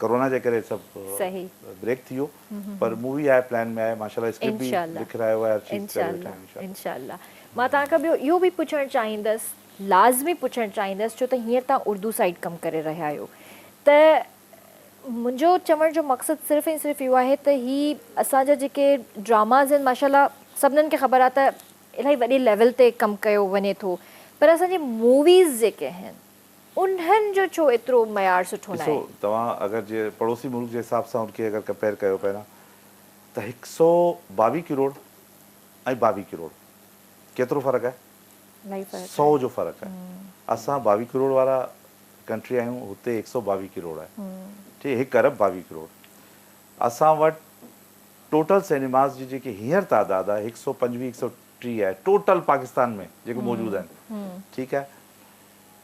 ڪورونا جي ڪري سڀ بريڪ ٿي ويو پر مووي آهي پلان ۾ آهي ماشاءالله اسڪرپٽ به لکرايو آهي هر چيز ڪري ويٺا آهيون انشاءالله. انشاءالله مان توهان کان ٻيو اهو به پڇڻ چاهيندس لازمي پڇڻ چاهيندس ڇو ته هينئر توهان اردو سائيڊ ڪم ڪري رهيا آهيو ته منهنجو چوڻ جو مقصد صرف ۽ صرف اهو آهي ته هي اسان جا جيڪي ڊراماز آهن ماشاءالله سڀنن کي خبر آهي ته الاهي وڏي ليول تي ڪم ڪيو وڃي ٿو پر اسان جي موويز جيڪي آهن انهن جو ڇو ايترو معيار سٺو ڏسو ناهي. توهان اگر جي پڙوسي ملڪ جي حساب سان ان کي اگر ڪمپيئر ڪيو پيا نه ته هڪ سئو ٻاويهه ڪروڙ ۽ ٻاويهه ڪروڙ ڪيترو فرق آهي؟ الاهي فرق سئو آهي. جو فرق آهي. اسان ٻاويهه ڪروڙ وارا ڪنٽري آهيون هتي هڪ سئو ٻاويهه ڪروڙ آهي ٺيڪ هڪ ارب ٻاويهه ڪروڙ اسان وٽ ٽوٽل سئنيماز جي جيڪي هينئر تعداد آهي هڪ سئو پنجويهه هڪ سئو 30 آهي ٽوٽل پاڪستان ۾ جيڪي موجود آهن ٺيڪ آهي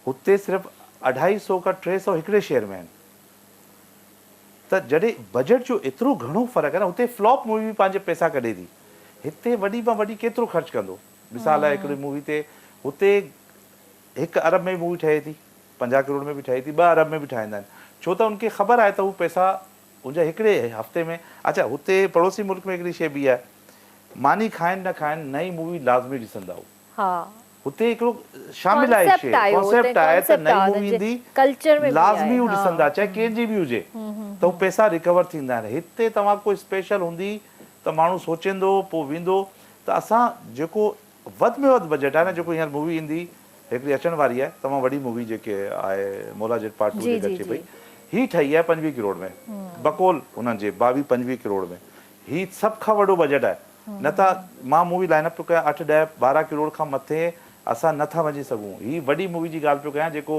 هتي صرف اڍائي سئو کان 300 هڪڙي شهر ۾ آهن ته جڏهن بجيٽ جو ايترو گهڻو فرق آهي نه هتي فلاپ مووي به پنهنجي پئسا ڪڍي ٿي هتي وڏي مان وڏي ڪيترو خرچ ڪندو مثال آهي هڪڙي مووي تي هتي هڪ ارب ۾ مووي ٺهي ٿي 50 ڪروڙ ۾ به ٺهي ٿي 2 ارب ۾ به ٺاهيندا آهن ڇو ته ان کي خبر آهي ته هو پئسا ان جا هڪڙي هفتي ۾ اڇا هتي پڙوسي ملڪ ۾ هڪڙي شيء ٻي آهي ماني کائن نه کائن نئين مووي لازمي ڏسندا هو ها هتي هڪڙو شامل آهي شيء ڪانسيپٽ آهي ته نئين مووي ايندي لازمي هو ڏسندا چاهي ڪنهن جي به هجي ته هو پئسا ريڪور ٿيندا آهن هتي توهان ڪو اسپيشل هوندي ته ماڻهو سوچيندو پوء ويندو ته اسان جيڪو وڌ ۾ وڌ بجيٽ آهي نه جيڪو هينئر مووي ايندي هڪڙي اچڻ واري آهي تمام وڏي مووي جيڪي آهي مولا جٽ پارٽ ٽو جيڪا اچي پئي هي ٺهي آهي 25 ڪروڙ ۾ بقول انهن جي 22 25 ڪروڙ ۾ هي سڀ کان وڏو بجيٽ آهي نه ته مان مووي لائن اپ پيو ڪيان اٺ ڏهه 12 ڪروڙ کان مٿي اسان نه ٿا وڃي سگهون هي وڏي مووي جي ڳالهه پيو ڪيان جيڪو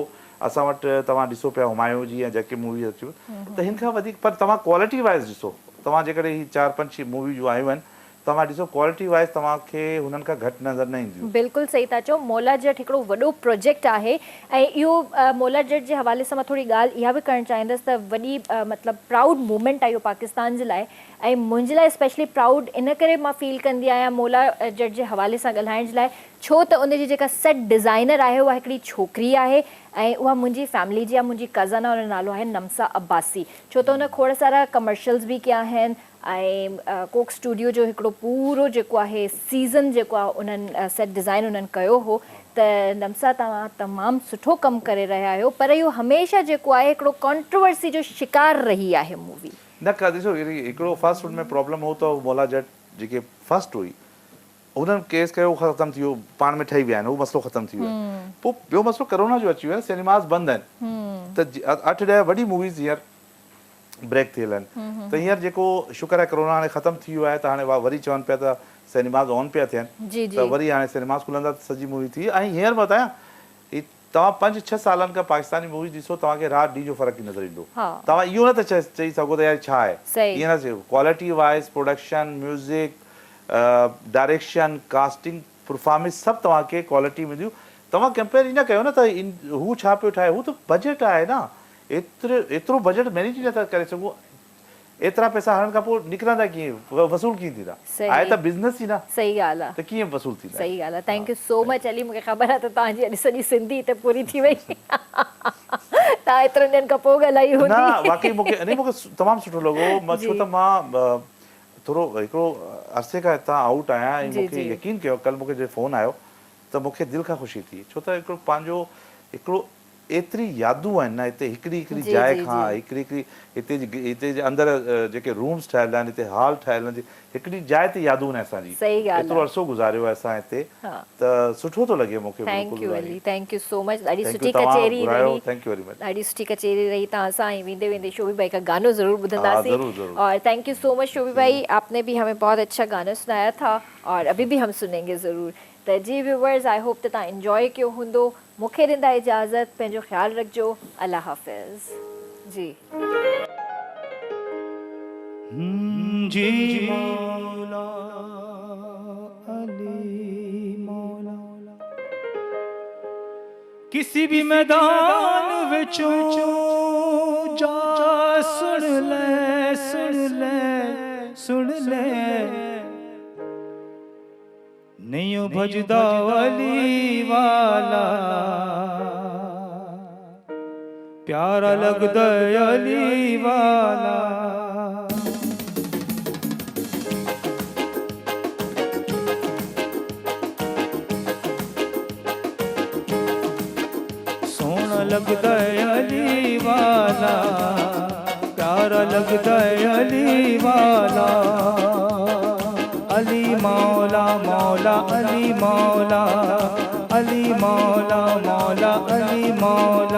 اسان وٽ توهان ڏسو پيا همايون جي يا جيڪي موويز اچيون ته هن کان وڌيڪ پر توهان ڪوالٽي وائز ڏسو توهان جيڪڏهن هي چار پنج ڇهه مووي جون آيون آهن توهان ڏسو ڪوالٽي وائز توهان کي هنن کان گهٽ نظر نه اينديون. بلڪل صحيح ٿا چئو مولا جٽ هڪڙو وڏو پروجيڪٽ آهي ۽ اهو مولا جٽ جي حوالي سان مان ٿوري ڳالهه اها به ڪرڻ چاهيندس ته وڏي مطلب پرائوڊ مومينٽ آهي اهو پاڪستان جي لاء ۽ منهنجي لاء اسپيشلي پرائوڊ ان ڪري مان فيل ڪندي آهيان مولا جٽ جي حوالي سان ڳالهائڻ جي لاء ڇو ته ان جي جيڪا سيٽ ڊزائنر آهي اها هڪڙي ڇوڪري آهي ۽ اها منهنجي فيملي جي آهي منهنجي ڪزن آهي ان جو نالو آهي نمسا عباسي ڇو ته ان کوڙ سارا ڪمرشلز به ڪيا آهن ۽ ڪوڪ اسٽوڊيو جو هڪڙو پورو جيڪو آهي سيزن جيڪو آهي انهن سيٽ ڊزائن انهن ڪيو هو ته نمسا توهان تمام سٺو ڪم ڪري رهيا آهيو پر اهو هميشه جيڪو آهي هڪڙو ڪانٽروورسي جو شڪار رهي آهي مووي. نه ڪا ڏسو هڪڙو فرسٽ ان ۾ پرابلم هو ته مولا جٽ جيڪي فرسٽ هئي انهن ڪيس ڪيو ختم ٿي ويو پاڻ ۾ ٺهي ويا آهن هو مسئلو ختم ٿي ويو آهي پوء ٻيو مسئلو ڪرونا جو اچي ويو آهي سينيماز بند آهن ته اٺ ڏهه وڏي موويز هينئر بريڪ ٿيل آهن ته هينئر جيڪو شڪر آهي ڪرونا هاڻي ختم ٿي ويو آهي ته هاڻي وري چون پيا ته سينيماز آن پيا ٿين ته وري هاڻي سينيماز کلندا ته سڄي مووي ٿي ۽ هينئر بتايان هي توهان پنج ڇهه سالن کان پاڪستاني موويز ڏسو توهان کي رات ڏينهن جو فرق ئي نظر ايندو توهان اهو نه ته چئي سگهو ته يار ڇا آهي ائين نه چئو quality wise production music direction casting performance سڀ توهان کي ڪوالٽي ملنديون توهان ڪمپيئر ئي نه ڪيو نه ته هو ڇا پيو ٺاهي هو ته بجيٽ آهي نه ايترو ايترو بجيٽ مينيج ئي نه ٿا ڪري سگهون ايترا پئسا هڻڻ کان پوء نڪرندا ڪيئن وصول ڪيئن ٿيندا آهي ته بزنس ئي نه صحيح ڳالهه آ ته ڪيئن وصول ٿيندا صحيح ڳالهه آ thank you so much Ali مونکي خبر آ ته توهان جي اڄ سڄي سنڌي هتي پوري ٿي وئي توهان ايترن ڏينهن کان پوء ڳالهائي هوندي نه واقعي مونکي نه مونکي تمام سٺو لڳو مان ڇو ته مان ٿورو هڪڙو عرصي کان هتان آئوٽ آهيان ۽ مونکي يقين ڪيو ڪل مونکي جڏهن فون آيو ته مونکي دل کان خوشي ٿي ڇو ته هڪڙو پنهنجو هڪڙو ايتري يادون آهن نه هتي هڪڙي هڪڙي جاء کان هڪڙي هڪڙي هتي جي هتي جي اندر جيڪي رومز ٺاهيل آهن هتي هال ٺاهيل آهن هڪڙي جاء تي يادون آهن اسان جي ايترو عرصو گذاريو آهي اسان هتي ته سٺو ٿو لڳي مون کي thank you Ali thank you so much ڏاڍي سٺي ڪچهري رهي thank you very much ڏاڍي سٺي ڪچهري رهي توهان سان ۽ ويندي ويندي شوبي ڀائي کا گانو ضرور ٻڌنداسين اور thank you so much Shobi ڀائي آپ ني به همين بهت اڇا گانو سنايا ٿا اور ابي به هم سنينگي ضرور ته جي ويوئرز I hope ته توهان انجوائي ڪيو هوندو مون کي ڏيندا اجازت پنهنجو خيال رکجو الله حافظ جي. جي مولا علي مولا ڪسي به ميدان وچون جا سڻ لي سڻ لي سڻ لي. نيون ڀڄدا علي والا پيارا لڳدا علي والا. سهڻا لڳدا علي والا پيارا لڳدا علي والا. علي مولا مولا علي مولا علي مولا مولا علي مولا.